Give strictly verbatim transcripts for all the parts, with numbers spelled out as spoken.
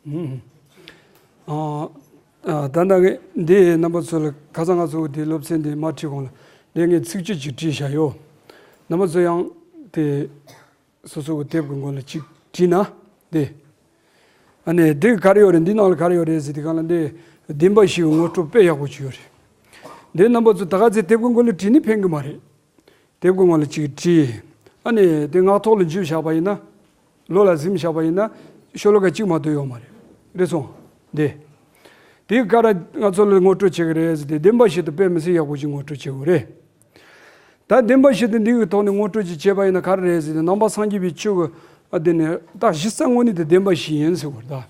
ཨ། ཨ། ད་ལྟ་ངས་འདི་རྣམ་པ་ཚོ་ལ་ཁ་སང་ང་ཚོ་འདི་སློབ་ཚན་འདི་མ་ཁྲིད་གོང་ལ་འདི་ངས་ཚིགས་བཅད་ཅིག་བྲིས་བཞག་ཡོད། རྣམ་པ་ཚོ་ཡང་དེ་སོ་སོ་གི་དེབ་ཀྱི་མགོ་ལ་ཅིག་བྲིས་ན་དེ། ཨ་ནི་འདི་ག་རེ་ཡོད་རེད། འདི་ནང་ལ་ག་རེ་ཡོད་རེད་ཟེར་དུས་སྒང་ལ་འདི་བདེན་པ་བཞི་གི་ངོ་སྤྲོད་དཔེ་ཡག་པོ་ཅིག་ཡོད་རེད། འདི་རྣམ་པ་ཚོ་ད་ག་ཚོད་དེབ་ཀྱི་མགོ་ལ་བྲིས་ནས་ཕན་གི་མ་རེད། དེབ་ཀྱི་མགོ་ལ་ཅིག་བྲིས། ཨ་ནི་དེ་ངག་ཐོག་ལ་འཇུས་བཞག་པ་ཡིན་ན། བློ་ལ་ཟིན་བཞག་པ་ཡིན་ན་ཤོ་ལོ་ཀ་གཅིག་མ་གཏོགས་ཡོད་མ་རེད། རེད་སོང་། འདི། དེ་ག་རེ་ང་ཚོ་ལ་ངོ་སྤྲོད་བྱེད་ཀྱི་རེད་ཟེར་ཏེ་བདེན་པ་བཞི་དེ་དཔེ་མི་སྲིད་ཡག་པོ་ཅིག་ངོ་སྤྲོད་བྱེད་དགོས་རེད། ད་བདེན་པ་བཞི་དེ་འདི་གི་ཐོག་ནས་ངོ་སྤྲོད་ཅིག་བྱས་པ་ཡིན་ན་ག་རེ་རེད་ཟེར་ཏེ་ནང་པ་སངས་རྒྱས་པའི་ཆོས་ཀྱི་ཨ་དེ་ནས་ད་གཞི་རྩ་དངོས་གནས་དེ་བདེན་པ་བཞི་ཡིན་ཟེར་བ་རེད་ད།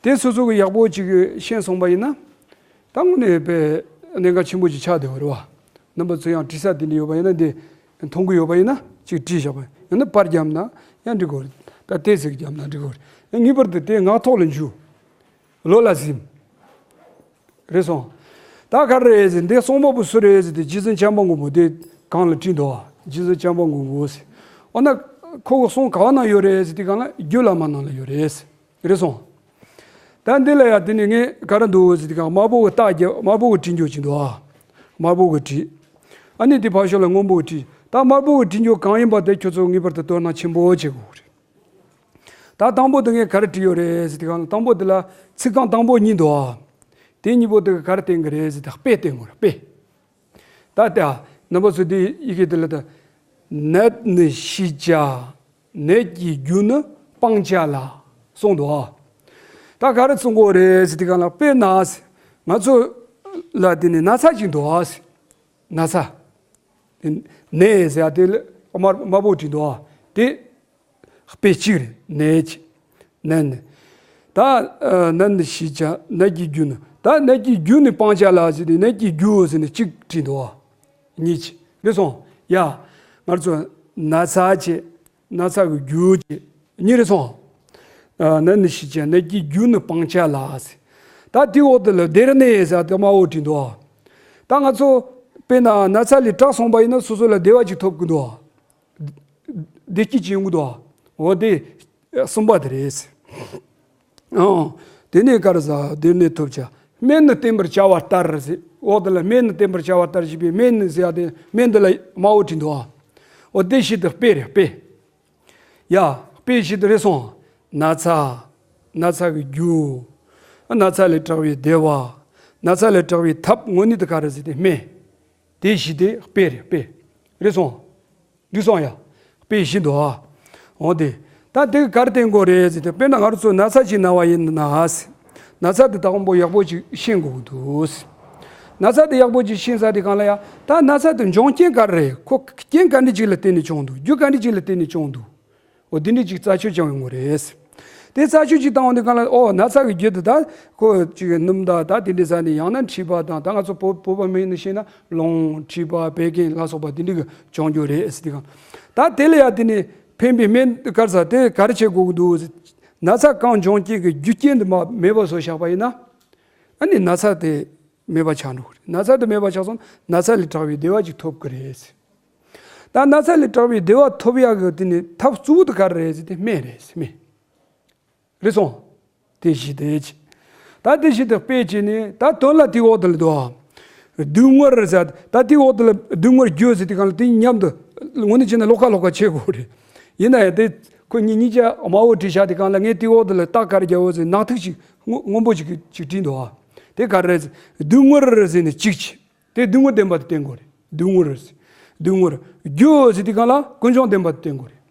དེ་སོ་སོ་གི་ཡག་པོ་ཅིག་ཤེས་སོང་པ་ཡིན་ན། ད་དངོས་གནས་དཔེ་གནད་འགག་ཆེན་པོ་ཅིག་ཆགས་བསྡད་པ་རེད་བ། རྣམ་པ་ཚོ་ཡང་བྲིས་ས་དེ་འདྲ་ཡོད་པ་ཡིན་ན་འདི་མཐོང་གི་ཡོད་པ་ཡིན་ན་ཅིག་བྲིས་བཞག་པ་ཡང་ན་པར་བརྒྱབ་ན་ཡང་འགྲིག་གི་རེད། ད་ཏོག་ཙམ་བརྒྱབ་ན་འགྲིག་གི་རེད། ངེས་པར་དུ་དེ་ངག་ཐོག་ལ་འཇུ། བློ་ལ་ཟིན། རེད་སོང་། ད་ག་རེ་རེད་ཟེར་འདི་གསུང་མ་པོ་སུ་རེད་ཟེར་དེ་རྗེ་བཙུན་བྱམས་པ་མགོན་པོ་དེ་གང་ལ་བྲིས་འདུག་རྗེ་བཙུན་བྱམས་པ་མགོན་པོ་ཟེར། འོ་ན་ཁོ་གི་གསུང་ག་བ་ན་ཡོད་རེད་ཟེར་དེ་གང་ལ་རྒྱུད་བླ་མ་ནང་ལ་ཡོད་རེད། རེད་སོང་། ད་འདི་ལ་ཡང་དེ་ནི་ངས་ག་རེ་འདུག་ཟེར་དེ་གང་དམར་པོ་གི་རྟགས་རྒྱབ་དམར་པོ་གི་བྲིས་འཇོག་ཅིག་འདུག་དམར་པོ་གི་བྲིས། ཨ་ནི་དེ་ཕར་ཕྱོགས་ལ་སྔོན་པོ་གི་བྲིས། ད་དམར་པོ་གི་བྲིས་འཇོག་གང་ཡིན་པ་དེ་ཁྱོད་ཚོ་ངེས་པར་དུ་དོ་སྣང་ཆེན་པོ་བྱེད་དགོས་རེད། ད་དང་པོ་དེ་ངས་ག་རེ་བྲིས་ཡོད་རེད་ཟེར་དེ་གང་དང་པོ་དེ་ལ་ཚིག་རྐང་དང་པོ་གཉིས་འདུག་དེ་གཉིས་པོ་དེ་ག་རེ་བསྟན་གི་རེད་ཟེར་དེ་དཔེ་བསྟན་དགོས་རེད་དཔེ། ད་ལྟ་རྣམ་པ་ཚོ་འདི་ཡི་གེ་འདི་ལ་ད། ནད་ནི་ཞི་བྱ། ནད་ཀྱི་རྒྱུ་ནི་སྤང་བྱ་ལ། གསུངས་འདུག་ད་ག་རེ་གསུང་གི་ཡོད་རེད་ཟེར་དུས་སྒང་ལ་དཔེར་ན། ང་ཚོ་ལ་དེ་ནི་ན་ཚ་ཅིག་འདུག་ན་ཚ། དེ་ནད་ཟེར་ཡ་དེ་ལ་དམར་དམར་པོ་བྲིས་འདུག་དེ། དཔེ་གཅིག་རེད། ནད་ཀྱི། ནད་ནི། ད་ཨ་ནད་ནི་ཞི་བྱ་ནད་ཀྱི་རྒྱུ་ནི། ད་ནད་ཀྱི་རྒྱུ་ནི་སྤང་བྱ་ལ་ཟེར་ཏེ་ནད་ཀྱི་རྒྱུ་ཟེར་ནས་གཅིག་བྲིས་འདུག་གཉིས་ཀྱི་རེད་སོང་། ཡ། ང་ཚོ་ན་ཚ་བྱས། ན་ཚ་གི་རྒྱུ་བྱས། གཉིས་རེད་སོང་། ཨ་ནད་ནི་ཞི་བྱ་ནད་ཀྱི་རྒྱུ་ནི་སྤང་བྱ་ལ་ཟེར། ད་དེའི་འོག་དེ་ལ་བདེར་གནས་ཟེར་ཏེ་དམར་པོ་བྲིས་འདུག་ད་ང་ཚོ་དཔེར་ན་ན་ཚ་ལས་དྲག་སོང་པ་ཡིན་ན་སོ་སོ་ལ་བདེ་བ་ཅིག་ཐོབ་ཀྱི་འདུག་བདེ་སྐྱིད་ཅིག་ཡོང་གི་འདུག་འོ་དེ་གསུམ་པ་དེ་རེད། ཨང་། དེ་ནས་ག་རེ་ཟ་བདེར་གནས་ཐོབ་བྱ། སྨན་ནི་བསྟེན་པར་བྱ་བ་ལྟར་ཟེར། འོ་དེ་ལ་སྨན་ནི་བསྟེན་པར་བྱ་བ་ལྟར་ཞེས་པའི་སྨན་ནི་ཟེར་ཡ་དེ་སྨན་འདི་ལ་དམར་པོ་བྲིས་འདུག་འོ་དེ་བཞི་དེ་དཔེ་རེད་དཔེ། ཡ། དཔེ་བཞི་དེ་རེད་སོང་། ན་ཚ། ན་ཚ་གི་རྒྱུ། ན་ཚ་ལས་དྲག་པའི་བདེ་བ། ན་ཚ་ལས་དྲག་པའི་ཐབས་དངོས་གནས་དེ་ག་རེ་ཟེར་ཏེ་སྨན། དེ་བཞི་དེ་དཔེ་རེད་དཔེ། རེད་སོང་། འགྲིག་སོང་ཡ། དཔེ་བཞི་འདུག་ཨ། འོ་དེ། ད་དེ་ག་ག་རེ་བསྟན་དགོས་རེད་ཟེར་ཏེ་དཔེར་ན་ང་རང་ཚོ་ན་ཚ་ཅིག་ན་བ་ཡིན་ན། ན་ཚ་དེ་དང་པོ་ཡག་པོ་ཅིག་ཤེས་དགོས་ཀྱི་འདུག་ན་ཚ་དེ་ཡག་པོ་ཅིག་ཤེས་ཚར་དུས་སྒང་ལ་ཡ། ད་ན་ཚ་དེ་འབྱུང་རྐྱེན་ག་རེ་རེད། ཁོ་རྐྱེན་ག་འདྲ་ཅིག་ལ་བརྟེན་ནས་བྱུང་འདུག་རྒྱུ་ག་འདྲ་ཅིག་ལ་བརྟེན་ནས་བྱུང་འདུག་འོ་དེ་འདྲ་ཅིག་རྩད་གཅོད་བྱེད་དགོས་རེད། དེ་རྩད་གཅོད་ཅིག་བཏང་བ་དེ་གང་ལ་ཨོ་ན་ཚ་གི་རྒྱུ་དེ་ད་ཁོ་ཅིག་སྣུམ་དང་ད་དེ་འདྲ་ཟ་ནས་ཡང་ན་མཁྲིས་པ་དང་ད་ང་ཚོ་བོད་བོད་པ་མི་ཡིན་ན་ཤེས་ན་རླུང་མཁྲིས་པ་བད་ཀན་ལ་སོགས་པ་དེ་འདྲ་གི་བྱུང་རྒྱུ་རེད་ཟེར་དེ་གང་། ད་དེ་ལ་ཡ་དེ་ནས་ཕན་པའི་སྨན་ག་རེ་ཟ་དེ་ག་རེ་བྱེད་དགོས་ཀྱི་འདུག་ན་ཚ་གང་འབྱུང་རྐྱེན་གྱི་རྒྱུ་རྐྱེན་དེ་མ་མེད་པ་བཟོ་བཞག་པ་ཡིན་ན། ཨ་ནི་ན་ཚ་དེ་མེད་པ་ཆགས་འགྲོ་གི་རེད། ན་ཚ་དེ་མེད་པ་ཆགས་སོང་ན་ཚ་ལས་དྲག་པའི་བདེ་བ་ཅིག་ཐོབ་ཀྱི་རེད། ད་ན་ཚ་ལས་དྲག་པའི་བདེ་བ་ཐོབ་ཡག་གི་དེ་ནི་ཐབས་གཙོ་བོ་དེ་ག་རེ་རེད་ཟེར་ཏེ་སྨན་རེད་སྨན། རེད་སོང་། དེ་བཞི་དེ་ཅི། ད་དེ་བཞི་དེ་དཔེ་བྱས་ནས་ད་དོན་ལ་དེ་འོག་དེ་ལ་འདུག་ཨ། སྡུག་བསྔལ་ཟེར་ད་དེ་འོག་དེ་ལ་སྡུག་བསྔལ་རྒྱུ་ཟེར་དེ་གང་ལ་དེ་མཉམ་དུ་དངོས་གནས་བྱས་ན་ལོགས་ཀ་ལོགས་ཀ་བྱེད་དགོས་རེད། ཡིན་ན་ཡང་དེ་ཁོ་གཉིས་གཉིས་ཀ་དམར་པོ་བྲིས་བཞག་དེ་གང་ལ་ངས་དེ་འོག་དེ་ལ་རྟགས་ག་རེ་རྒྱག་འོ་ཟེར་ནག་ཐིག་ཅིག་སྔོན་སྔོན་པོ་ཅིག་ཅིག་བྲིས་འདུག་ཨ། དེ་ག་རེ་རེད་ཟེར་སྡུག་བསྔལ་ཟེར་ནས་གཅིག་བྱས། དེ་སྡུག་བསྔལ་བདེན་པ་དེ་བསྟན་དགོས་རེད། སྡུག་བསྔལ། སྡུག་བསྔལ། རྒྱུ་ཟེར་དུས་སྒང་ལ་ཀུན་འབྱུང་བདེན་པ་དེ་བསྟན་དགོས་རེད།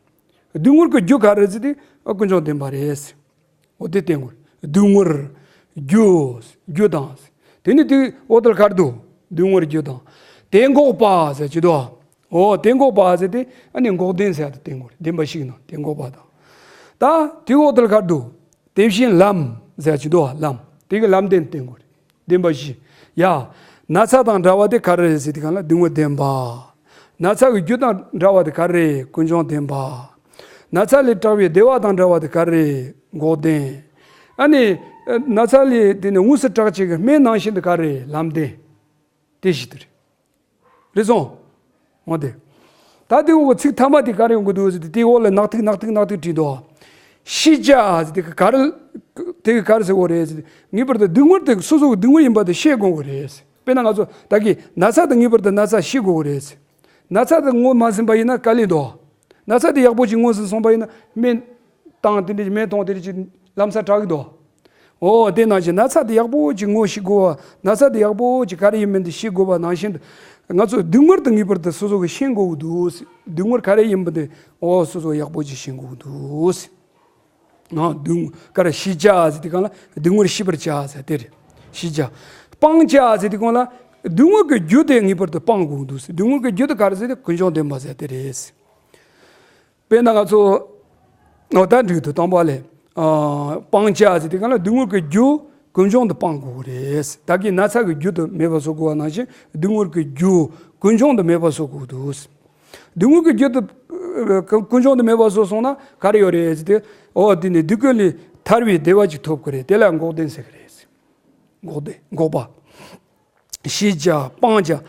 སྡུག་བསྔལ་གྱི་རྒྱུ་ག་རེ་ཟེར་དུས་ཀུན་འབྱུང་བདེན་པ་རེད། འོ་དེ་བསྟན་དགོས་རེད། སྡུག་བསྔལ། རྒྱུ། རྒྱུ་དང་། དེ་ནི་དེ་འོག་དེར་ག་རེ་འདུག་སྡུག་བསྔལ་རྒྱུ་དང་། དེ་འགོག་པ་ཟེར་གྱི་འདུག་འོ་དེ་འགོག་པ་ཟེར་དེ་ཨ་ནི་འགོག་བདེན་ཟེར་ཡ་དེ་བསྟན་དགོས་རེད། བདེན་པ་བཞི་ནང་དེ་འགོག་པ་དང་། ད་དེ་འོག་དེར་ག་རེ་འདུག་དེ་བཞིན་ལམ་ཟེར་གྱི་འདུག་ལམ། དེ་གི་ལམ་བདེན་བསྟན་དགོས་རེད། བདེན་པ་བཞི། ཡ། ན་ཚ་དང་འདྲ་བ་དེ་ག་རེ་རེད་ཟེར་དུས་སྒང་ལ་སྡུག་བསྔལ་བདེན་པ། ན་ཚ་གི་རྒྱུ་དང་འདྲ་བ་དེ་ག་རེ་རེད། ཀུན་འབྱུང་བདེན་པ། ན་ཚ་ལས་དྲག་པའི་བདེ་བ་དང་འདྲ་བ་དེ་ག་རེ་རེད། འགོག་བདེན། ཨ་ནི། ན་ཚ་ལས་དེ་ནི་དངོས་སུ་དྲག་བྱེད་ཀྱི་སྨན་ནང་བཞིན་དེ་ག་རེ་རེད། ལམ་བདེན། དེ་བཞི་དེ་རེད། རེད་སོང་། འོ་དེ། ད་དེ་འོག་གི་ཚིག་ཐ་མ་དེ་ག་རེ་ཡོང་གི་འདུག་ཟེར་དུས་དེའི་འོག་ལ་ནག་ཐིག་ནག་ཐིག་ནག་ཐིག་བྲིས་འདུག་ཤེས་བྱ་ཟེར་དེ་ག་ག་རེ། དེ་ག་ག་རེ་ཟེར་དགོས་རེད་ཟེར། ངེས་པར་དུ་སྡུག་བསྔལ་དེ་སོ་སོ་གི་སྡུག་བསྔལ་ཡིན་པ་དེ་ཤེས་དགོས་ཀྱི་རེད། དཔེར་ན་ང་ཚོ་ད་གིན་ན་ཚ་དང་ངེས་པར་དུ་ན་ཚ་ཤེས་དགོས་ཀྱི་རེད། ན་ཚ་དེ་ངོས་མ་ཟིན་པ་ཡིན་ན་དཀའ་ལས་འདུག་ན་ཚ་དེ་ཡག་པོ་ཅིག་ངོས་ཟིན་སོང་པ་ཡིན་ན་སྨན་བཏང་དེ་འདྲ་སྨན་གཏོང་དེ་འདྲ་ཅིག་ལམ་སང་དྲག་གི་འདུག་འོ་དེ་ནང་བཞིན་ན་ཚ་དེ་ཡག་པོ་ཅིག་ངོས་ཤེས་དགོས་པ། ན་ཚ་དེ་ཡག་པོ་ཅིག་ག་རེ་ཡིན་མིན་དེ་ཤེས་དགོས་པ་ནང་བཞིན་དུ། ང་ཚོ་སྡུག་བསྔལ་དེ་ངེས་པར་དུ་སོ་སོ་གིས་ཤེས་དགོས་ཀྱི་འདུག་སྡུག་བསྔལ་ག་རེ་ཡིན་པ་དེ་འོ་སོ་སོ་ཡག་པོ་ཅིག་ཤེས་དགོས་ཀྱི་འདུག་ཨ། སྡུག་བསྔལ་ག་རེ་ཤེས་བྱ་ཟེར་དུས་སྒང་ལ་སྡུག་བསྔལ་ཤེས་པར་བྱ་ཟེར་དེ་རེད། ཤེས་བྱ། སྤང་བྱ་ཟེར་དུས་སྒང་ལ་སྡུག་བསྔལ་གྱི་རྒྱུ་དེ་ངེས་པར་དུ་སྤང་དགོས་ཀྱི་འདུག་སྡུག་བསྔལ་གྱི་རྒྱུ་དེ་ག་རེ་ཟེར་དུས་ཀུན་འབྱུང་བདེན་པ་ཟེར་དེ་རེད། དཔེར་ན་ང་ཚོ་འོ་ད་འགྲིག་འདུག་དང་པོ་ལས། ཨ། སྤང་བྱ་ཟེར་དུས་སྒང་ལ་སྡུག་བསྔལ་གྱི་རྒྱུ་ཀུན་འབྱུང་དུ་སྤང་དགོས་རེད། ད་གིན་ན་ཚ་གི་རྒྱུ་དེ་མེད་པ་བཟོ་དགོས་པ་ནང་བཞིན་སྡུག་བསྔལ་གྱི་རྒྱུ་ཀུན་འབྱུང་དུ་མེད་པ་བཟོ་དགོས་འདུག་སྡུག་བསྔལ་གྱི་རྒྱུ་དེ་ཀུན་འབྱུང་དུ་མེད་པ་བཟོ་སོང་ན་ག་རེ་ཡོད་རེད་ཟེར་དུས། འོ་དེ་ནི་སྡུག་བསྔལ་ལས་ཐར་བའི་བདེ་བ་ཅིག་ཐོབ་ཀྱི་རེད། དེ་ལ་འགོག་བདེན་ཟེར་གྱི་རེད། འགོག་བདེན་འགོག་པ། ཤེས་བྱ་སྤང་བྱ།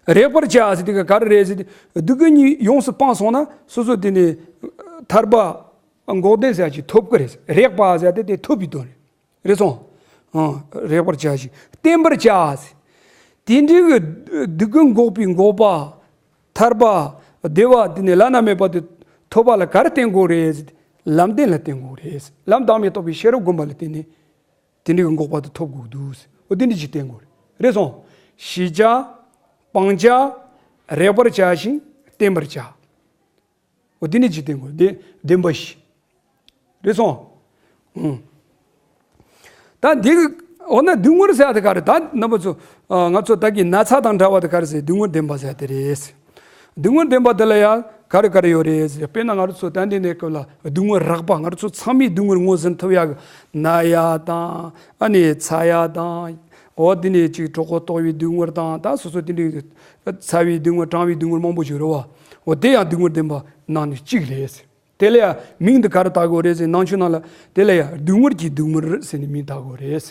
རེག་པར་བྱ་ཟེར་དེ་ག་ག་རེ་རེད་ཟེར་དུས། སྡུག་བསྔལ་གཉིས་ཡོངས་སུ་སྤངས་སོང་ན་སོ་སོ་དེ་ནི་ཐར་པ་འགོག་བདེན་ཟེར་ཅིག་ཐོབ་ཀྱི་རེད། རེག་པ་ཟེར་དེ་དེ་ཐོབ་པའི་དོན་རེད། རེད་སོང་། ཨང་། རེག་པར་བྱ་ཞིང་བརྟེན་པར་བྱ་ཟེར། དེ་འདྲའི་གི་སྡུག་བསྔལ་འགོག་པའི་འགོག་པ། ཐར་པ། བདེ་བ་དེ་ནི་བླ་ན་མེད་པ་དེ་ཐོབ་པ་ལ་ག་རེ་བརྟེན་དགོས་རེད་ཟེར་དུས། ལམ་བདེན་ལ་བརྟེན་དགོས་རེད། ལམ་བདག་མེད་རྟོགས་པའི་ཤེས་རབ་བསྒོམ་པ་ལ་བརྟེན་ནས། དེ་འདྲའི་གི་འགོག་པ་དེ་ཐོབ་དགོས་འདུག་འོ་དེ་འདྲ་ཅིག་བསྟན་དགོས་རེད། རེད་སོང་། ཤེས་བྱ། སྤང་བྱ། རེག་པར་བྱ་ཞིང་བརྟེན་པར་བྱ། འོ་དེ་འདྲ་ཅིག་བསྟན་དགོས་རེད། བདེན་པ་བཞི། རེད་སོང་། ཨུམ། ད་འདི་གི་འོ་ན་སྡུག་བསྔལ་ཟེར་ཡ་དེ་ག་རེ། ད་རྣམ་པ་ཚོ། ཨ། ང་ཚོ་ད་གིན་ན་ཚ་དང་འདྲ་བ་དེ་ག་རེ་ཟེར། སྡུག་བསྔལ་བདེན་པ་ཟེར་ཡ་དེ་རེད། སྡུག་བསྔལ་བདེན་པ་དེ་ལ་ཡང་ག་རེ་ག་རེ་ཡོད་རེད་ཟེར། དཔེར་ན་ང་རང་ཚོ་ད་ལྟའི་གནས་སྐབས་ལ་སྡུག་བསྔལ་རགས་པ། ང་རང་ཚོ་ཚང་མས་སྡུག་བསྔལ་ངོས་ཟིན་ཐུབ་ཡག་གི་ན་ཡ་དང་། ཨ་ནི་ཚ་ཡ་དང་། འོ་དེ་ནས་ཅིག་གྲོད་ཁོག་ལྟོགས་པའི་སྡུག་བསྔལ་དང་། ད་སོ་སོ་དེ་འདྲའི་ཚ་བའི་སྡུག་བསྔལ། གྲང་བའི་སྡུག་བསྔལ་མང་པོ་ཞིག་རེད་བ། འོ་དེ་ཡང་སྡུག་བསྔལ་བདེན་པ་ནང་ནས་གཅིག་རེད། དེ་ལ་ཡང་མིང་དེ་ག་རེ་བཏགས་དགོས་རེད་ཟེར། ནང་ཆོས་ནང་ལ་དེ་ལ་ཡང་སྡུག་བསྔལ་གྱི་སྡུག་བསྔལ་ཟེར་ནས་མིང་བཏགས་དགོས་རེད།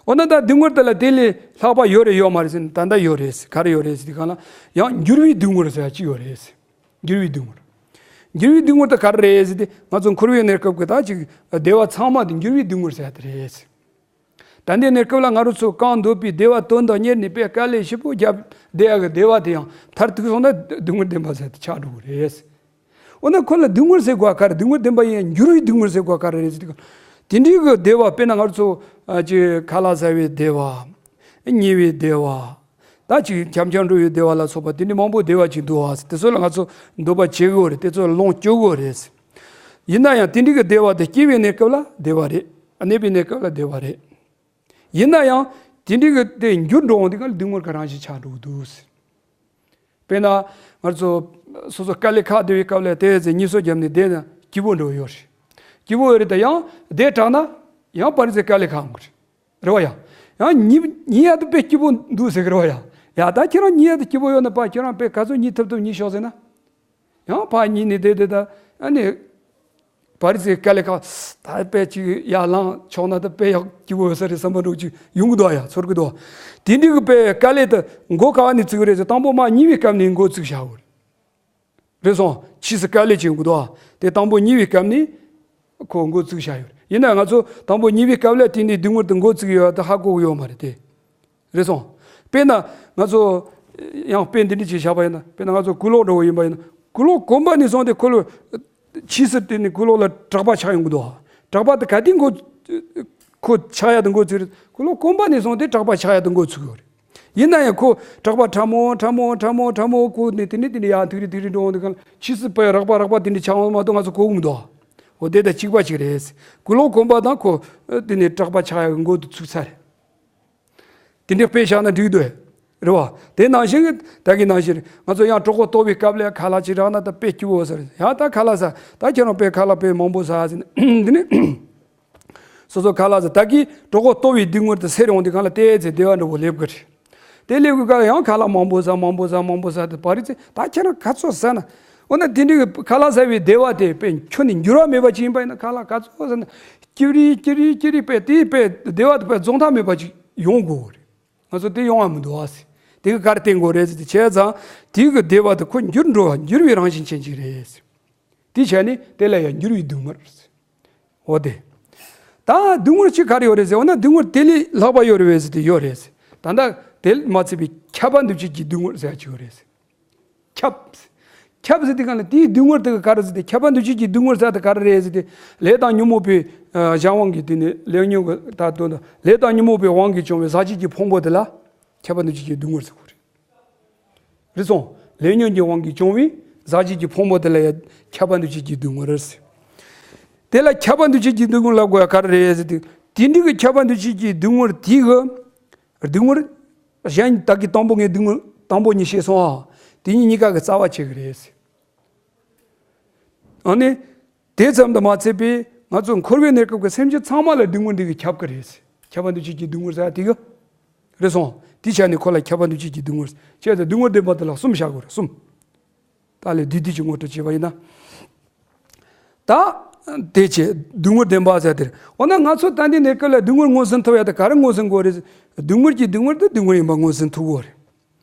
འོ་ན་ད་སྡུག་བསྔལ་དེ་ལ་དེ་ལས་ལྷག་པ་ཡོད་རེད་ཡོད་མ་རེད་ཟེར་ན། ད་ལྟ་ཡོད་རེད། ག་རེ་ཡོད་རེད་ཟེར་དུས་སྒང་ལ། ཡང་འགྱུར་བའི་སྡུག་བསྔལ་ཟེར་ཡ་གཅིག་ཡོད་རེད། འགྱུར་བའི་སྡུག་བསྔལ། འགྱུར་བའི་སྡུག་བསྔལ་དེ་ག་རེ་རེད་ཟེར་དུས། ང་ཚོ་འཁོར་བའི་གནས་སྐབས་ཀྱི་ད་ཅིག་བདེ་བ་ཚང་མ་དེ་འགྱུར་བའི་སྡུག་བསྔལ་ཟེར་ཡ་དེ་རེད། ད་ལྟའི་གནས་སྐབས་ལ་ང་རང་ཚོ་གང་འདོད་པའི་བདེ་བ་དོན་དང་གཉེར་ནས་དཔེ་དཀའ་ལས་ཞེ་པོ་བརྒྱབ་བསྡད་ཡག་གི་བདེ་བ་དེ་ཡང་མཐར་ཐུག་སོང་ན་སྡུག་བསྔལ་བདེན་པ་ཟེར་དེ་ཆགས་འགྲོ་གི་རེད། འོ་ན་ཁོ་ལ་སྡུག་བསྔལ་ཟེར་དགོས་ག་རེ། སྡུག་བསྔལ་བདེན་པ་ཡིན་ཡང་འགྱུར་བའི་སྡུག་བསྔལ་ཟེར་དགོས་ག་རེ་རེད་ཟེར་དུས། དེ་འདྲའི་གི་བདེ་བ། དཔེར་ན་ང་རང་ཚོ་ཨ་ཅིག་ཁ་ལག་ཟ་བའི་བདེ་བ། ཉལ་བའི་བདེ་བ། ད་ཅིག་འཁྱམ་འཁྱམ་འགྲོ་བའི་བདེ་བ་ལ་སོགས་པ་དེ་འདྲའི་མང་པོ་བདེ་བ་ཅིག་འདུག་ཨ། དེ་ཚོ་ལ་ང་ཚོ་འདོད་པ་བྱེད་དགོས་རེད། དེ་ཚོ་ལ་ལོངས་སྤྱོད་དགོས་རེད། ཡིན་ན་ཡང་དེ་འདྲའི་གི་བདེ་བ་དེ་སྐྱེ་བའི་གནས་སྐབས་ལ་བདེ་བ་རེད། གནས་པའི་གནས་སྐབས་ལ་བདེ་བ་རེད། ཡིན་ན་ཡང་དེ་འདྲའི་གི་དེ་འགྱུར་འགྲོ་འོང་དུས་སྒང་ལ་སྡུག་བསྔལ་གྱི་རང་བཞིན་ཆགས་འགྲོ་གི་འདུག་དཔེར་ན་ང་ཚོ་སོ་སོ་དཀའ་ལས་ཁག་བསྡད་པའི་སྐབས་ལ་དེ་ཚེ་གཉིད་སོ་བརྒྱབ་ནས་བསྡད་ན་སྐྱིད་པོ་འདྲ་བོ་ཡོད་རེད། སྐྱིད་པོ་ཡོད་རེད། ད་ཡང་བསྡད་དྲགས་ན་ཡང་ཕར་ཚུར་དཀའ་ལས་ཁག་འོང་གི་རེད། རེད་བ། ཡང་ཡང་གཉིད་གཉིད་ཡག་དེ་དཔེ་སྐྱིད་པོ་འདུག་ཟེར་གི་རེད་བ། ཡ་ཡ་ད་ཁྱེད་རང་གཉིད་ཡག་དེ་སྐྱིད་པོ་ཡོད་ན་ཕར་ཁྱེད་རང་དཔེ་ག་ཚོད་གཉིད་ཐུབ་ཐུབ་གཉིད་ཤོག་ཟེར་ན། ཡང་ཕར་གཉིད་ནས་བསྡད་བསྡད་ད། ཨ་ནི་ཕར་ཚུར་དཀའ་ལས་ཁག་ད་དཔེ་ཅིག་ཡར་ལངས་ཆོག་ན་ད་དཔེ་ཡག་སྐྱིད་པོ་ཡོད་ས་རེད་བསམ་པ་འདྲ་ཅིག་ཡོང་གི་འདུག་ཨ། ཡ་ཚོར་གི་འདུག་ཨ། དེ་འདྲའི་གི་དཔེ་དཀའ་ལས་དེ་མགོ་ག་བ་ནས་བཙུགས་ཀྱི་རེད་ཟེར། དང་པོ་མར་གཉིད་པའི་སྐབས་ནས་མགོ་བཙུགས་བཞག་ཡོད་རེད། རེད་སོང་། ཕྱིས་སུ་དཀའ་ལས་ཅིག་ཡོང་གི་འདུག་ཨ། དེ་དང་པོ་གཉིད་པའི་སྐབས་ནས་ཁོ་མགོ་བཙུགས་བཞག་ཡོད་རེད། ཡིན་ན་ང་ཚོ་དང་པོ་གཉིད་པའི་སྐབས་ལ་དེ་འདྲའི་སྡུག་བསྔལ་དེ་མགོ་བཙུགས་ཡོད་དེ་ཧ་གོ་གི་ཡོད་མ་རེད་དེ། རེད་སོང་། དཔེར་ན་ང་ཚོ་ཡང་དཔེ་འདི་འདྲ་ཅིག་བཞག་པ་ཡིན་ན། དཔེར་ན་ང་ཚོ་གོས་ལོག་འདྲ་བོ་ཡིན་པ་ཡིན་ན། གོས་ལོག་གོན་པ་ནས་བཟུང་སྟེ་ཁོ་ལ་ཕྱིས་སུ་དེ་ནི་གོས་ལོག་ལ་དྲེག་པ་ཆགས་ཡོང་གི་འདུག་ཨ། དྲེག་པ་དེ་ག་དུས་མགོ་ཁོ་ཆགས་ཡག་དེ་མགོ་བཙུགས་རེད། གོས་ལོག་གོན་པ་ནས་བཟུང་སྟེ་དྲེག་པ་ཆགས་ཡག་དེ་མགོ་བཙུགས་ཡོད་རེད། ཡིན་ན་ཡང་ཁོ་དྲེག་པ་ཕྲ་མོ་ཕྲ་མོ་ཕྲ་མོ་ཕྲ་མོ་གོན་ནས་དེ་ནས་དེ་ནས་ཡར་ཐིག་རི་ཐིག་རི་འགྲོ་འོང་དུས་སྒང་ལ་ཕྱིས་སུ་དཔེ་རགས་པ་རགས་པ་དེ་འདྲ་ཆགས་འོང་མ་གཏོགས་ང་ཚོ་གོ་གི་མི་འདུག་ཨ། འོ་དེ་དང་གཅིག་པ་ཅིག་རེད། གོས་ལོག་གོན་པ་དང་ཁོ་དེ་ནས་དྲེག་པ་ཆགས་ཡག་གི་མགོ་དེ་ཚུགས་ཚར་རེད། དེ་འདྲའི་དཔེ་བཞག་ན་འགྲིག་འདུག་རེད་བ། དེ་ནང་བཞིན་གྱི་ད་གིན་ནང་བཞིན་ང་ཚོ་ཡང་གྲོད་ཁོག་ལྟོགས་པའི་སྐབས་ལ་ཁ་ལག་ཅིག་རག་ན་ད་དཔེ་སྐྱིད་པོ་ཟེར། ཡང་ད་ཁ་ལག་ཟ། ད་ཁྱེད་རང་དཔེ་ཁ་ལག་དཔེ་མང་པོ་ཟ་ཟེར་ནས། འདི་ནི་སོ་སོ་ཁ་ལག་ཟ། ད་གིན་གྲོད་ཁོག་ལྟོགས་པའི་སྡུག་བསྔལ་དེ་སེལ་ཡོང་དུས་སྒང་ལ་དེ་ཚེ་བདེ་བ་འདྲ་བོ་སླེབས་ཀྱི་རེད། དེ་སླེབས་ཀྱི་སྐབས་ཡང་ཁ་ལག་མང་པོ་ཟ། མང་པོ་ཟ། མང་པོ་ཟ། དེ་བར་རིགས་ཚེ་ད་ཁྱེད་རང་ག་ཚོད་ཟ་ན། འོ་ན་དེ་འདྲའི་ཁ་ལག་ཟ་བའི་བདེ་བ་དེ་དཔེ་ཁྱོན་ནས་འགྱུར་བ་མེད་པ་ཅིག་ཡིན་པ་ཡིན་ན། ཁ་ལག་ག་ཚོད་ཟ་ན་སྐྱིད་རེད་སྐྱིད་རེད་སྐྱིད་རེད། དཔེ་དེའི་དཔེ་བདེ་བ་དེ་དཔེ་རྫོགས་མཐའ་མེད་པ་ཅིག་ཡོང་དགོས་རེད། ང་ཚོ་དེ་ཡོང་བ་མི་འདུག་ཨ་ཟེར། དེ་གི་ག་རེ་བསྟན་དགོས་རེད་ཟེར་དུས། བྱས་ཙང་དེ་གི་བདེ་བ་དེ་ཁོ་འགྱུར་འགྲོ་བ། འགྱུར་བའི་རང་བཞིན་ཅན་ཅིག་རེད་ཟེར། དེ་བྱས་ནས་དེ་ལ་ཡང་འགྱུར་བའི་སྡུག་བསྔལ། འོ་དེ། ད་སྡུག་བསྔལ་གཅིག་ག་རེ་ཡོད་རེད་ཟེར་བ་ན། སྡུག་བསྔལ་དེ་ལས་ལྷག་པ་ཡོད་རེད་ཟེར་དེ་ཡོད་རེད་ཟེར། ད་ལྟ་དེ་མ་ཚད་པའི་ཁྱབ་པ་འདུ་བྱེད་ཀྱི་སྡུག་བསྔལ་ཟེར་ཡ་གཅིག་ཡོད་རེད་ཟེར། ཁྱབ། ཁྱབ་ཟེར་དུས་སྒང་ལ་དེའི་སྡུག་བསྔལ་དེ་ག་ག་རེ་ཟེར་ཏེ། ཁྱབ་པ་འདུ་བྱེད་ཀྱི་སྡུག་བསྔལ་ཟེར་དེ་ག་རེ་རེད་ཟེར་ཏེ། ལས་དང་ཉོན་མོངས་པའི་ཨ་གཞན་དབང་གིས་དེ་ནི་ལས་ཉོན་གྱི་ད་དོན་དུ་ལས་དང་ཉོན་མོངས་པའི་དབང་གིས་བྱུང་བའི་ཟག་བཅས་ཀྱི་ཕུང་པོ་དེ་ལ་ཁྱབ་པ་འདུ་བྱེད་ཀྱི་སྡུག་བསྔལ་ཟེར་གོ་རེད། རེད་སོང་། ལས་ཉོན་གྱི་དབང་གིས་བྱུང་བའི་ཟག་བཅས་ཀྱི་ཕུང་པོ་དེ་ལ་ཡང་ཁྱབ་པ་འདུ་བྱེད་ཀྱི་སྡུག་བསྔལ་རེད་ཟེར། དེ་ལ་ཁྱབ་པ་འདུ་བྱེད་ཀྱི་སྡུག་བསྔལ་ལབ་དགོས་ཡ་ག་རེ་རེད་ཟེར་ཏེ། དེ་འདྲའི་གི་ཁྱབ་པ་འདུ་བྱེད་ཀྱི་སྡུག་བསྔལ་དེ་གི་སྡུག་བསྔལ། གཞན་ད་གི་དང་པོ་ངས་སྡུག་བསྔལ་དང་པོ་གཉིས་བཤད་སོང་ཨ། དེ་གཉིས་གཉིས་ཀ་གི་རྩ་བ་ཆད་གི་རེད་ཟེར། ཨ་ནི། དེ་ཙམ་དུ་མ་ཚད་པའི་ང་ཚོ་འཁོར་བའི་གནས་སྐབས་ཀྱི་སེམས་ཅན་ཚང་མ་ལ་སྡུག་བསྔལ་འདི་གིས་ཁྱབ་ཀྱི་རེད། ཁྱབ་པ་འདུ་བྱེད་ཀྱི་སྡུག་བསྔལ་ཟེར་ཡ་དེ་གི། རེད་སོང་། དེ་ཆ་ནས་ཁོ་ལ་ཁྱབ་པ་འདུ་བྱེད་ཀྱི་སྡུག་བསྔལ། བྱས་ཙང་སྡུག་བསྔལ་བདེན་པ་དེ་ལ་གསུམ་བཞག་དགོས་རེད། གསུམ། ད་ལས་བསྡུས་བསྡུས་ཀྱི་ངོ་སྤྲོད་བྱས་པ་ཡིན་ན། ད། དེ་བྱས་སྡུག་བསྔལ་བདེན་པ་ཟེར་དེ་རེད། འོ་ན་ང་ཚོ་ད་ལྟའི་གནས་སྐབས་ལ་སྡུག་བསྔལ་མངོན་སུམ་ཐུབ་ཡ་དེ་ག་རེ་མངོན་སུམ་དགོས་རེད། སྡུག་བསྔལ་གྱི་སྡུག་བསྔལ་དེ་སྡུག་བསྔལ་ཡིན་པ་མངོན་སུམ་ཐུབ་དགོས་རེད།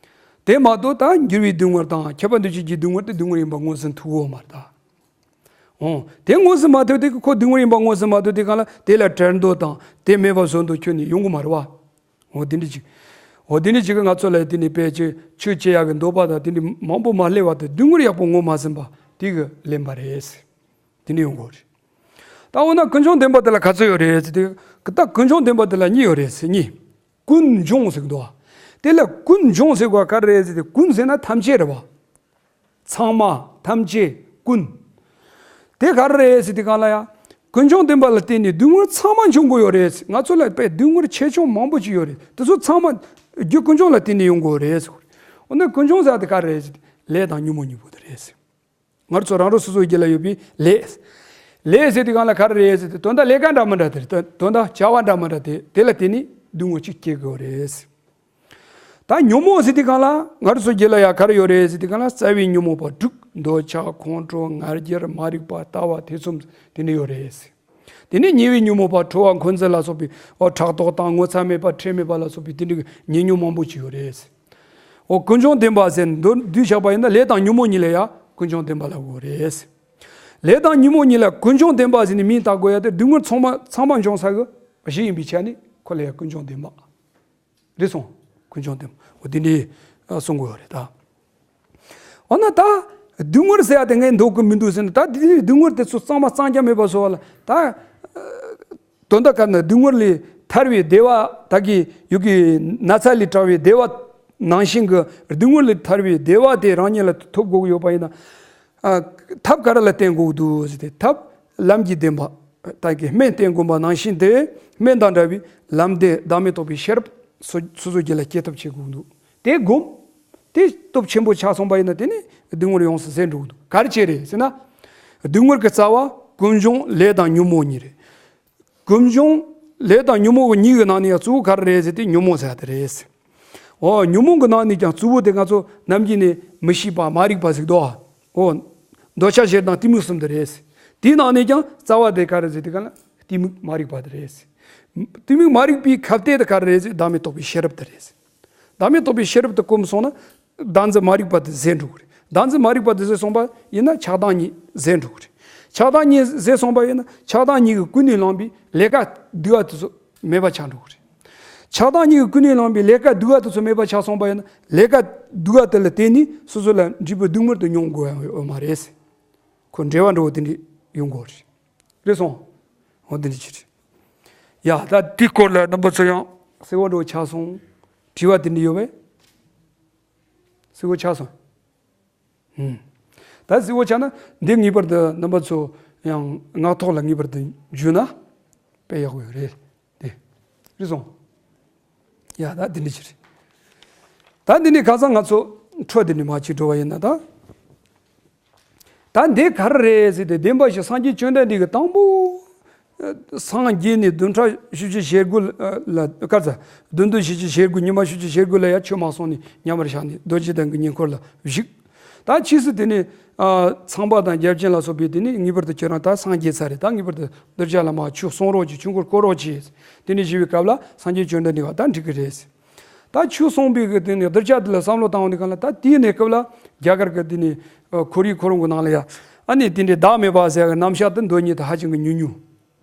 དེ་མ་གཏོགས་ད་འགྱུར་བའི་སྡུག་བསྔལ་དང་ཁྱབ་པ་འདུ་བྱེད་ཀྱི་སྡུག་བསྔལ་དེ་སྡུག་བསྔལ་ཡིན་པ་མངོན་སུམ་ཐུབ་ཡོད་མ་རེད་ད། འོ། དེ་མངོན་སུམ་མ་ཐུབ་དུས་ཁོ་སྡུག་བསྔལ་ཡིན་པ་མངོན་སུམ་མ་ཐུབ་དུས་སྒང་ལ་དེ་ལ་བྲལ་འདོད་དང་དེ་མེད་པ་བཟོ་འདོད་ཁྱོན་ནས་ཡོང་གི་མ་རེད་བ། འོ་དེ་འདྲ་ཅིག་འོ་དེ་འདྲ་ཅིག་གིས་ང་ཚོ་ལ་དེ་ནི་དཔེ་ཆོས་ཆོས་བྱེད་ཡག་གི་འདོད་པ་དང་དེ་འདྲ་མང་པོ་མ་སླེབས་བར་དུ་སྡུག་བསྔལ་ཡག་པོ་ངོས་མ་ཟིན་པ་དེ་གིས་ལན་པ་རེད། དེ་འདྲ་ཡོང་གི་རེད། ད་འོ་ན་ཀུན་འབྱུང་བདེན་པ་དེ་ལ་ག་ཚོད་ཡོད་རེད་ཟེར་དུས། ད་ཀུན་འབྱུང་བདེན་པ་དེ་ལ་གཉིས་ཡོད་རེད་ཟེར། གཉིས། ཀུན་འབྱུང་ཟེར་གི་འདུག་བ། དེ་ལ་ཀུན་འབྱུང་ཟེར་དགོས་ག་རེ་རེད་ཟེར་ཏེ། ཀུན་ཟེར་ན་ཐམས་ཅད་རེད་བ། ཚང་མ། ཐམས་ཅད། ཀུན། དེ་ག་རེ་རེད་ཟེར་དུས་སྒང་ལ་ཡ། ཀུན་འབྱུང་བདེན་པ་ལ་བརྟེན་ནས་སྡུག་བསྔལ་ཚང་མ་འབྱུང་གི་ཡོད་རེད། ང་ཚོ་ལ་དཔེ་སྡུག་བསྔལ་ཆེ་ཆུང་མང་པོ་ཅིག་ཡོད་རེད། དེ་ཚོ་ཚང་མ་རྒྱུ་ཀུན་འབྱུང་ལ་བརྟེན་ནས་ཡོང་གི་ཡོད་རེད་ཟེར། འོ་ན་ཀུན་འབྱུང་ཟེར་དེ་ག་རེ་རེད་ཟེར་ཏེ། ལས་དང་ཉོན་མོངས་གཉིས་པོ་དེ་རེད་ཟེར། ང་ཚོ་རང་རང་སོ་སོའི་རྒྱུད་ལ་ཡོད་པའི་ལས། ལས་ཟེར་དུས་སྒང་ལ་ག་རེ་རེད་ཟེར་ཏེ། དོན་དག་ལས་ཀ་འདྲ་མི་འདྲ་དེ་རེད། དོན་དག་བྱ་བ་འདྲ་མི་འདྲ་དེ་དེ་ལ་བརྟེན་ནས་སྡུག་བསྔལ་ཅིག་སྐྱེ་གི་ཡོད་རེད། ད་ཉོན་མོངས་ཟེར་དུས་སྒང་ལ་ང་རང་ཚོ་རྒྱུད་ལ་ཡ་ག་རེ་ཡོད་རེད་ཟེར་དུས་སྒང་ལ། རྩ་བའི་ཉོན་མོངས་པ་དྲུག་འདོད་ཆགས་ཁོང་ཁྲོ་ང་རྒྱལ་མ་རིག་པ་ལྟ་བ་ཐེ་ཚོམ་དེ་འདྲ་ཡོད་རེད། དེ་ནས་ཉེ་བའི་ཉོན་མོངས་པ་ཁྲོ་བ་འཁོན་འཛིན་ལ་སོགས་པའི། འོ། ཕྲག་དོག་དང་ངོ་ཚ་མེད་པ་ཁྲེལ་མེད་པ་ལ་སོགས་པའི་དེ་འདྲའི་ཉེ་ཉོན་མང་པོ་ཅིག་ཡོད་རེད། འོ། ཀུན་འབྱུང་བདེན་པ་ཟེར་མདོར་བསྡུས་བཞག་པ་ཡིན་ན་ལས་དང་ཉོན་མོངས་གཉིས་ལ་ཡ་ཀུན་འབྱུང་བདེན་པ་ལབ་དགོས་རེད། ལས་དང་ཉོན་མོངས་གཉིས་ལ་ཀུན་འབྱུང་བདེན་པ་ཟེར་ནས་མིང་བཏགས་དགོས་ཡ་དེ། སྡུག་བསྔལ་ཚང་མ་ཚང་མ་འབྱུང་ས་གི་གཞི་ཡིན་པའི་ཆ་ནས་ཁོ་ལ་ཡ་ཀུན་འབྱུང་བདེན་པ། རེད་སོང་། ཀུན་འབྱུང་བདེན་པ། འོ་དེ་འདྲའི་གསུང་དགོས་ཡོད་རེད་ད། འོ་ན་ད་སྡུག་བསྔལ་ཟེར་ཡ་དེ་ངས་འདོད་ཀྱི་མི་འདུག་ཟེར་ན། ད་དེ་སྡུག་བསྔལ་དེ་ཚོ་གཙང་མ་གཙང་རྐྱང་མེད་པ་བཟོ་བ་ལ་ད། དོན་དག་ག་ན་སྡུག་བསྔལ་ལས་ཐར་བའི་བདེ་བ། ད་གི་ཡུལ་གྱི་ན་ཚ་ལས་བྲལ་བའི་བདེ་བ་ནང་བཞིན་གྱི་སྡུག་བསྔལ་ལས་ཐར་བའི་བདེ་བ་དེ་རང་ཉིད་ལ་ཐོབ་དགོས་ཀྱི་ཡོད་པ་ཡིན་ན། ཨ། ཐབས་ག་རེ་ལ་བརྟེན་དགོས་འདུག་ཟེར་ཏེ། ཐབས་ལམ་གྱི་བདེན་པ། ད་གི་སྨན་བསྟེན་དགོས་པ་ནང་བཞིན་དེ། སྨན་དང་འདྲ་བའི་ལམ་བདེ་བདག་མེད་རྟོགས་པའི་ཤེས་རབ་སོ་སོ་སོ་རྒྱུད་ལ་སྐྱེ་ཐབས་བྱེད་དགོས་འདུག་དེ་སྒོམ། དེ་སྟོབས་ཆེན་པོ་ཆགས་སོང་པ་ཡིན་ན་དེ་ནི་སྡུག་བསྔལ་ཡོངས་སུ་ཟད་འགྲོ་གི་འདུག་ག་རེ་བྱས་རེད་ཟེར་ན། སྡུག་བསྔལ་གྱི་རྩ་བ་ཀུན་འབྱུང་ལས་དང་ཉོན་མོངས་གཉིས་རེད། ཀུན་འབྱུང་ལས་དང་ཉོན་མོངས་གཉིས་ཀྱི་ནང་ནས་ཡང་གཙོ་བོ་ག་རེ་རེད་ཟེར་ཏེ་ཉོན་མོངས་ཟེར་ཡ་དེ་རེད། འོ། ཉོན་མོངས་ཀྱི་ནང་ནས་ཀྱང་གཙོ་བོ་དེ་ང་ཚོ་ནམ་རྒྱུན་ནས་མི་ཤེས་པ་མ་རིག་པ་ཟེར་གི་འདུག་འོ། འདོད་ཆགས་ཞེ་སྡང་གཏི་མུག་གསུམ་དེ་རེད། དེའི་ནང་ནས་ཀྱང་རྩ་བ་དེ་ག་རེ་ཟེར་དུས་སྒང་ལ་གཏི་མུག་མ་རིག་པ་དེ་རེད། གཏི་མུག་མ་རིག་པའི་ཁ་གཏད་དེ་ག་རེ་རེད་ཟེར། བདག་མེད་རྟོགས་པའི་ཤེས་རབ་དེ་རེད། བདག་མེད་རྟོགས་པའི་ཤེས་རབ་དེ་སྒོམ་སོང་ན་བདག་འཛིན་མ་རིག་པ་དེ་ཟད་འགྲོ་གི་རེད། བདག་འཛིན་མ་རིག་པ་དེ་ཟད་སོང་པ་ཡིན་ན་ཆགས་སྡང་གཉིས་ཟད་འགྲོ་གི་རེད། ཆགས་སྡང་གཉིས་ཟད་སོང་པ་ཡིན་ན་ཆགས་སྡང་གཉིས་ཀྱིས་ཀུན་ནས་བསླངས་པའི་ལས་ཀ་སྡུག་པ་དེ་ཚོ་མེད་པ་ཆགས་འགྲོ་གི་རེད། ཆགས་སྡང་གཉིས་ཀྱིས་ཀུན་ནས་བསླངས་པའི་ལས་ཀ་སྡུག་པ་དེ་ཚོ་མེད་པ་ཆགས་སོང་པ་ཡིན་ན། ལས་ཀ་སྡུག་པ་དེ་ལ་བརྟེན་ནས་སོ་སོ་ལ་འབྲས་བུ་སྡུག་བསྔལ་དེ་མྱོང་དགོས་ཡ་ཡོད་མ་རེད། ཁོ་འབྲེལ་བ་འདྲ་བོ་དེ་འདྲ་ཡོང་དགོས་རེད། རེད་སོང་། འོ་དེ་འདྲ་ཅིག་རེད། ཡ། ད་དེའི་སྐོར་ལ་རྣམ་པ་ཚོ་ཡང་གསལ་བོ་འདྲ་བོ་ཆགས་སོང་། དྲི་བ་དེ་འདྲ་ཡོད་པས། གསལ་བོ་ཆགས་སོང་། ཨུམ། ད་གསལ་བོ་ཆགས་ན་འདི་ངེས་པར་དུ་རྣམ་པ་ཚོ་ཡང་ངག་ཐོག་ལ་ངེས་པར་དུ་འཇུས་ན་དཔེ་ཡག་པོ་ཡོད་རེད། དེ། རེད་སོང་། ཡ། ད་འདི་འདྲ་ཅིག་རེད། ད་འདི་ནས་ཁ་སང་ང་ཚོ་འཕྲོ་འདི་ནས་མར་ཅིག་འགྲོ་བ་ཡིན་ན་ད། ད་འདི་ག་རེ་རེད་ཟེར་ཏེ། བདེན་པ་བཞི་སངས་རྒྱས་བཅོམ་ལྡན་འདས་ཀྱིས་དང་པོ་སངས་རྒྱས་ནས་བདུན་ཕྲག་བཞི་བཅུ་ཞེ་དགུ་ལ། ག་ཚ། བདུན་ཕྲག་བཞི་བཅུ་ཞེ་དགུ། ཉི་མ་བཞི་བཅུ་ཞེ་དགུ་ལ་ཡ་ཆོས་མ་གསུངས་ནས་མཉམ་པར་བཞག་ནས་རྡོ་རྗེ་གདན་གྱི་ཉེ་འཁོར་ལ་བཞུགས། ད་ཕྱིས་སུ་དེ་ནས་ཨ་ཚངས་པ་དང་བརྒྱ་བྱིན་ལ་སོགས་པས་དེ་ནས་ངེས་པར་དུ་ཁྱེད་རང་ད་སངས་རྒྱས་ཚར་རེད། ད་ངེས་པར་དུ་གདུལ་བྱ་ལ་མར་ཆོས་གསུང་རོགས་གྱིས། ཆོས་འཁོར་བསྐོར་རོགས་གྱིས། དེ་ནས་ཞུས་པའི་སྐབས་ལ་སངས་རྒྱས་བཅོམ་ལྡན་འདས་ཀྱིས་ད་འགྲིག་གི་རེད། ད་ཆོས་གསུངས་པའི་གི་དེ་ནས་གདུལ་བྱ་དེ་ལ་བསམ་བློ་བཏང་བའི་སྒང་ལ། ད་དེའི་གནས་སྐབས་ལ་རྒྱ་གར་གྱི་དེ་ནས་ཨ་ཁོར་ཡུག་ཁོ་རང་གི་ནང་ལ་ཡ་ ཨ་ནི་དེ་འདྲའི་བདག་མེད་པ་ཟེར་གི་རྣམ་གཞག་དེ་མདོ་ཉིད་དུ་ཧ་ཅང་གི་ཉུང་ཉུང་།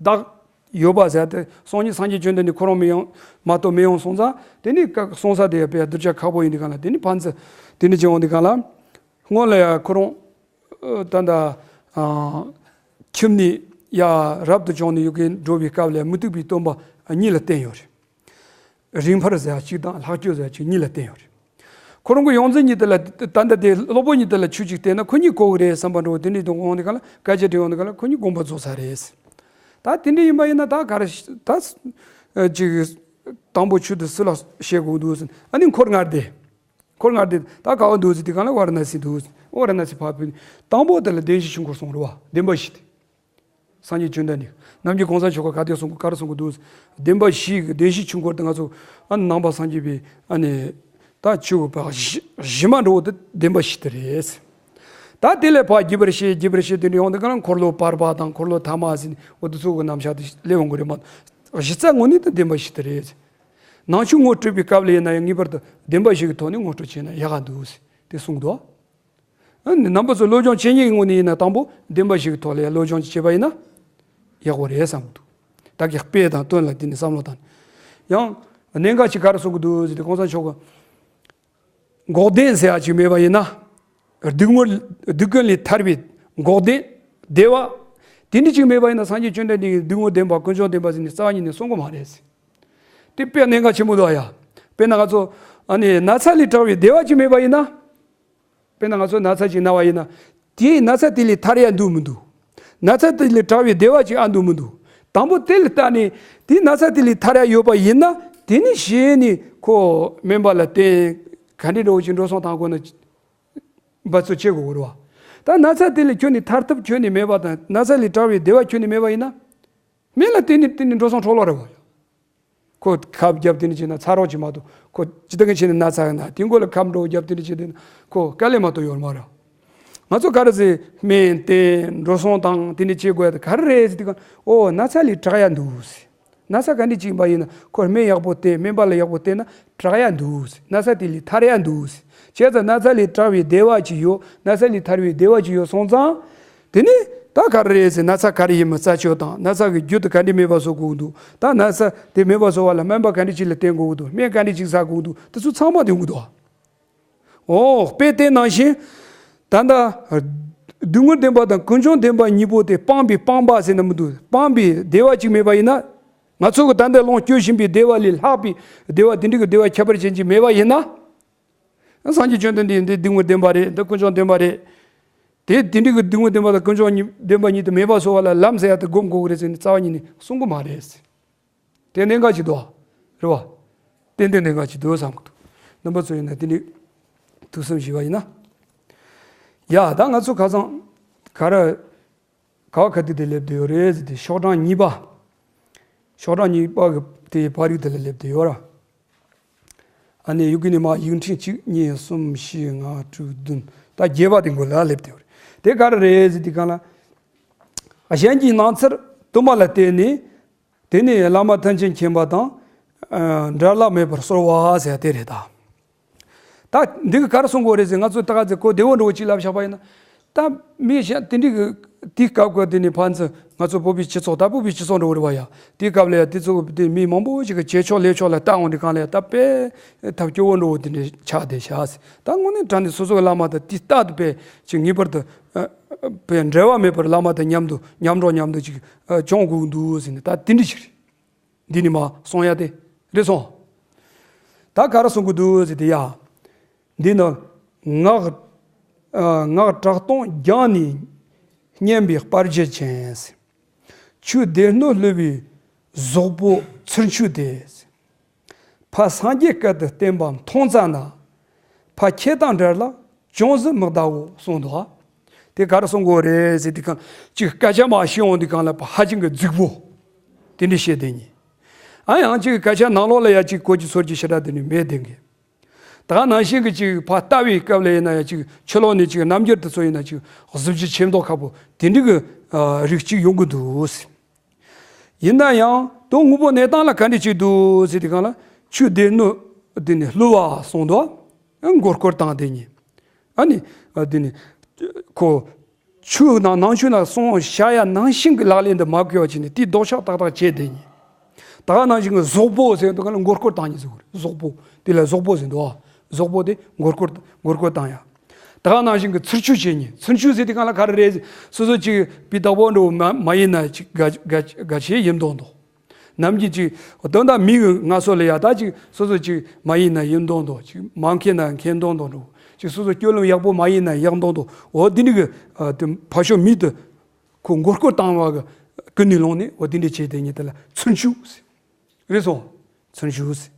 བདག་ཡོད་པ་ཟེར་དེ་སང་ཉིན་སངས་རྒྱས་བཅོམ་ལྡན་འདས་ཁོ་རང་མི་ཡོང་མ་གཏོགས་མི་ཡོང་སོང་ཙང་། དེ་ནི་ཀ་སོང་ས་དེ་ཡང་དཔེ་གདུལ་བྱ་ཁག་པོ་ཡིན་དུས་གང་ལ། དེ་ནི་ཕན་ཚུན་དེ་འདྲ་བྱུང་དུས་གང་ལ། སྔོན་ལ་ཡང་ཁོ་རང་ད་ལྟ་ཁྱིམ་ནས་ཡར་རབ་ཏུ་བྱུང་ནས་ཡུལ་གྱི་འགྲོ་བའི་སྐབས་ལ་མུ་སྟེགས་པའི་སྟོན་པ་གཉིས་ལ་བསྟེན་ཡོད་རེད། རིགས་འཕར་ཟེར་ཡ་གཅིག་དང་ལྷག་སྤྱོད་ཟེར་ཡ་གཅིག་གཉིས་ལ་བསྟེན་ཡོད་རེད། ཁོ་རང་གི་ཡོངས་འཛིན་གཉིས་དེ་ལ། ད་ལྟ་དེ་སློབ་དཔོན་གཉིས་དེ་ལ་ཆོས་གཅིག་བསྟན་ན་ཁོ་གཉིས་གོ་གི་རེད་བསམ་པ་འདྲ་བོ་དེ་འདྲའི་དུ་འོང་དུས་གང་ལ། སྐད་ཆ་དྲིས་འོང་དུས་གང་ལ་ཁོ་གཉིས་དགོངས་པ་རྫོགས་ཚར་རེད། ད་དེ་འདྲ་ཡིན་པ་ཡིན་ན་ད་ག་རེ་ད་ཅིག་དང་པོ་ཆོས་དེ་སུ་ལ་བཤད་དགོས་འདུག་ཟེར། ཨ་ནི་འཁོར་ལྔ་སྡེ། འཁོར་ལྔ་སྡེ་ད་ག་བ་འདུག་ཟེར་དུས་གང་ལ་ཝཱ་ར་ཎ་སི་འདུག་ཟེར། ཝཱ་ར་ཎ་སི་ཕར་ཕུད། དང་པོ་དེ་ལ་བདེན་བཞིའི་ཆོས་འཁོར་གསུངས་རེད་བ། བདེན་པ་བཞི་སྟེ། སངས་རྒྱས་བཅོམ་ལྡན་འདས། ནམ་རྒྱུན་གོང་ས་མཆོག་གིས་ག་དེ་གསུང་གི་ག་རེ་གསུང་གི་འདུག། བདེན་པ་བཞི་གི་བདེན་བཞིའི་ཆོས་འཁོར་དེ་ང་ཚོ་ཨ་ནི་ནང་པ་སངས་རྒྱས་པའི་ཨ་ནི་ད་ཆོས་པ་གཞི་གཞི་མ་འགྲོ་བོ་དེ་བདེན་པ་བཞི་དེ་རེད། ད་དེ་ལས་ཕར་རྒྱས་པར་བཤད་རྒྱས་པར་བཤད་དེ་འདྲ་ཡོང་དུས་གང་ལ་འཁོར་ལོ་བར་པ་དང་འཁོར་ལོ་ཐ་མ་ཟེར་ནས་འོ་དེ་ཚོ་གི་རྣམ་གཞག་དེ་སླེབས་འོང་གི་རེད་མ་གཏོགས། གཞི་རྩ་དངོས་གནས་དེ་བདེན་པ་བཞི་དེ་རེད། ནང་ཆོས་ངོ་སྤྲོད་པའི་སྐབས་ལ་ཡིན་ན་ཡང་ངེས་པར་དུ་བདེན་པ་བཞི་གི་ཐོག་ནས་ངོ་སྤྲོད་བྱས་ན་ཡག་ག་འདུག་ཟེར་དེ་གསུངས་འདུག། ཨ་ནི་རྣམ་པ་ཚོ་བློ་སྦྱོང་བྱེད་མཁན་གྱི་ངོས་ནས་ཡིན་ན་དང་པོ་བདེན་པ་བཞི་གི་ཐོག་ལ་ཡང་བློ་སྦྱོང་ཅིག་བྱས་པ་ཡིན་ན་ཡག་པོ་རེད་བསམ་གྱི་འདུག། ད་གི་དཔེ་དང་དོན་ལ་བརྟེན་ནས་བསམ་བློ་བཏང་། ཡང་གནད་འགག་ཅིག་ག་རེ་གསུང་གི་འདུག་ཟེར་དུས་གོང་ས་མཆོག་གིས་འགོག་བདེན་ཟེར་ཡ་ཅིག་མེད་པ་ཡིན་ན། སྡུག་བསྔལ་སྡུག་ཀུན་ལས་ཐར་བའི་འགོག་བདེན་བདེ་བ་དེ་འདྲ་ཅིག་མེད་པ་ཡིན་ན། སངས་རྒྱས་བཅོམ་ལྡན་འདས་ཀྱིས་སྡུག་བསྔལ་བདེན་པ་ཀུན་འབྱུང་བདེན་པ་ཟེར་ནས་རྩ་བ་ཉིད་ནས་གསུང་གི་མ་རེད་ཟེར། དེ་དཔེ་གནད་འགག་ཆེན་པོ་འདུག་ཨ་ཡ། དཔེར་ན་ང་ཚོ་ཨ་ནི་ན་ཚ་ལས་དྲག་པའི་བདེ་བ་ཅིག་མེད་པ་ཡིན་ན། དཔེར་ན་ང་ཚོ་ན་ཚ་ཅིག་ན་བ་ཡིན་ན། དེའི་ན་ཚ་དེ་ལས་ཐར་ཡ་འདུག་མི་འདུག། ན་ཚ་དེ་ལས་དྲག་པའི་བདེ་བ་ཅིག་ཨ་འདུག་མི་འདུག། དང་པོ་དེ་ལ་བལྟས་ནས་དེའི་ན་ཚ་དེ་ལས་ཐར་ཡ་ཡོད་པ་ཡིན་ན། དེ་ནི་གཞི་ནས་ཁོ་སྨན་པ་ལ་བསྟེན། ག་འདྲའི་འགྲོ་བ་ཅིག་འགྲོ་སོང་དང་ཁོ་ན་འབད་རྩོལ་བྱེད་དགོས་རེད་བ། ད་ན་ཚ་དེ་ལས་ཁྱོན་ནས་ཐར་ཐབས་ཁྱོན་ནས་མེད་པ་དང་། ན་ཚ་ལས་དྲག་པའི་བདེ་བ་ཁྱོན་ནས་མེད་པ་ཡིན་ན། སྨན་ལ་བརྟེན་ནས་བརྟེན་ནས་འགྲོ་སོང་འཕྲོ་བརླག་རེད་བ། ཁོ་ཁབ་བརྒྱབ་དེ་འདྲ་བྱས་ན་ཚ་རོགས་ཅིག་མ་གཏོགས། ཁོ་ཅི་ལྟར་གི་བྱས་ནས་ན་ཚ་ཡོད་ན་དེ་མགོ་ལ་ཁབ་འགྲོ་བརྒྱབ་དེ་འདྲ་བྱས་དེ་ན་ཁོ་དཀའ་ལས་མ་གཏོགས་ཡོད་མ་རེད། ང་ཚོ་ག་རེ་ཟེར། སྨན་བསྟེན་འགྲོ་སོང་བཏང་དེ་འདྲ་བྱེད་དགོས་ཡ་དེ་ག་རེ་རེད་ཟེར་དུས་གང་། ཨོ་ན་ཚ་ལས་དྲག་ཡ་འདུག་ཟེར། ན་ཚ་ག་འདྲ་ཅིག་ཡིན་པ་ཡིན་ན་ཁོ་སྨན་ཡག་པོ་བསྟེན། སྨན་པ་ལ་ཡག་པོ་བསྟེན་ན་དྲག་ཡ་འདུག་ཟེར། ན་ཚ་དེ་ལས་ཐར་ཡ་འདུག་ཟེར། བྱས་ཙང་ན་ཚ་ལས་དྲག་པའི་བདེ་བ་ཅིག་ཡོད། ན་ཚ་ལས་ཐར་བའི་བདེ་བ་ཅིག་ཡོད་སོང་ཙང་། དེ་ནི་ད་ག་རེ་རེད་ཟེར། ན་ཚ་ག་རེ་ཡིན་མིན་རྩད་གཅོད་དང་། ན་ཚ་གི་རྒྱུ་དེ་ག་འདྲས་མེད་པ་བཟོ་དགོས་ཀྱི་འདུག། ད་ན་ཚ་དེ་མེད་པ་བཟོ་བ་ལ་སྨན་པ་ག་འདྲས་ཅིག་ལ་བསྟེན་དགོས་ཀྱི་འདུག། སྨན་ག་འདྲས་ཅིག་ཟ་དགོས་ཀྱི་འདུག། དེ་ཚོ་ཚང་མ་དེ་ཡོང་གི་འདུག། འོ་དཔེ་དེ་ནང་བཞིན་ད་ལྟ་སྡུག་བསྔལ་བདེན་པ་དང་ཀུན་འབྱུང་བདེན་པ་གཉིས་པོ་དེ་སྤངས་པའི་སྤངས་པ་ཟེར་ན་མི་འདུག། སྤངས་པའི་བདེ་བ་ཅིག་མེད་པ་ཡིན་ན། ང་ཚོ་གི་ད་ལྟ་ལོངས་སྤྱོད་བཞིན་པའི་བདེ་བ་ལས་ལྷག་པའི་བདེ་བ་དེ་འདྲ་གི་བདེ་བ་ཁྱད་པར་ཅན་ཅིག་མེད་པ་ཡིན་ན། སངས་རྒྱས་བཅོམ་ལྡན་འདས་འདི་སྡུག་བསྔལ་བདེན་པ་རེད། འདི་ཀུན་འབྱུང་བདེན་པ་རེད། དེ་དེ་འདྲའི་གི་སྡུག་བསྔལ་བདེན་པ་དང་ཀུན་འབྱུང་བདེན་པ་གཉིས་དེ་མེད་པ་བཟོ་བ་ལ་ལམ་ཟེར་ཡ་དེ་སྒོམ་དགོས་ཀྱི་རེད་ཟེར་ནས་རྩ་བ་ཉིད་ནས་གསུང་གི་མ་རེད། དེ་གནད་འགག་ཅིག་འདུག་རེད་བ། ཏན་ཏན་གནད་འགག་ཅིག་འདུག་བསམ་གི་འདུག། རྣམ་པ་ཚོ་ཡིན་ན་དེ་འདྲའི་ཐུགས་བསམ་བཞེས་པ་ཡིན་ན། ཡ་ད་ང་ཚོ་ཁ་སང་ག་རེ། ག་བ་ག་དུས་དེ་སླེབས་བསྡད་ཡོད་རེད་ཟེར་དུས་ཤོག་གྲངས་གཉིས་པ། ཤོག་གྲངས་གཉིས་པ་གི་དེའི་བར་རིགས་དེ་ལ་སླེབས་བསྡད་ཡོད་ར། ཨ་ནི་ཡུལ་གི་ནི་མ་ཡིག་ཕྲེང་གཅིག་གཉིས་གསུམ་བཞི་ལྔ་དྲུག་བདུན། ད་བརྒྱད་པ་དེ་མགོ་ལ་སླེབས་བསྡད་ཡོད་རེད། དེ་ག་རེ་རེད་ཟེར་དུས་གང་ལ། གཞན་གྱི་སྣང་ཚུལ་དུ་མ་ལ་བརྟེན་ནས། དེ་ནི་བླ་མ་ཐམས་ཅད་མཁྱེན་པ་དང་། ཨ་འབྲལ་ལ་མེད་པར་གསོལ་བ་ཟེར་དེ་རེད་ད། ད་འདི་གི་ག་རེ་གསུང་དགོས་རེད་ཟེར། ང་ཚོས་ད་ག་ཚོད་གོ་བདེ་བོ་འདྲ་བོ་ཅིག་ལབ་བཞག་པ་ཡིན་ན། ད་མི་གཞན་དེ་འདྲ་གི་དེའི་སྐབས་ཀྱི་དེ་ནི་ཕན་ཚུན་ང་ཚོ་བོད་པའི་སྤྱི་ཚོགས། ད་བོད་པའི་སྤྱི་ཚོགས་འདྲ་བོ་རེད་བ་ཡ། དེའི་སྐབས་ལ་ཡ་དེ་ཚོ་དེ་མི་མང་པོ་ཞིག་གི་བྱེད་ཕྱོགས་ལས་ཕྱོགས་ལ་ལྟ་འོང་དུས་གང་ལ་ཡ་ད་དཔེ་ཐབས་སྐྱོ་བོ་འདྲ་བོ་དེ་འདྲ་ཆགས་བསྡད་ཤག་ཟེར། ད་དངོས་གནས་དྲང་གནས་སོ་སོ་གི་བླ་མ་དང་དེ་ལྟ་དུ་དཔེ་ཅིག་ངེས་པར་དུ་ཨ་དཔེ་འབྲལ་བ་མེད་པར་བླ་མ་དང་མཉམ་དུ་མཉམ་འགྲོགས་མཉམ་དུ་ཅིག་ཨ་སྐྱོང་དགོས་འདུག་ཟེར་ནས་ད་དེ་འདྲ་ཞིག་རེད། འདི་ནི་མ་གསུང་ཡ་དེ་རེད་སོང་། ད་ག་རེ་གསུང་གི་འདུག་ཟེར་དེ་ཡ། འདི་ནི་ངག་ཨ་ངག་གྲགས་སྟོང་རྒྱང་ནས་སྙན་པའི་དཔལ་གྱུར་ཅན། ཆོས་སྡེ་སྣོད་བསླུ་བའི་ཟོག་པོ་ཚུར་འཆུས་ཏེ། ཕ་སངས་རྒྱས་སྐད་དུ་བསྟན་པ་མཐོང་ཙ་ན། ཕ་ཁྱེད་དང་འབྲལ་ལ་ཅུང་ཟད་མི་གདའ་འོ་གསུངས་འདུག། དེ་ག་རེ་གསུང་དགོས་རེད་ཟེར་དུས་གང་ཅིག་སྐད་ཆ་མ་ཤེས་འོང་དུས་གང་ལ་ཕ་ཧ་ཅང་གི་རྫིག་པོ་དེ་འདྲ་བཤད་བསྡད་ཉིན། ཨ་ཡང་ཅིག་སྐད་ཆ་ནང་ལོགས་ལ་ཡ་ཅིག་གོ་རྒྱུ་ཚོར་རྒྱུ་ཞེ་དྲག་དེ་འདྲ་མེད་བསྡད་གི། ད་ག་ནང་བཞིན་གྱི་ཅིག་ཕར་ལྟ་བའི་སྐབས་ལ་ཡིན་ན་ཡང་ཅིག་ཕྱི་ལོགས་ནས་ཅིག་རྣམ་འགྱུར་དེ་ཚོ་ཡིན་ན་ཅིག་གཟི་བརྗིད་ཆེ་མདོག་ཁ་པོ་དེ་འདྲ་གི་ཨ་རིགས་ཅིག་ཡོང་གི་འདུག། ཡིན་ན་ཡང་དོན་དངོས་པོ་གནས་སྟངས་ལ་ག་འདྲ་ཅིག་འདུག་ཟེར་དུས་གང་ལ་ཆོས་སྡེ་སྣོད་དེ་ནི་བསླུ་བ་གསུངས་འདུག། མགོ་སྐོར་བཏང་དེ་ཉིད། ཨ་ནི་ཨ་དེ་ནི་ཁོ་ ཆོས་ནང་ནང་ཆོས་ནང་གསུངས་བཞག་ཡ་ནང་བཞིན་གྱི་ལག་ལེན་དུ་མ་བཀོལ་བ་བྱས་ནས་དེའི་ལྡོག་ཕྱོགས་ཏག་ཏག་བྱས་བསྡད་ཉེ། ད་ག་ནང་བཞིན་གྱི་གཟུགས་པོ་ཟེར་དུས་ག་ལ་མགོ་སྐོར་བཏང་ཉེ་ཟེར་གི་རེད། གཟུགས་པོ་དེ་ལ་གཟུགས་པོ་ཟེར་འདུག་ཨ། གཟུགས་པོ་དེ་མགོ་སྐོར་མགོ་སྐོར་བཏང་ཡ། ད་ག་ནང་བཞིན་གྱི་ཚུར་ཆུད་བྱས་ཉེ། ཚུར་ཆུད་ཟེར་དུས་ག་ལ་ག་རེ་རེད། སོ་སོ་ཅིག་པའི་བདག་པོ་འགྲོ་མ་མ་ཡིན་ན་ཅིག་དགའ་དགའ་དགའ་བྱེད་ཡིན་མདོག་མདོག་ནམ་གྱི་ཅིག་དོན་དག་མི་གི་ང་ཚོ་ལ་ཡ་ད་ཅིག་སོ་སོ་ཅིག་མ་ཡིན་ན་ཡིན་མདོག་མདོག་ཅིག་མ་མཁས་ན་མཁས་མདོག་མདོག་འགྲོ། ཅིག་སོ་སོ་སྤྱོད་ལམ་ཡག་པོ་མ་ཡིན་ན་ཡག་མདོག་མདོག་འོ་དེ་འདྲ་གི་ཨ་དེ་ཕར་ཕྱོགས་མི་དེ་ཁོ་མགོ་སྐོར་བཏང་བ་གི་ཀུན་ནས་ལོང་ནས་འོ་དེ་འདྲ་བྱས་དེ་ཉིད་དེ་ལ་ཚུར་ཆུད་ཟེར། རེད་སོང་། ཚུར་ཆུད་ཟེར།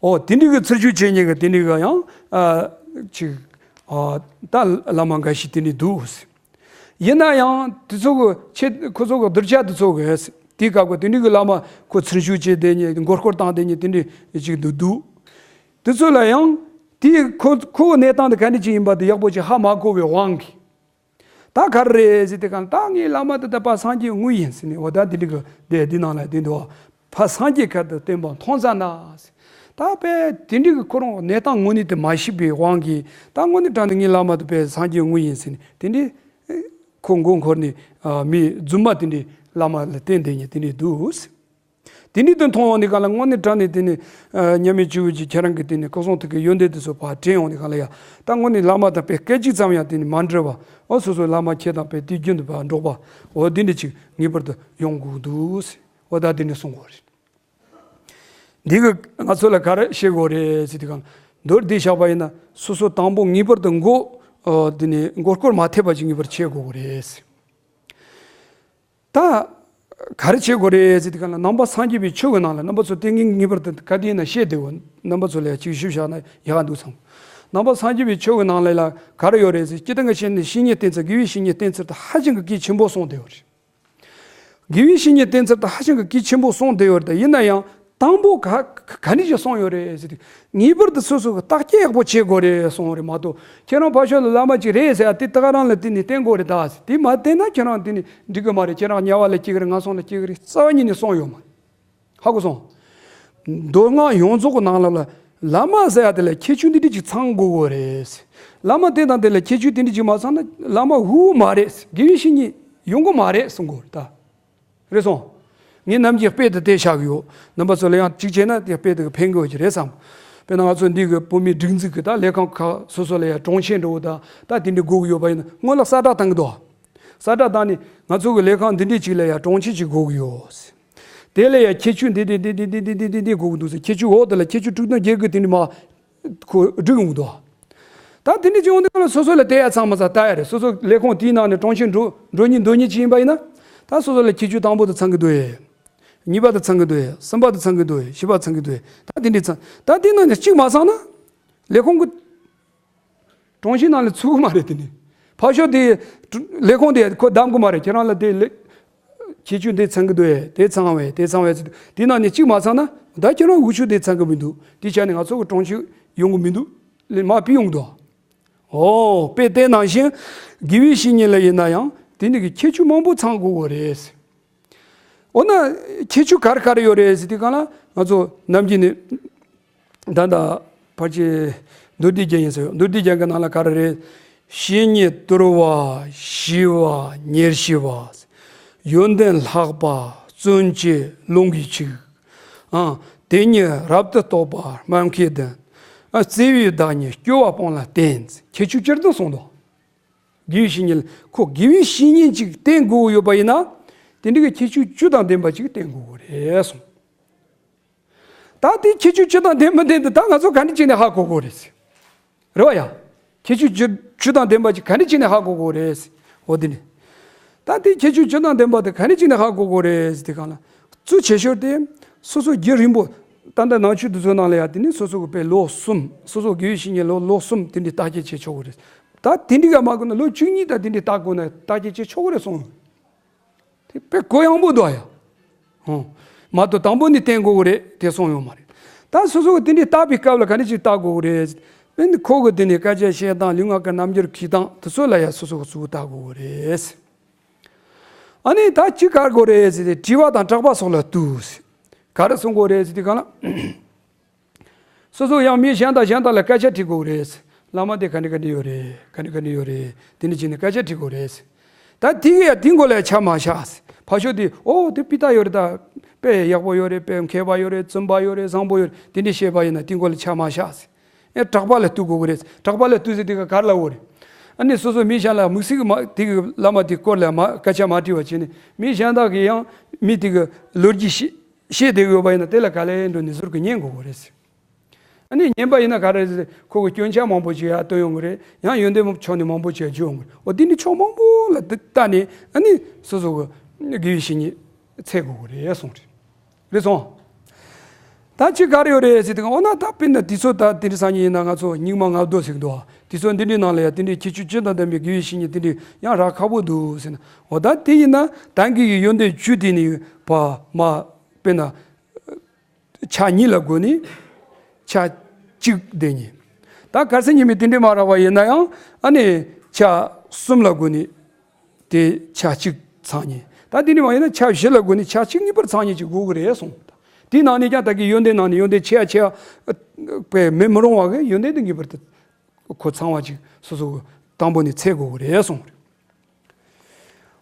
འོ་དེ་འདྲ་གི་ཚུར་ཆུད་བྱས་ཉིད་གི་དེ་འདྲ་གི་ཡང་ཨ་ཅིག་ཨ་ད་བླ་མ་འགའ་ཞིག་དེ་འདྲ་འདུག་ཟེར། ཡིན་ན་ཡང་དེ་ཚོ་གི་ཆེད་ཁོ་ཚོ་གི་གདུལ་བྱ་དེ་ཚོ་གི་དེའི་སྐབས་ཀྱི་དེ་འདྲ་གི་བླ་མ་ཁོ་ཚུར་ཞུགས་བྱས་བསྡད་མཁན་མགོ་སྐོར་བཏང་བསྡད་མཁན་དེ་འདྲ་ཞིག་འདུག་འདུག་དེ་ཚོ་ལ་ཡང་དེའི་ཁོ་ཁོ་གི་གནས་སྟངས་དེ་ག་འདྲ་ཅིག་ཡིན་པ་དེ་ཡག་པོ་ཅིག་ཧ་མ་གོ་བའི་དབང་གིས། ད་ག་རེ་རེད་ཟེར་དེ་གང་ད་ངའི་བླ་མ་དེ་ད་ཕ་སངས་རྒྱས་དངོས་ཡིན་ཟེར་ནས་འོ་ད་དེ་འདྲ་གི་དེ་འདི་ནང་ལ་དེ་འདུག་ཕ་སངས་རྒྱས་ཁ་དུ་བསྟན་པ་མཐོང་ཙ་ན་ཟེར། ད་དཔེ་དེ་འདྲ་གི་ཁོ་རང་གནས་སྟངས་དངོས་གནས་དེ་མ་ཤེས་པའི་དབང་གིས་ད་དངོས་གནས་དྲང་གནས་ངའི་བླ་མ་དེ་དཔེ་སངས་རྒྱས་དངོས་ཡིན་ཟེར་ནས་དེ་འདྲ། ཁོ་མགོ་འཁོར་ནས་ཨ་མི་རྫུན་མ་དེ་འདྲའི་བླ་མ་ལ་བསྟེན་བསྡད་མཁན་དེ་འདྲའི་འདུག་དེ་འདྲའི་དེ་མཐོང་ཡོང་དུས་གང་ལ་དངོས་གནས་དྲང་གནས་དེ་ནི་ཨ་མཉམ་མེད་སྤྱི་བོ་གི་ཁྱེད་རང་གི་དེ་ནི་སྐུ་གསུང་ཐུགས་ཀྱི་ཡོན་ཏན་དེ་ཚོ་ཕར་དྲན་ཡོང་དུས་གང་ལ་ཡ། ད་དངོས་གནས་བླ་མ་དང་དཔེ་སྐད་ཅིག་ཙམ་ཡང་དེ་ནི་མ་འབྲེལ་བ། འོ་སོ་སོའི་བླ་མ་ཁྱེད་དང་དཔེ་དུས་རྒྱུན་དུ་ཕར་འགྲོགས་པ། འོ་དེ་འདྲ་ཅིག་ངེས་པར་དུ་ཡོང་དགོས་འདུག་འོ་ད་དེ་འདྲ་གསུང་དགོས་རེད། འདི་གི་ང་ཚོ་ལ་ག་རེ་བཤད་དགོས་རེད་ཟེར་དུས་གང་མདོར་བསྡུས་བཞག་པ་ཡིན་ན་སོ་སོ་དང་པོ་ངེས་པར་དུ་མགོ་ཨ་འདི་ནས་མགོ་སྐོར་མ་ཐེབས་པ་ཅིག་ངེས་པར་བྱེད་དགོས་རེད། ད་ག་རེ་བྱེད་དགོས་རེད་ཟེར་དུས་གང་ལ་ནང་པ་སངས་རྒྱས་པའི་ཆོས་ཀྱི་ནང་ལ་རྣམ་པ་ཚོ་ལྟས་ངན་ངེས་པར་དུ་ག་དུས་ཡིན་ན་བཤད་བསྡད་དགོས། རྣམ་པ་ཚོ་ལ་ཅིག་ཞུ་བཞག་ན་ཡག་འདུག་བསམ། ནང་པ་སངས་རྒྱས་པའི་ཆོས་ཀྱི་ནང་ལ་ལ་ག་རེ་ཡོད་རེད་ཟེར་སྤྱིར་བཏང་གི་བཤད་ན་བཤེས་གཉེན་བསྟེན་ཚུལ་དགེ་བའི་བཤེས་གཉེན་བསྟེན་ཚུལ་དུ་ཧ་ཅང་གི་གལ་ཆེན་པོ་གསུངས་བསྡད་ཡོད་རེད། དགེ་བའི་བཤེས་གཉེན་བསྟེན་ཚུལ་དུ་ཧ་ཅང་གི་གལ་ཆེན་པོ་གསུངས་བསྡད་ཡོད་རེད། ཡིན་ན་ཡང་དང་པོ་ག་ག་ག་ནས་ཀྱང་གསུངས་ཡོད་རེད་ཟེར་དུས་ངེས་པར་དུ་སོ་སོ་གི་བརྟག་དཔྱད་ཡག་པོ་བྱེད་དགོས་རེད་གསུངས་རེད་མ་གཏོགས་ཁྱེད་རང་ཕར་ཕྱོགས་ལ་བླ་མ་ཅིག་རེད་ཟེར་ཡ་དེ་ད་ག་རང་ལ་དེ་ནས་བསྟེན་དགོས་རེད་ད་ཟེར་དེ་མ་བསྟེན་ན་ཁྱེད་རང་དེ་ནས་འགྲིག་གི་མ་རེད། ཁྱེད་རང་དམྱལ་བ་ལ་སྐྱེ་གི་རེད། ངན་སོང་ལ་སྐྱེ་གི་རེད། རྩ་བ་ཉིད་ནས་གསུངས་ཡོད་མ་རེད། ཧ་གོ་སོང་། མདོ་སྔགས་ཡོངས་རྫོགས་ཀྱི་ནང་ལ་ལ་བླ་མ་ཟེར་ཡ་དེ་ལ་ཁྱད་ཆོས་འདི་འདྲ་ཅིག་ཚང་དགོས་གི་རེད། བླ་མ་དེ་དང་དེ་ལ་ཁྱད་ཆོས་དེ་འདྲ་ཅིག་མ་ཚང་ན་བླ་མ་འུ་མ་རེད། དགེ་བའི་བཤེས་གཉེན་ཡོང་གི་མ་རེད་གསུང་གི་རེད་ད། རེད་སོང་། ངས་ནམ་རྒྱུན་དཔེ་དེ་བལྟས་བཞག་གི་ཡོད། རྣམ་པ་ཚོ་ལ་ཡང་གཅིག་བྱས་ན་དེ་དཔེ་དེ་གི་ཕན་གི་ཡོད་ཀྱི་རེད་བསམ། དཔེར་ན་ང་ཚོ་འདི་གི་བོད་མིའི་སྒྲིག་འཛུགས་ཀྱི་ད་ལས་ཁང་ཁག་སོ་སོ་ལ་ཡང་གྲོང་ཁྱེར་འགྲོ་བ་དང་ད་དེ་འདྲ་དགོས་གི་ཡོད་པ་ཡིན་ན་སྔོན་ལ་གསལ་བསྒྲགས་བཏང་གི་འདུག་གསལ་བསྒྲགས་བཏང་ནས་ང་ཚོ་གི་ལས་ཁང་འདི་འདྲ་ཅིག་ལ་ཡང་གྲོང་ཁྱེར་ཅིག་དགོས་གི་ཡོད། དེ་ལ་ཡང་ཁྱད་ཆོས་འདི་འདི་འདི་འདི་དགོས་གི་འདུག་ཟེར། ཁྱད་ཆོས་འོག་དེ་ལ་ཁྱད་ཆོས་དྲུག་དང་བརྒྱད་གི་དེ་འདྲ་མ་ཁོ་སྒྲིག་ཡོང་གི་འདུག་ད་དེ་འདྲ་ཅིག་ཡོང་དུས་སྐབས་ལ་སོ་སོ་ལ་དེ་ཡ་ཚང་མ་ཚང་ལྟ་ཡ་རེད། སོ་སོ་ལས་ཁུངས་དེའི་ནང་ནས་གྲོང་ཁྱེར་འགྲོ་འགྲོ་ཉིན་འགྲོ་ཉིན་ཅིག་ཡིན་པ་ཡིན་ན། ད་སོ་སོ་ལ་ཁྱད་ཆོས་དང་པོ་དེ་ཚང་གི་འདུག་ཨེ། གཉིས་པ་དེ་ཚང་གི་འདུག་ཨེ། གསུམ་པ་དེ་ཚང་གི་འདུག་ཨེ། བཞི་པ་ཚང་གི་འདུག་ཨེ། ད་དེ་འདྲ་ཚང་ད་དེའི་ནང་ནས་གཅིག་མ་ཚང་ན། ལས་ཁུངས་ཀྱི་གྲོང་ཁྱེར་ནང་ལ་ཚུད་ཀྱི་མ་རེད། དེ་ནི་ཕར་ཕྱོགས་དེ་ལས་ཁུངས་དེ་ཁོ་བདམས་ཀྱི་མ་རེད། ཁྱེད་རང་ལ་དེ་ལས་ཁྱད་ཆོས་འདི་ཚང་གི་འདུག་ཨེ། དེ་ཚང་བས་དེ་ཚང་བས་ཟེར་དུས་དེ་ནང་ནས་གཅིག་མ་ཚང་ན་ད་ཁྱེད་རང་འུ་ཆོ་དེ་ཚང་གི་མི་འདུག་དེ་ཆ་ནས་ང་ཚོ་གི་གྲོང་ཁྱེར་ཡོང་གི་མི་འདུག་ལས་མ་ཕི་ཡོང་གི་འདུག་འོ་དཔེ་དེ་ནང་བཞིན་དགེ་བའི་བཤེས་གཉེན་ལ་ཡིན་ན་ཡང་དེ་འདྲ་གི་ཁྱད་ཆོས་མང་པོ་ཚང་དགོས་གི་རེད། འོ་ན་ཁྱད་ཆོས་ག་རེ་ག་རེ་ཡོད་རེད་ཟེར་དུས་གང་ལ་ང་ཚོ་ནམ་རྒྱུན་ནས་ད་ལྟ་ཕལ་ཆེར་མདོ་སྡེ་རྒྱན་ཡིན་ཟེར་ཡོད། མདོ་སྡེ་རྒྱན་གྱི་ནང་ལ་ག་རེ་རེད། བཤེས་གཉེན་དུལ་བ་ཞི་བ་ཉེར་ཞི་བ། ཡོན་ཏན་ལྷག་པ་བརྩོན་བཅས་ལུང་གིས་འཆུག་ཨ། དེ་ཉིད་རབ་ཏུ་རྟོགས་པ་སྨྲ་མཁས་ལྡན། ཨ། བརྩེ་བའི་བདག་ཉིད་སྐྱོ་བ་སྤངས་ལ་བསྟེན། ཁྱད་ཆོས་སྤྱིར་བཏང་གསུངས་འདུག་དགེ་བའི་བཤེས་གཉེན་ཁོ་དགེ་བའི་བཤེས་གཉེན་ཅིག་བསྟེན་དགོས་ཡོད་པ་ཡིན་ན། དེ་འདྲ་གི་ཁྱད་ཆོས་བཅུ་དང་ལྡན་པ་ཅིག་བསྟེན་དགོས་རེད་གསུངས། ད་དེ་ཁྱད་ཆོས་བཅུ་དང་ལྡན་མི་ལྡན་དེ་ད་ང་ཚོ་ག་འདྲ་བྱས་ནས་ཧ་གོ་དགོས་རེད། རེད་བ་ཡ། ཁྱད་ཆོས་བཅུ་བཅུ་དང་ལྡན་པ་ཅིག་ག་འདྲ་བྱས་ནས་ཧ་གོ་དགོས་རེད། འོ་དེ་ནི། ད་དེ་ཁྱད་ཆོས་བཅུ་དང་ལྡན་པ་དེ་ག་འདྲ་བྱས་ནས་ཧ་གོ་དགོས་རེད་ཟེར་དུས་གང་ལ། གཙོ་ཆེ་ཤོས་དེ་སོ་སོ་རྒྱུན་རིང་པོ་ད་ལྟ་ནང་ཆོས་དེ་ཚོའི་ནང་ལ་ཡ་དེ་ནི་སོ་སོ་གི་དཔེ་ལོ་གསུམ་སོ་སོ་དགེ་བའི་བཤེས་གཉེན་ལོ་ལོ་གསུམ་དེ་འདྲའི་བརྟག་དཔྱད་བྱེད་ཆོག་གི་རེད། ད་དེ་འདྲ་ག་མ་དགོས་ན་ལོ་བཅུ་གཉིས་ད་དེ་འདྲའི་བརྟག་དགོས་ན་བརྟག་དཔྱད་བྱེད་ཆོག་གི་རེད་གསུངས། དེ་དཔེ་གུ་ཡངས་པོ་འདུག་ཡ། ཧོ། མ་གཏོགས་དང་པོ་ནས་བསྟེན་དགོས་ཀྱི་རེད་དེ་གསུངས་ཡོད་མ་རེད། ད་སོ་སོ་གི་དེ་འདྲའི་བརྟག་པའི་སྐབས་ལ་ག་འདྲ་ཞིག་བརྟག་དགོས་ཀྱི་རེད། དཔེར་ན་ཁོ་གི་དེ་ནས་སྐད་ཆ་བཤད་སྟངས་ལུས་ངག་གི་རྣམ་འགྱུར་འཁྱེར་སྟངས་དེ་ཚོ་ལ་ཡ་སོ་སོ་གི་གཙོ་བོ་བལྟ་དགོས་ཀྱི་རེད། ཨ་ནི་ད་ཅི་ག་རེ་དགོས་རེད་ཟེར་ཏེ་དྲི་བ་དང་དྲག་པ་སོགས་ལ་བལྟོས། ག་རེ་གསུང་དགོས་རེད་ཟེར་དུས་གང་ལ། སོ་སོ་ཡང་མི་གཞན་དང་གཞན་དག་ལ་སྐད་ཆ་དྲི་དགོས་རེད། བླ་མ་དེ་ག་འདྲ་ག་འདྲ་ཡོད་རེད། ག་འདྲ་ག་འདྲ་ཡོད་རེད། དེ་འདྲ་བྱས་ནས་སྐད་ཆ་དྲི་དགོས་རེད། ད་དེ་གི་ཡ་དེ་མགོ་ལ་ཆ་མ་བཞག་ཟེར། ཕ་ཤོ་དེ་ཨོ་དེ་པི་ཏ་ཡོད་རེད། ད་དཔེ་ཡག་པོ་ཡོད་རེད། དཔེ་མཁས་པ་ཡོད་རེད། བཙུན་པ་ཡོད་རེད། བཟང་པོ་ཡོད་རེད། དེ་འདྲ་བཤད་པ་ཡིན་ན་དེ་མགོ་ལ་ཆ་མ་བཞག་ཟེར། ཨེ་གྲགས་པ་ལ་ལྟོས་དགོས་ཀྱི་རེད། གྲགས་པ་ལ་ལྟོས་ཟེར་དེ་ག་ག་རེ་ལབ་དགོས་རེད། ཨ་ནི་སོ་སོ་མི་གཞན་ལ་དམིགས་བསལ་གྱི་མ་དེ་གི་བླ་མ་དེ་སྐོར་ལ་མ་སྐད་ཆ་མ་དྲིས་པ་བྱས་ནས་མི་གཞན་དག་གིས་ཡང་མི་དེ་གི་ལོ་རྒྱུས་ཤེས་ཤེས་བསྡད་ཡོད་པ་ཡིན་ན་དེ་ལ་ག་ལེར་འགྲོ་ནས་ཟུར་གྱི་ཉན་དགོས་ཀྱི་རེད། ཨ་ནི་ཉན་པ་ཡིན་ན་ག་རེ་རེད། ཁོ་གི་སྐྱོན་ཆ་མང་པོ་ཅིག་ཡར་སྟོན་ཡོང་གི་རེད། ཡང་ཡོན་ཏན་ཕྱོགས་ནས་མང་པོ་ཅིག་བརྗོད་ཡོང་གི་རེད། འོ་དེ་འདྲའི་ཕྱོགས་མང་པོ་ལ་བལྟས་ནས་ཨ་ནི་སོ་སོ་གི་དགེ་བའི་བཤེས་གཉེན་འཚོལ་དགོས་ཀྱི་རེད་གསུངས་རེད། རེད་སོང་། ད་ཅི་ག་རེ་ཡོད་རེད་ཟེར་དུས་འོ་ན་ད་དཔེར་ན་དུས་ཚོད་ད་དེ་འདྲ་སང་ཉིན་ཡིན་ན་ང་ཚོ་སྙིགས་མ་ལྔ་བདོ་ཟེར་གི་འདུག་དུས་ཚོད་འདི་འདྲའི་ནང་ལ་ཡང་དེ་འདྲའི་ཁྱད་ཆོས་བཅུ་དང་ལྡན་པའི་དགེ་བའི་བཤེས་གཉེན་དེ་འདྲའི་ཡང་རག་ཁག་པོ་འདུག་ཟེར་ན། འོ་ད་དེ་ཡིན་ན་ད་གིན་གྱི་ཡོན་ཏན་བཅུ་དེ་ནི་ཡོད་པ་མ་དཔེར་ན། ཆ་གཉིས་ལ་བགོས་ནས་ཆ་གཅིག་ལྡན་ཉིད། ད་གལ་སྲིད་ཉི་མའི་དེ་འདྲའི་མ་རག་པ་ཡིན་ན་ཡང་ཨ་ནི་ཆ་གསུམ་ལ་བགོས་ནས་དེ་ཆ་གཅིག་ཚང་ཉིད། ད་དེ་འདྲའི་མ་ཡིན་ན་ཆ་བཞི་ལ་བགོས་ནས་ཆ་གཅིག་ངེས་པར་ཚང་ཉིད་ཅིག་དགོས་ཀྱི་རེད་གསུངས། དེའི་ནང་ནས་ཀྱང་ད་གི་ཡོན་ཏན་ནང་ནས་ཡོན་ཏན་ཆེ་ཡ་ཆེ་ཡ་པའི་མེད་མི་རུང་བ་གི་ཡོན་ཏན་དེ་ངེས་པར་དུ་ཁོ་ཚང་བ་ཅིག་སོ་སོ་གི་དང་པོ་ནས་འཚོལ་དགོས་ཀྱི་རེད་གསུངས་རེད།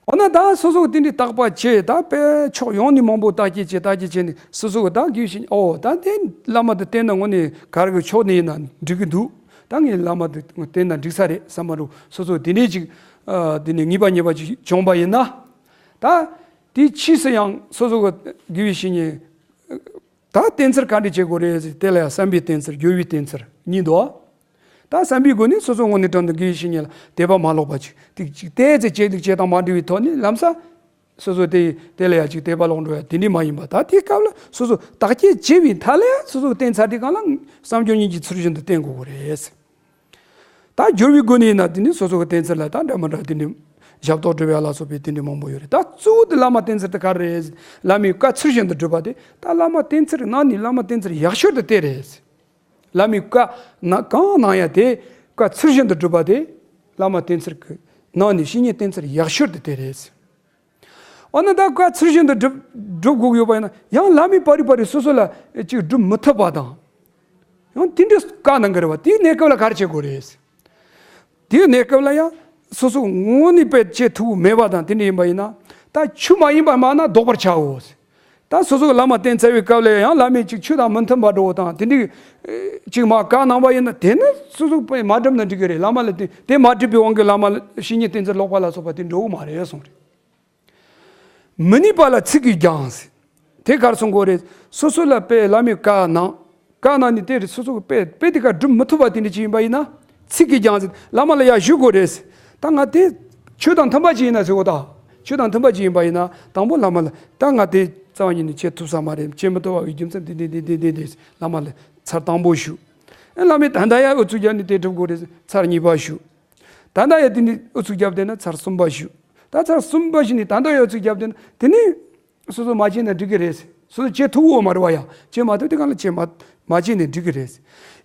འོ་ན་ད་སོ་སོ་དེ་འདྲའི་བརྟག་པ་བྱས། ད་དཔེ་ཕྱོགས་ཡོངས་ནས་མང་པོ་བརྟག་དཔྱད་བྱས། བརྟག་དཔྱད་བྱས་ནས་སོ་སོ་གི་ད་དགེ་བའི་བཤེས་གཉེན་ཨོ་ད་དེ་བླ་མ་དེ་བསྟེན་ན་དངོས་གནས་ག་རེ་གི་ཕྱོགས་ནས་ཡིན་ན་འགྲིག་གི་འདུག་ད་ངས་བླ་མ་དེ་བསྟེན་ན་འགྲིག་ས་རེད་བསམ་པ་རུ་སོ་སོ་དེ་འདྲའི་ཅིག་ཨ་དེ་ནས་ངེས་པ་ངེས་པ་ཅིག་བྱུང་པ་ཡིན་ན། ད་དེའི་ཕྱིས་སུ་ཡང་སོ་སོ་གི་དགེ་བའི་བཤེས་གཉེན་ད་བསྟེན་ཚུལ་ག་འདྲ་བྱེད་དགོས་རེད་ཟེར། དེ་ལ་ཡང་བསམ་པའི་བསྟེན་ཚུལ། སྦྱོར་བའི་བསྟེན་ཚུལ་གཉིས་འདུག་ད་བསམ་པའི་སྒོ་ནས་སོ་སོ་དངོས་གནས་དྲང་དུ་དགེ་བའི་བཤེས་གཉེན་ལ་དད་པ་མ་ལོག་པ་ཅིག་དེ་ཅིག་བལྟས་ཚེ་བྱེད་ལུགས་བྱེད་སྟངས་མ་འདྲ་བའི་ཐོག་ནས་ལམ་སང་སོ་སོ་དེ་དེ་ལ་ཡང་ཅིག་དད་པ་ལོག་འགྲོ་ཡ་དེ་འདྲ་མ་ཡིན་པ། ད་དེའི་སྐབས་ལ་སོ་སོ་བརྟག་དཔྱད་བྱས་པའི་མཐའ་ལ་ཡང་སོ་སོ་བསྟེན་ཚར་དུས་སྒང་ལ་བསམ་སྦྱོར་གཉིས་ཀྱི་ཚུལ་བཞིན་དུ་བསྟེན་དགོས་ཀྱི་རེད། ད་སྦྱོར་བའི་སྒོ་ནས་ཡིན་ན་དེ་ནི་སོ་སོ་གི་བསྟེན་ཚུལ་ལ་ད་འདྲ་མི་འདྲ་དེ་ནི་ཞབས་ཏོག་སྒྲུབ་ཡ་ལ་སོགས་པའི་དེ་འདྲ་མང་པོ་ཡོད་རེད། ད་གཙོ་བོ་དེ་བླ་མ་བསྟེན་ཚུལ་དེ་ག་རེ་རེད། བླ་མའི་བཀའ་ཚུལ་བཞིན་དུ་སྒྲུབ་པ་དེ། ད་བླ་མ་བསྟེན་ཚུལ་ནང་ནས་བླ་མ་བསྟེན་ཚུལ་ཡག་ཤོས་དེ་དེ་རེད། བླ་མའི་བཀའ་ན་གང་གནང་ཡ་དེ་བཀའ་ཚུལ་བཞིན་དུ་སྒྲུབ་པ་དེ་བླ་མ་བསྟེན་ཚུལ་གི་ནང་ནས་བཤེས་གཉེན་བསྟེན་ཚུལ་ཡག་ཤོས་དེ་དེ་རེད། འོ་ན་ད་བཀའ་ཚུལ་བཞིན་དུ་སྒྲུབ་སྒྲུབ་དགོས་ཀྱི་ཡོད་པ་ཡིན་ན་ཡང་བླ་མའི་པར་རིས་པར་རིས་སོ་སོ་ལ་ཅིག་སྒྲུབ་མི་ཐུབ་པ་དང་། ཡང་དེ་འདྲའི་བཀའ་གནང་གི་རེད་བ། དེའི་གནས་སྐབས་ལ་ག་རེ་བྱེད་དགོས་རེད། དེའི་གནས་སྐབས་ལ་ཡང་སོ་སོ་དངོས་གནས་དཔེ་བྱེད་ཐུབ་མེད་པ་དང་དེ་འདྲ་ཡིན་པ་ཡིན་ན། ད་ཆོས་མ་ཡིན་པ་མ་ན་ལྡོག་པར་བྱའོ། ད་སོ་སོ་གི་བླ་མ་བསྟེན་ཚར་བའི་སྐབས་ལ་ཡང་བླ་མས་ཅིག་ཆོས་དང་མི་མཐུན་པ་འགྲོ་བ་དང་དེ་འདྲའི་ཅིག་མ་བཀའ་གནང་བ་ཡིན་ན། དེ་ནི་སོ་སོ་དཔེ་མ་སྒྲུབ་ན་འགྲིག་གི་རེད། བླ་མ་ལ་དེ་དེ་མ་སྒྲུབ་པའི་དབང་གིས་བླ་མ་ལ་བཤེས་གཉེན་བསྟེན་ཚུལ་ལོག་པ་ལ་སོགས་པ་དེ་འགྲོ་གི་མ་རེད་གསུངས་རེད། མི་ནུས་པ་ལ་ཚིག་གིས་ཀྱང་ཟེར། དེ་གར་སོང་དགོས་རེད། སོ་སོ་ལ་དཔེ་བླ་མས་བཀའ་གནང་། བཀའ་གནང་ནས་དེ་རེད། སོ་སོ་གི་དཔེ་དཔེ་དེ་ག་སྒྲུབ་མི་ཐུབ་པ་དེ་འདྲ་ཅིག་ཡིན་པ་ཡིན་ན། ཚིག་གིས་ཀྱང་ཟེར། བླ་མ་ལ་ཡར་ཞུ་དགོས་རེད་ཟེར། ད་ང་དེ་ཆོས་དང་མཐུན་པ་ཅིག་ཡིན་ན་ཟེར་གོ། ད་ཆོས་དང་མཐུན་པ་ཅིག་ཡིན་པ་ཡིན་ན་དང་པོ་བླ་མ་ལ་ད་ང་དེ་རྩ་བ་ཉིད་ནས་བྱེད་ཐུབ་ས་མ་རེད། བྱེད་མི་ཐུབ་པ་གི་རྒྱུ་མཚན་འདི་འདི་འདི་འདི་འདི་འདི་བླ་མ་ལ་ཚར་དང་པོ་ཞུ། ཨེ་བླ་མས་ད་ལྟ་ཡར་ཨུ་ཚུགས་རྒྱབ་ནས་དེ་སྒྲུབ་དགོས་རེད་ཟེར། ཚར་གཉིས་པ་ཞུ། ད་ལྟ་ཡང་དེ་ནས་ཨུ་ཚུགས་བརྒྱབ་བསྡད་ན་ཚར་གསུམ་པ་ཞུ། ད་ཚར་གསུམ་པ་ཞུས་ནས་ད་ལྟ་ཡང་ཨུ་ཚུགས་བརྒྱབ་བསྡད་ན་དེ་ནས་སོ་སོ་མ་བྱས་ན་འགྲིག་གི་རེད། སོ་སོ་བྱེད་ཐུབ་ཡོད་མ་རེད་བ། ཡ་བྱེད་མ་ཐུབ་དེ་གང་ལ་བྱེད་མ་མ་བྱས་ནས་འགྲིག་གི་རེད།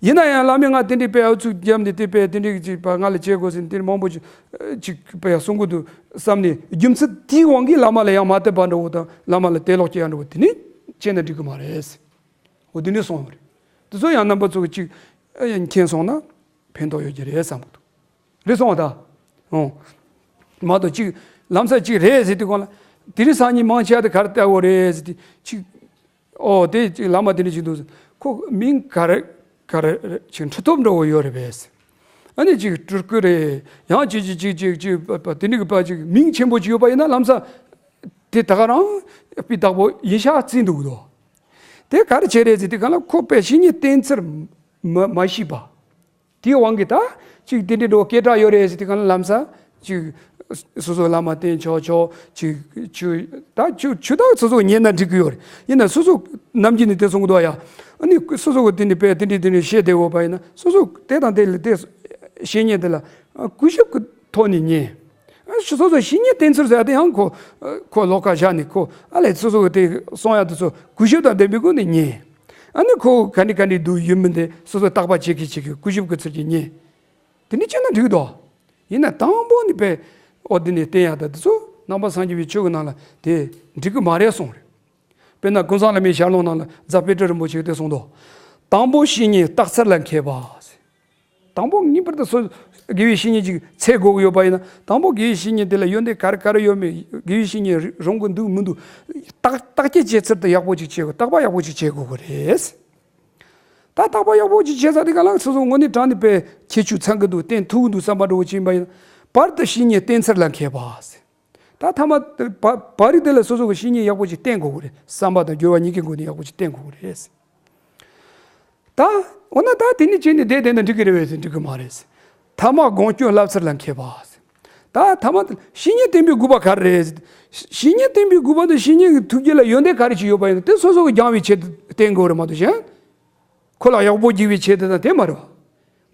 ཡིན་ན་ཡང་བླ་མས་ང་དེ་འདྲའི་དཔེ་ཨུ་ཚུགས་བརྒྱབ་ནས་དེ་དཔེ་དེ་འདྲའི་ཅིག་པ་ང་ལ་བྱེད་དགོས་ཟེར་དེ་མང་པོ་ཅིག་ཅིག་དཔེ་ཡང་གསུང་གི་འདུག་བསམ་ནས་རྒྱུ་མཚན་དེའི་དབང་གིས་བླ་མ་ལ་ཡང་མ་དད་པ་འདྲ་བོ་དང་བླ་མ་ལ་དད་ལོག་སྐྱེ་ཡ་འདྲ་བོ་དེ་ནི་བྱས་ན་འགྲིག་གི་མ་རེད། འོ་དེ་འདྲ་སོང་བ་རེད། དེ་ཚོ་ཡང་རྣམ་པ་ཚོ་གི་ཅིག་ཨ་ཡ་མཁྱེན་སོང་ན་ཕན་ཐོགས་ཡོད་ཀྱི་རེད་བསམ་གི་འདུག་རེད་སོང་བ་ད། ཨོ། མ་གཏོགས་ཅིག་ལམ་སང་ཅིག་རེད་ཟེར་དུས་གང་ལ་དེ་རིང་སང་ཉིན་མང་ཆེ་བ་དེ་ག་རེ་ལྟ་བོ་རེད་ཟེར་དུས་ཅིག་ཨོ་དེ་ཅིག་བླ་མ་དེ་འདྲ་ཅིག་འདུག་ཟེར། ཁོ་མིང་ག་རེ་ག་རེ་ཅིག་འཁྲུལ་ཐོབ་འདྲ་བོ་ཡོད་རེད་པས། ཨ་ནི་ཅིག་སྤྲུལ་སྐུ་རེད། ཡང་ཅིག་ཅིག་ཅིག་ཅིག་ཅིག་པ་པ་དེ་འདྲ་གི་པ་ཅིག་མིང་ཆེན་པོ་ཅིག་ཡོད་པ་ཡིན་ན་ལམ་སང་དེ་ད་ག་རང་སྤུས་དག་པོ་ཡིན་ཤག་བརྩིས་འདུག་དོ། དེ་ག་རེ་བྱས་རེད་ཟེར་དུས་གང་ལ་ཁོ་དཔེ་བཤེས་གཉེན་བསྟེན་ཚུལ་མ་མ་ཤེས་པ། དེའི་དབང་གིས་ད་ཅིག་དེ་འདྲའི་འགྲོ་སྐད་གྲགས་ཡོད་རེད་ཟེར་དུས་གང་ལ་ལམ་སང་ཅིག་སོ་སོ་བླ་མ་བསྟེན་ཆོག་ཆོག་ཅིག་ཆུ་ད་ཆུ་ཆུ་ད་སོ་སོ་ཉན་ན་འགྲིག་གི་ཡོད་རེད། ཡིན་ན་སོ་སོ་ནམ་རྒྱུན་ནས་དེ་གསུང་གི་འདུག་ཡ། ཨ་ནི་སོ་སོ་གི་དེ་འདྲའི་དཔེ་དེ་འདྲའི་དེ་འདྲའི་བཤད་བསྡད་ཡོད་པ་ཡིན་ན་སོ་སོ་དེ་དང་དེ་ལ་དེ་བཤེས་གཉེན་དེ་ལ་གུས་ཞབས་ཀྱི་ཐོག་ནས་ཉན། ཨ་སོ་སོ་བཤེས་གཉེན་བསྟེན་ཚུལ་ཟེར་ཡ་དེ་ཡང་ཁོ་ཁོ་ལོགས་ཀ་བཞག་ནས་ཁོ་ཨ་ལས་སོ་སོ་གི་དེ་གསུང་ཡ་དེ་ཚོ་གུས་ཞབས་དང་ལྡན་པའི་སྒོ་ནས་ཉན། ཨ་ནི་ཁོ་ག་འདྲ་ག་འདྲ་འདུག་ཡོད་མིན་དེ་སོ་སོ་བརྟག་པ་བྱེད་ཀྱི་བྱེད་ཀྱི་གུས་ཞབས་ཀྱི་ཚུལ་གྱིས་ཉན། དེ་འདྲ་བྱས་ན་འགྲིག་གི་འདུག་ཡིན་ན་དང་པོ་ནས་དཔེ་ཨོ་དེ་ནས་བསྟེན་ཡ་ད་དེ་ཚོ་ནང་པ་སངས་རྒྱས་པའི་ཆོས་ཀྱི་ནང་ལ་དེ་འགྲིག་གི་མ་རེད་གསུངས་རེད། དཔེར་ན་ཀུན་བཟང་བླ་མའི་ཞལ་ལུང་ནང་ལ་རྫ་དཔལ་སྤྲུལ་རིན་པོ་ཆེས་དེ་གསུངས་འདུག་དང་པོ་བཤེས་གཉེན་བརྟག་ཚར་ལ་མཁས་པ། དང་པོ་ངེས་པར་དུ་སོ་དགེ་བའི་བཤེས་གཉེན་ཅིག་འཚོལ་དགོས་ཀྱི་ཡོད་པ་ཡིན་ན། དང་པོ་དགེ་བའི་བཤེས་གཉེན་དེ་ལ་ཡོན་ཏན་ག་རེ་ག་རེ་ཡོད་མེད། དགེ་བའི་བཤེས་གཉེན་རང་གི་འདུག་མི་འདུག་བརྟག་བརྟག་དཔྱད་བྱེད་ཚུལ་དེ་ཡག་པོ་ཅིག་བྱེད་དགོས། བརྟག་པ་ཡག་པོ་ཅིག་བྱེད་དགོས་ཀྱི་རེད། ད་བརྟག་པ་ཡག་པོ་ཅིག་བྱེད་ས་དེ་ག་ལ་སོ་སོ་དངོས་གནས་དྲང་གནས་པའི་ཁྱད་ཆོས་ཚང་གི་འདུག་བསྟེན་ཐུབ་ཀྱི་འདུག་བསམ་པ་འདྲ་བོ་ཅིག་ཡིན་པ་ཡིན་ན། བར་དུ་བཤེས་གཉེན་བསྟེན་ཚུལ་ལ་མཁས་པ། ད་ཐ་མ་བ་བར་རིགས་དེ་ལ་སོ་སོ་གི་བཤེས་གཉེན་ཡག་པོ་ཅིག་བསྟེན་དགོས་ཀྱི་རེད། བསམ་པ་དང་སྦྱོར་བ་གཉིས་ཀའི་སྒོ་ནས་ཡག་པོ་ཅིག་བསྟེན་དགོས་ཀྱི་རེད། ད་འོ་ན་ད་དེ་ནས་བྱས་ནས་བསྡད་བསྡད་ན་འགྲིག་གི་རེད་པས་ཟེར། འགྲིག་གི་མ་རེད། ཐ་མ་སྒོམ་སྐྱོན་བསླབ་ཚུལ་ལ་མཁས་པ། ད་ཐ་མ་བཤེས་གཉེན་བསྟེན་པའི་དགོས་པ་ག་རེ་རེད། བཤེས་གཉེན་བསྟེན་པའི་དགོས་པ་ནི་བཤེས་གཉེན་གྱི་ཐུགས་རྒྱུད་ལ་ཡོན་ཏན་ག་རེ་ཅིག་ཡོད་པ་ཡིན་ན་དེ་སོ་སོ་གི་སྦྱང་བའི་ཆེད་དུ་བསྟེན་དགོས་རེད་མ་གཏོགས་གཞན། ཁོ་ལ་ཡག་པོ་འགྱུར་བའི་ཆེད་དུ་དང་དེ་མ་རེད་བ།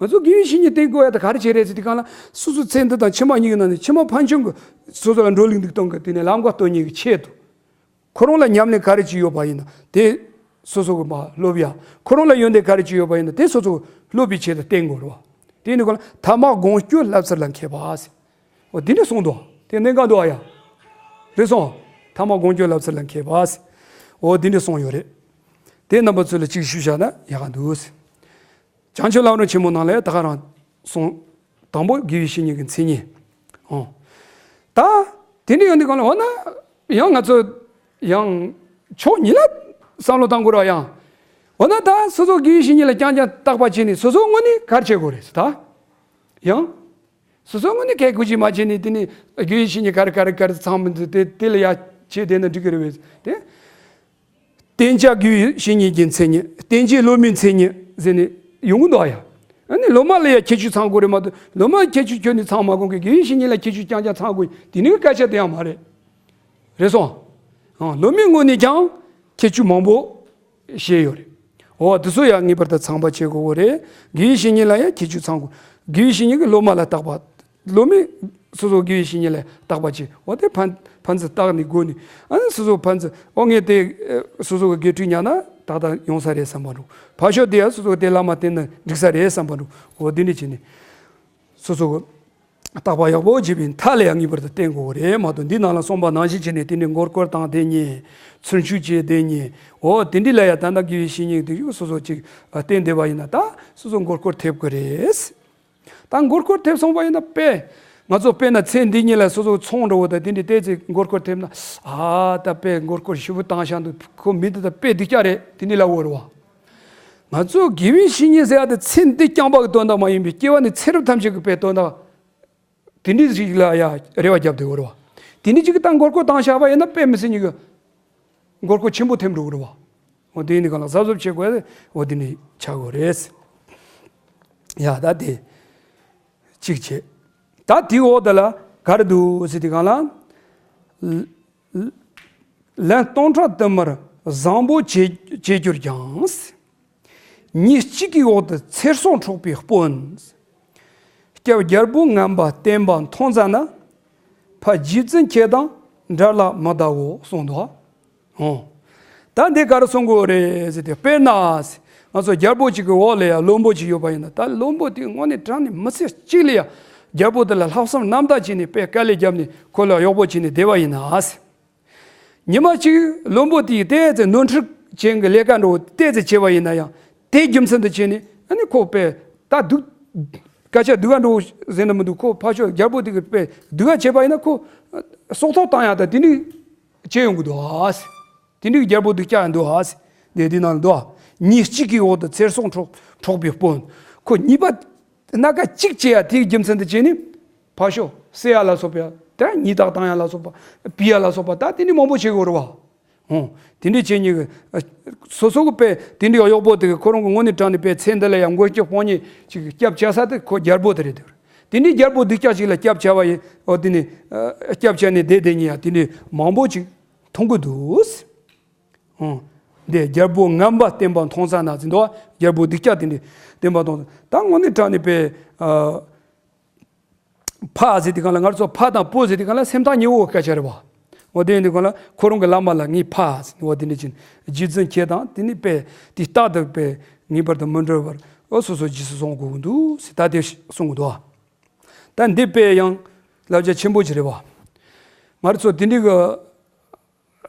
ང་ཚོ་དགེ་བའི་བཤེས་གཉེན་བསྟེན་དགོས་ཡ་དེ་ག་རེ་བྱས་རེད་ཟེར་དུས་སྒང་ལ། སོ་སོའི་ཚེ་འདི་དང་ཕྱི་མ་གཉིས་ཀྱི་ནང་ནས་ཕྱི་མ་ཕན་ཆུང་གི་སོ་སོ་ལ་འགྲོ་ལུགས་འདུག་སྟངས་ཀྱི་དེ་ནས་ལམ་ཁ་སྟོན་ནུས་ཀྱི་ཆེད་དུ། ཁོ་རང་ལ་ཉམས་ལེན་ག་རེ་ཅིག་ཡོད་པ་ཡིན་ན་དེ་སོ་སོ་གི་མ་སློབ་ཡ། ཁོ་རང་ལ་ཡོན་ཏན་ག་རེ་ཅིག་ཡོད་པ་ཡིན་ན་དེ་སོ་སོ་སློབ་པའི་ཆེད་དུ་བསྟེན་དགོས་རེད་བ། དེ་ནི་ཁོ་ལ་ཐ་མ་སྒོམ་སྐྱོན་བསླབ་ཚུལ་ལ་མཁས་པ་ཟེར། འོ་དེ་འདྲ་གསུངས་འདུག་དེ་གནད་འགག་འདུག་ཨ་ཡ། རེད་སོང་། ཐ་མ་སྒོམ་སྐྱོན་བསླབ་ཚུལ་ལ་མཁས་པ་ཟེར། འོ་དེ་འདྲ་གསུངས་ཡོད་རེད། དེ་རྣམ་པ་ཚོ་ལ་གཅིག་ཞུས་བཞག་ན་ཡག་ག་འདུག་ཟེར། བྱང་ཆུབ་ལམ་རིམ་ཆེན་མོ་ནང་ལ་ད་ག་རང་གསུངས། དང་པོ་དགེ་བའི་བཤེས་གཉེན་གྱི་མཚན་ཉིད། ཨོ། ད། དེ་འདྲ་ཡོང་དུས་སྒང་ལ་འོ་ན། ཡང་ང་ཚོ། ཡང་། ཕྱོགས་གཉིས་ལ་བསམ་བློ་བཏང་དགོས་ར་ཡང་། འོ་ན་ད་སོ་སོ་དགེ་བའི་བཤེས་གཉེན་ལ་རྐྱང་རྐྱང་བརྟག་པ་བྱས་ནས་སོ་སོ་དངོས་གནས་ག་རེ་བྱེད་དགོས་རེད་ཟེར་ད། ཡང་། སོ་སོ་དངོས་གནས་གལ་ཁུ་ཅིག་མ་བྱས་ནས་དེ་ནས་དགེ་བའི་བཤེས་གཉེན་ག་རེ་ག་རེ་ག་རེ་ཚང་མི་འདུག་དེ་དེ་ལ་ཡ་བྱས་བསྡད་ན་འགྲིག་གི་རེད་བས་དེ། བསྟེན་བྱ་དགེ་བའི་བཤེས་གཉེན་གྱི་མཚན་ཉིད། བསྟེན་བྱའི་སློབ་མའི་མཚན་ཉིད་ཟེར་ནས་ཡོང་གི་འདུག་ཨ་ཡ། ཨ་ནི་སློབ་མ་ལ་ཡ་ཁྱད་ཆོས་ཚང་དགོས་རེད་མ་གཏོགས་སློབ་མ་ཁྱད་ཆོས་ཁྱོན་ནས་ཚང་མ་དགོས་མཁན་དགེ་བའི་བཤེས་གཉེན་ལ་ཁྱད་ཆོས་རྐྱང་རྐྱང་ཚང་དགོས་དེ་ནི་སྐད་ཆ་དེ་ཡང་མ་རེད། རེད་སོང་། ཨང་། སློབ་མའི་ངོས་ནས་ཀྱང་ཁྱད་ཆོས་མང་པོ་བཤད་ཡོད་རེད། འོ་དེ་ཚོ་ཡང་ངེས་པར་དུ་ཚང་པ་བྱེད་དགོས་རེད། དགེ་བའི་བཤེས་གཉེན་ལ་ཡང་ཁྱད་ཆོས་ཚང་དགོས། དགེ་བའི་བཤེས་གཉེན་གྱིས་སློབ་མ་ལ་བརྟག་པ། སློབ་མས་སོ་སོ་དགེ་བའི་བཤེས་གཉེན་ལ་བརྟག་པ་བྱེད། འོ་དེ་ཕན་ཕན་ཚུན་བརྟག་ནས་དགོས་ནས། ཨ་ནི་སོ་སོ་ཕན་ཚུན་འོ་ངས་དེ་ཨ་སོ་སོ་གི་དགེ་ཕྲུག་ཉར་ན་ཏག་ཏག་ཡོང་ས་རེད་བསམ་པ་འདྲ། ཕར་ཕྱོགས་དེ་ཡང་སོ་སོ་གི་དེ་བླ་མ་བསྟེན་ན་འགྲིག་ས་རེད་བསམ་པ་འདྲ། འོ་དེ་འདྲ་བྱས་ནས་སོ་སོ་གི་བརྟག་པ་ཡག་པོ་བྱས་པའི་མཐའ་ལ་ཡང་ངེས་པར་དུ་བསྟེན་དགོས་རེད་མ་གཏོགས་འདི་ནང་ལ་གསུངས་པ་ནང་བཞིན་བྱས་ནས་དེ་ནས་མགོ་སྐོར་བཏང་བསྡད་མཁན། ཚུར་འཆུས་བྱས་བསྡད་མཁན། འོ་དེ་འདྲ་ལ་ཡང་ད་ལྟ་དགེ་བའི་བཤེས་གཉེན་དེ་ཡང་སོ་སོ་ཅིག་བསྟེན་བསྡད་པ་ཡིན་ན་ད་སོ་སོ་མགོ་སྐོར་ཐེབས་ཀྱི་རེད། ད་མགོ་སྐོར་ཐེབས་སོང་བ་ཡིན་ན་དཔེ། ང་ཚོ་དཔེར་ན་ཚེ་འདི་ཉིད་ལ་སོ་སོ་ཚོང་འགྲོ་བ་དང་དེ་འདྲའི་ལྟས་ཚེ་མགོ་སྐོར་ཐེབས་ན། ཨ་ད་དཔེ་མགོ་སྐོར་ཞེ་པོ་བཏང་བཞག་འདུག་ཁོ་མི་འདི་ད་དཔེ་སྡུག་ཅག་རེད་དེ་འདྲའི་ལབ་ཡོད་རེད་བ། ང་ཚོ་དགེ་བའི་བཤེས་གཉེན་ཟེར་ཡ་དེ་ཚེ་འདི་རྐྱང་པ་གི་དོན་དག་མ་ཡིན་པའི་སྐྱེ་བ་ནས་ཚེ་རབས་ཐམས་ཅད་ཀྱི་དཔེ་དོན་དག་དེ་འདྲའི་ཞིག་ལ་ཡ་རེ་བ་བརྒྱབ་བསྡད་ཡོད་རེད་བ། དེ་འདྲའི་ཅིག་གི་ད་མགོ་སྐོར་བཏང་བཞག་པ་ཡིན་ན་དཔེ་མི་སྲིད་ཉིད་ཀྱི་མགོ་སྐོར་ཆེན་པོ་ཐེབས་འགྲོ་གི་རེད་བ། འོ་དེ་ཡིན་དུས་གང་ལ་གཟབ་གཟབ་བྱེད་དགོས་ཡ་དེ་འོ་དེ་འདྲའི་ཆགས་དགོས་རེད། ཡ་ད་དེ་གཅིག་བྱས། ད་དེའི་འོག་དེ་ལ་ག་རེ་འདུག་ཟེར་དུས་གང་ལ། ལན་སྟོང་ཕྲག་དུ་མར་བཟང་པོ་བྱེད་བྱེད་གྱུར་ཀྱང་། ཉིན་གཅིག་གི་འོག་ཏུ་ཚེར་སོགས་འཕྲོག་པའི་དཔོན། སྐྱབས་རྒྱལ་པོ་ངན་པ་བསྟེན་པ་མཐོང་ཙ་ན། ཕ་རྗེ་བཙུན་ཁྱེད་དང་འབྲལ་ལ་མི་གདའོ་གསུངས་འདུག་ཨོ། ད་འདི་ག་རེ་གསུང་དགོས་རེད་ཟེར་ཏེ་དཔེར་ན། ང་ཚོ་རྒྱལ་པོ་གཅིག་གི་འོག་ལ་ཡང་བློན་པོ་གཅིག་ཡོད་པ་ཡིན་ན་ད་བློན་པོ་དེ་དངོས་གནས་དྲང་གནས་མི་ཚེ་གཅིག་ལ་ཡང་རྒྱལ་པོ་དེ་ལ་ལྷག་བསམ་རྣམ་དག་བྱས་ནས་དཔེ་དཀའ་ལས་བརྒྱབ་ནས་ཁོ་ལ་གཡོག་པོ་བྱས་ནས་བསྡད་པ་ཡིན་ན། ཉི་མ་གཅིག་བློན་པོ་དེས་དེ་ཚེ་ནོར་འཁྲུལ་ཅན་གྱི་ལས་ཀ་འགྲོ་དེ་ཚེ་བྱས་པ་ཡིན་ན་ཡང་དེའི་རྒྱུ་མཚན་དུ་བྱས་ནས་ཨ་ནི་ཁོ་དཔེ་ད་སྡུག་སྐད་ཆ་སྡུག་ག་འགྲོ་ཟེར་ན་མི་འདུག་ཁོ་ཕར་ཕྱོགས་རྒྱལ་པོ་དེ་གི་དཔེ་སྡུག་ག་བྱས་པ་ཡིན་ན་ཁོ་སྲོག་ཐོག་བཏང་ཡག་ད་དེ་འདྲ་བྱས་ཡོང་གི་འདུག་ཨ། དེ་འདྲའི་རྒྱལ་པོ་སྡུག་ཅག་འདུག་ཨ། དེ་དེ་ནང་འདུག་ཨ། ཉིན་གཅིག་གི་འོག་ཏུ་ཚེར་སོགས་འཕྲོག་འཕྲོག་པའི་དཔོན། ཁོ་ཉེས་པ་སྣ་ཁ་གཅིག་བྱས་ཡ་དེའི་རྒྱུ་མཚན་དུ་བྱས་ནས་ཕར་ཕྱོགས་བསད་ཡ་ལ་སོགས་པ་ད་ཉེས་རྡུང་བཏང་ཡ་ལ་སོགས་པ་སྤུས་ཡ་ལ་སོགས་པ་ད་དེ་འདྲའི་མང་པོ་བྱེད་དགོས་རེད་བ། ཨོ། དེ་འདྲའི་བྱས་ཉེས་ཀྱི་སོ་སོ་གི་དཔེ་དེ་འདྲའི་གཡོག་པོ་དེ་གི་ཁོ་རང་གི་དངོས་གནས་དྲང་གནས་དཔེ་ཚེ་འདི་ལ་ཡང་མགོན་སྐྱོབ་དཔང་ཉིད་ཅིག་སྐྱབས་བཅོལ་ས་དེ་ཁོ་རྒྱལ་པོ་དེ་རེད་དེ། དེ་འདྲའི་རྒྱལ་པོ་སྡུག་ཅག་ཅིག་ལ་སྐྱབས་བཅོལ་བ་ཡིན། ཨོ་དེ་ནི་སྐྱབས་བཅོལ་ནས་བསྡད་བསྡད་ཉེས་ཡ་དེ་འདྲའི་མང་པོ་ཅིག་མཐོང་གི་འདུག་ཨང་། འདི་རྒྱལ་པོ་ངན་པ་བསྟེན་པ་མཐོང་ཙ་ན་ཟིན་ཏོ། རྒྱལ་པོ་སྡུག་ཅག་དེ་འདྲའི་བསྟེན་པ་མཐོང་ཙ་ན། ད་དངོས་གནས་དྲང་གནས་པའི་ཨ་ཕ་ཟེར་དུས་སྒང་ལ་ང་ཚོ་ཕ་དང་བུ་ཟེར་དུས་སྒང་ལ་སེམས་ཐག་ཉེ་བོ་སྐད་ཆ་རེད་བ། འོ་དེ་ཡིན་དུས་སྒང་ལ་ཁོ་རང་གི་བླ་མ་ལ་ངའི་ཕ་ཟེར་འོ་དེ་འདྲ་ཅིག་རྗེ་བཙུན་ཁྱེད་དང་དེ་ནི་དཔེ་དེ་རྟག་ཏུ་དཔེ་ངེས་པར་དུ་མི་འབྲལ་བར་འོ་སོ་སོ་རྗེས་སུ་བཟུང་དགོས་ཀྱི་འདུག་ཟེར་ད་དེ་གསུང་གི་འདུག་བ། ད་འདི་དཔེ་ཡང་བསླབ་བྱ་ཆེན་པོ་ཅིག་རེད་བ། ང་ཚོ་དེ་འདྲའི་གི་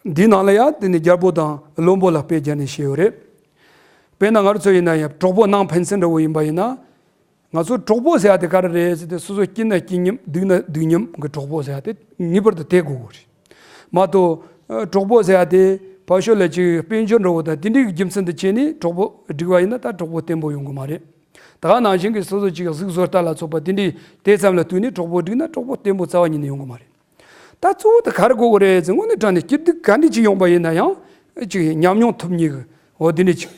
འདིའི་ནང་ལ་ཡང་དེ་ནི་རྒྱལ་པོ་དང་བློན་པོ་ལ་དཔེ་སྦྱར་ནས་བཤད་ཡོད་རེད། དཔེར་ན་ང་ཚོ་ཡིན་ན་ཡང་གྲོགས་པོ་ནང་ཕན་ཚུན་འདྲ་བོ་ཡིན་པ་ཡིན་ན། ང་ཚོ་གྲོགས་པོ་ཟེར་ཡ་དེ་ག་རེ་རེད་ཟེར་ཏེ། སོ་སོ་སྐྱིད་ན་སྐྱིད་མཉམ། སྡུག་ན་སྡུག་མཉམ་གི་གྲོགས་པོ་ཟེར་ཡ་དེ་ངེས་པར་དུ་དེ་དགོས་དགོས་རེད། མ་གཏོགས་ཨ་གྲོགས་པོ་ཟེར་ཡ་དེ་ཕར་ཕྱོགས་ལ་ཅིག་དཔལ་འབྱོར་འདྲ་བོ་དང་དེ་འདྲའི་རྒྱུ་མཚན་དུ་བྱས་ནས་གྲོགས་པོ་བསྒྲིགས་པ་ཡིན་ན། ད་གྲོགས་པོ་བརྟན་པོ་ཡོང་གི་མ་རེད། ད་ག་ནང་བཞིན་གྱི་སོ་སོ་ཅིག་གཟུགས་བཟོ་ལྟ་ལ་སོགས་པ་དེ་འདྲའི་དེ་ཙམ་ལ་བསྟུན་ནས་གྲོགས་པོ་བསྒྲིགས་ན་གྲོགས་པོ་བརྟན་པོ་རྩ་བ་ཉིད་ནས་ཡོང་གི་མ་རེད། ད་གཙོ་བོ་དེ་ག་རེ་དགོས་ཀྱི་རེད་ཟེར། དངོས་གནས་དྲང་གནས་སྐྱིད་སྡུག་ག་འདྲ་ཅིག་ཡོང་པ་ཡིན་ན་ཡང་ཅིག་ཉམས་མྱོང་ཐོབ་མཁན་གྱི་འོ་དེ་འདྲ་ཅིག་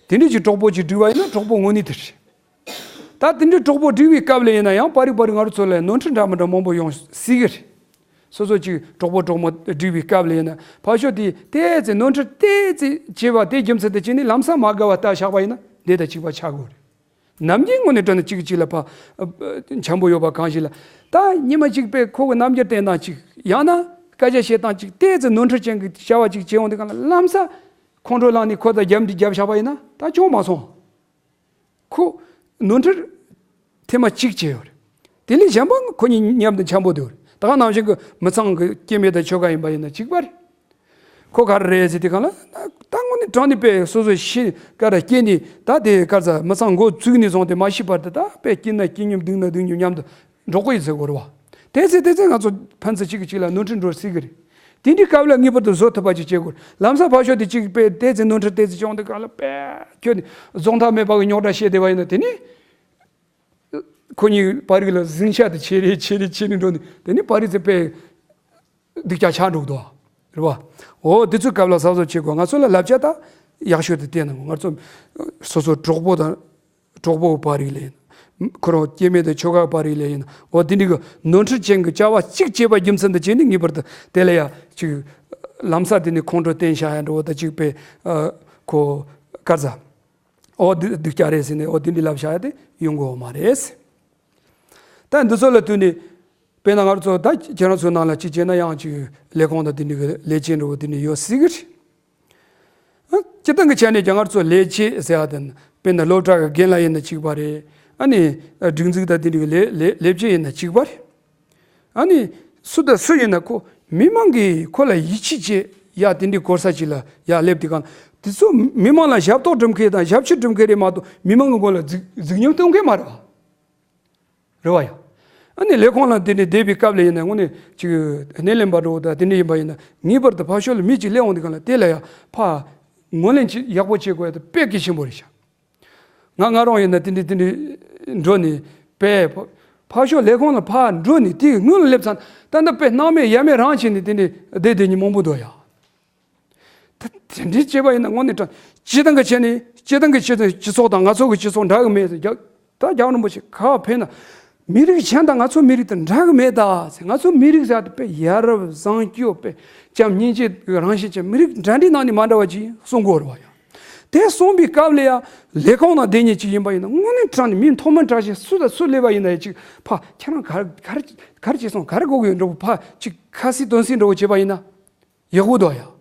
དེ་འདྲ་ཅིག་གྲོགས་པོ་ཅིག་བསྒྲིགས་པ་ཡིན་ན་གྲོགས་པོ་དངོས་གནས་དེ་རེད། ད་དེ་འདྲའི་གྲོགས་པོ་བསྒྲིགས་པའི་སྐབས་ལ་ཡིན་ན་ཡང་པར་རིས་པར་རིས་ང་རང་ཚོ་ལ་ནོར་འཁྲུལ་འདྲ་མི་འདྲ་མང་པོ་ཡོང་སྲིད་ཀྱི་རེད། སོ་སོ་ཅིག་གྲོགས་པོ་གྲོགས་མོ་བསྒྲིགས་པའི་སྐབས་ལ་ཡིན་ན་ཕར་ཕྱོགས་དེས་ཏོག་ཙམ་ནོར་འཁྲུལ་ཏོག་ཙམ་བྱས་པ་དེ་རྒྱུ་མཚན་དུ་བྱས་ནས་ལམ་སང་མ་དགའ་བ་ལྟ་བཞག་པ་ཡིན་ན་དེ་དང་གཅིག་པ་ཆགས་དགོས་རེད། ནམ་རྒྱུན་དངོས་གནས་དྲང་གནས་གཅིག་གིས་གཅིག་ལ་ཕ་འཆམ་པོ་ཡོད་པ་གང་ཞིག་ལ། ད་ཉི་མ་གཅིག་པས་ཁོ་གི་རྣམ་འགྱུར་བསྟན་སྟངས་གཅིག་ཡང་ན་སྐད་ཆ་བཤད་སྟངས་གཅིག་ཏོག་ཙམ་ནོར་འཁྲུལ་ཅན་གྱི་བྱ་བ་གཅིག་བྱས་ཡོང་དུས་སྒང་ལ་ལམ་སང་ཁོང་ཁྲོ་ལངས་ནས་ཁོ་དང་རྒྱབ་འདྲིས་རྒྱབ་བཞག་པ་ཡིན་ན་ད་བྱུང་མ་སོང་། ཁོ་ནོར་འཁྲུལ་ཐེངས་མ་གཅིག་བྱས་ཡོད་རེད། དེ་ལས་གཞན་པ་ཁོ་གཉིས་མཉམ་དུ་འཆམ་པོ་བསྡད་ཡོད་རེད། ད་ག་ནང་བཞིན་གྱི་མི་ཚང་གི་སྐྱེ་དམན་དང་ཆོས་ག་ཡིན་པ་ཡིན་ན་གཅིག་པ་རེད། ཁོ་ག་རེ་རེད་ཟེར་དུས་སྒང་ལ་ད་དངོས་གནས་དྲང་གནས་པས་སོ་སོ་ཤི་ཀ་ར་སྐྱེས་ནས་ད་དེ་ག་ས་མི་ཚང་མགོ་བཙུགས་ནས་བཟུང་སྟེ་མ་ཤི་བར་དུ་ད་པས་སྐྱིད་ན་སྐྱིད་མཉམ་སྡུག་ན་སྡུག་མཉམ་མཉམ་དུ་འགྲོ་གི་ཡོད་ཟེར་དགོས་རེད་བ། དེ་ཚེ་དེ་ཚེ་ང་ཚོ་ཕན་ཚུན་གཅིག་གིས་གཅིག་ལ་ནོར་འཁྲུལ་འགྲོ་སྲིད་ཀྱི་རེད། དེ་འདྲའི་སྐབས་ལ་ངེས་པར་དུ་བཟོད་ཐུབ་པ་ཅིག་བྱེད་དགོས། ལམ་སང་ཕར་ཕྱོགས་དེ་གཅིག་པས་དེ་ཚེ་ནོར་འཁྲུལ་དེ་ཚེ་བྱུང་དུས་སྒང་ལ་པས་ཁྱོད་ནི་རྫོགས་མཐའ་མེད་པ་གི་རྙོག་དྲ་བཤད་བསྡད་པ་ཡིན་ན། དེ་ནི་ཁོ་གཉིས་པར་རིས་ལ་ཟིང་ཆ་དེ་ཆེ་རེ་ཆེ་རེ་ཆེ་རེ་འགྲོ་ནས་དེ་ནི་པར་རིས་ཚེ་པས་སྡུག་ཅག་ཆགས་འགྲོ་གི་འདུག་རེད་བ། འོ་དེ་ཚོའི་སྐབས་ལ་གཟབ་གཟབ་བྱེད་དགོས། ང་ཚོ་ལ་བསླབ་བྱ་ད་ཡག་ཤོས་དེ་བསྟན་གནང་དགོས། ང་ཚོ་སོ་སོ་གྲོགས་པོ་དང་གྲོགས་པོ་པར་རིས་ལ་ཡིན། ཁོ་རང་སྐྱེ་དམན་དང་ཆོས་ག་པར་རིས་ལ་ཡིན། འོ་དེ་འདྲའི་གི་ནོར་འཁྲུལ་ཅན་གྱི་བྱ་བ་གཅིག་བྱས་པ་རྒྱུ་མཚན་དུ་བྱས་ནས་ངེས་པར་དུ་དེ་ལ་ཡ་ཅིག་ལམ་སང་དེ་ནས་ཁོང་ཁྲོ་བསྟན་བཞག་ཡ་འདྲ་བོ་དང་གཅིག་པས་ཨ་ཁོ་ག་ས་འོ་སྡུག་སྡུག་ཅག་རེད་ཟེར་ནས་འོ་དེ་འདྲའི་ལབ་བཞག་ཡ་དེ་ཡོང་དགོས་མ་རེད། ད་འདི་ཚོ་ལ་བསྟུན་ནས་དཔེར་ན་ང་ཚོ་ད་ཁྱེད་རང་ཚོའི་ནང་ལ་གཅིག་བྱས་ན་ཡང་ཅིག་ལས་ཁུངས་དང་དེ་འདྲའི་གི་ལས་བྱེད་འདྲ་བོ་དེ་འདྲ་ཡོད་སྲིད་གི་རེད། ཨ་སྤྱིར་བཏང་གི་ཆ་ནས་ཀྱང་ང་ཚོ་ལས་བྱེད་ཟེར་བ་དེ་ནི་དཔེར་ན་སློབ་གྲྭ་གི་རྒན་ལགས་ཡིན་ན་གཅིག་པ་རེད། ཨ་ནི་སྒྲིག་འཛུགས་དང་དེ་འདྲའི་ལས་ལས་ལས་བྱེད་ཡིན་ན་གཅིག་པ་རེད། ཨ་ནི་སུ་དང་སུ་ཡིན་ན་ཁོ་མི་མང་གིས་ཁོ་ལ་ཡིད་ཆེས་བྱེད་ཡ་དེ་འདྲའི་གོ་ས་ཅིག་ལ་ཡ་སླེབས་དུས་སྒང་དེ་ཚོ་མི་མང་ལ་ཞབས་ཏོག་སྒྲུབ་མཁན་དང་ཞབས་ཕྱི་སྒྲུབ་མཁན་རེད་མ་གཏོགས་མི་མང་གི་མགོ་ལ་རྫིག་རྫིག་ཉམས་སྟོན་མཁན་མ་རེད་བ། རེད་བ་ཡ། ཨ་ནི་ལས་ཁུངས་ལ་དེ་འདྲའི་བསྡད་པའི་སྐབས་ལ་ཡིན་ན་དངོས་གནས་ཅིག་སྣེ་ལེན་པ་འདྲ་བོ་དང་དེ་འདྲ་ཡིན་པ་ཡིན་ན་ངེས་པར་དུ་ཕར་ཕྱོགས་ལ་མི་ཅིག་སླེབས་འོང་དུས་སྒང་ལ་དེ་ལ་ཡ་ཕར་ངོས་ལེན་ཅིག་ཡག་པོ་བྱེད་དགོས་ཡ་དེ་དཔེ་གལ་ཆེན་པོ་རེད་ཤག་ང་ང་རང་ཡིན་ན་དེ་འདྲའི་དེ་འདྲའི་འགྲོ་ནས་པས་ཕར་ཕྱོགས་ལས་ཁུངས་ལ་ཕར་འགྲོ་ནས་དེའི་སྔོན་ལ་སླེབས་ཚར་ན་ད་ལྟ་པས་སྣང་མེད་ཡ་མེད་རང་བྱས་ནས་དེ་འདྲའི་བསྡད་བསྡད་མཁན་མང་པོ་འདུག་ཡ། ད་དེ་འདྲའི་བྱས་པ་ཡིན་ན་དངོས་གནས་དྲང་སྤྱིར་བཏང་གི་ཆ་ནས་སྤྱིར་བཏང་གི་སྤྱི་སྤྱི་ཚོགས་དང་ང་ཚོ་གི་སྤྱི་ཚོགས་འདྲ་གི་མེད་ཟེར། རྒྱ་ད་རྒྱལ་བ་རིན་པོ་ཆེ་ག་པར་ཕེབས་ན་མི་རིགས་གཞན་དང་ང་ཚོ་མི་རིགས་དང་འདྲ་གི་མེད་ད་ཟེར། ང་ཚོ་མི་རིགས་ཟེར་དེ་དཔེ་ཡ་རབས་བཟང་སྤྱོད་དཔེ་བྱམས་སྙིང་རྗེ་གི་རང་བཞིན་ཅན་མི་རིགས་འདྲ་འདྲའི་ནང་ནས་མ་འདྲ་བ་ཅིག་གསུང་གི་ཡོད་རེད་བ་ཡ། དེ་གསུངས་པའི་སྐབས་ལ་ཡ་ལས་ཁུངས་ནང་བསྡད་མཁན་ཅིག་ཡིན་པ་ཡིན་ན་དངོས་གནས་དྲང་ནས་མི་མཐོ་དམན་དྲག་ཞིག་སུ་དང་སུ་སླེབས་པ་ཡིན་ན་ཡ་ཅིག་ཕ་ཁྱེད་རང་ག་རེ་ག་རེ་ག་རེ་བྱས་སོང་ག་རེ་དགོས་ཀྱི་ཡོད་འགྲོ་ཕ་ཅིག་ཁ་སི་དོན་སི་འདྲ་བོ་བྱས་པ་ཡིན་ན། ཡག་པོ་འདུག་ཡ།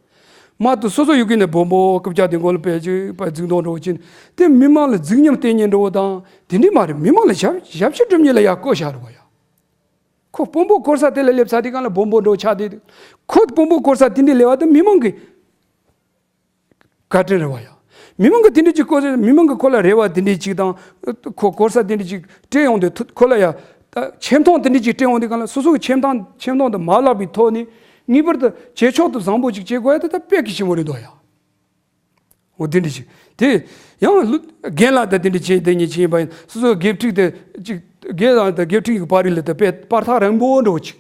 མ་གཏོགས་སོ་སོ་ཡུལ་གི་ནས་སྦོམ་པོ་རྐུབ་བཀྱག་དེ་མགོ་ལ་ཕེབས་ཅིག་པ་རྫིག་མདོག་འདྲ་བོ་ཅིག་དེ་མི་མང་ལ་རྫིག་ཉམས་བསྟན་ཉན་འདྲ་བོ་དང་དེ་འདྲའི་མ་རེད། མི་མང་ལ་ཞབས་ཞབས་ཕྱི་སྒྲུབ་ཉན་ལ་ཡ་བསྐོ་བཞག་རེད་བ་ཡ། ཁོ་དཔོན་པོ་སྐོར་ས་དེ་ལ་སླེབས་ཚར་དུས་སྒང་ལ་སྦོམ་པོ་འདྲ་བོ་ཆགས་དེ་ཁོ་དཔོན་པོ་སྐོར་ས་དེ་འདྲའི་སླེབས་པ་དེ་མི་མང་གི་བཀའ་དྲིན་རེད་བ་ཡ། མི་མང་གི་དེ་འདྲའི་ཅིག་བསྐོར་ས་མི་མང་གི་ཁོ་ལ་རེ་བ་དེ་འདྲའི་ཅིག་དང་ཁོ་སྐོར་ས་དེ་འདྲའི་ཅིག་སྤྲད་ཡོང་དུས་ཁོ་ལ་ཡ། ད་ཆེ་མཐོང་དེ་འདྲ་ཅིག་སྤྲད་འོང་དུས་སྒང་ལ་སོ་སོ་གི་ཆེ་མཐོང་ཆེ་མཐོང་དེ་མ་བརླག་པའི་ཐོག་ནས་ངེས་པར་དུ་བྱེད་ཕྱོགས་དེ་བཟང་པོ་ཅིག་བྱེད་དགོས་ཡ་དེ་ད་དཔེ་གལ་ཆེན་པོ་རེད་འདུག་ཡ། འོ་དེ་འདྲ་ཅིག་དེ་ཡང་ལུ་རྒན་ལགས་དང་དེ་འདྲ་བྱེད་དེ་ཉིད་ཅིག་ཡིན་པ་ཡིན་སོ་སོ་དགེ་ཕྲུག་དེ་ཅིག་རྒན་ལགས་དང་དགེ་ཕྲུག་གི་བར་ལ་དེ་དཔེ་བར་ཐག་རིང་པོ་འདྲ་བོ་ཅིག་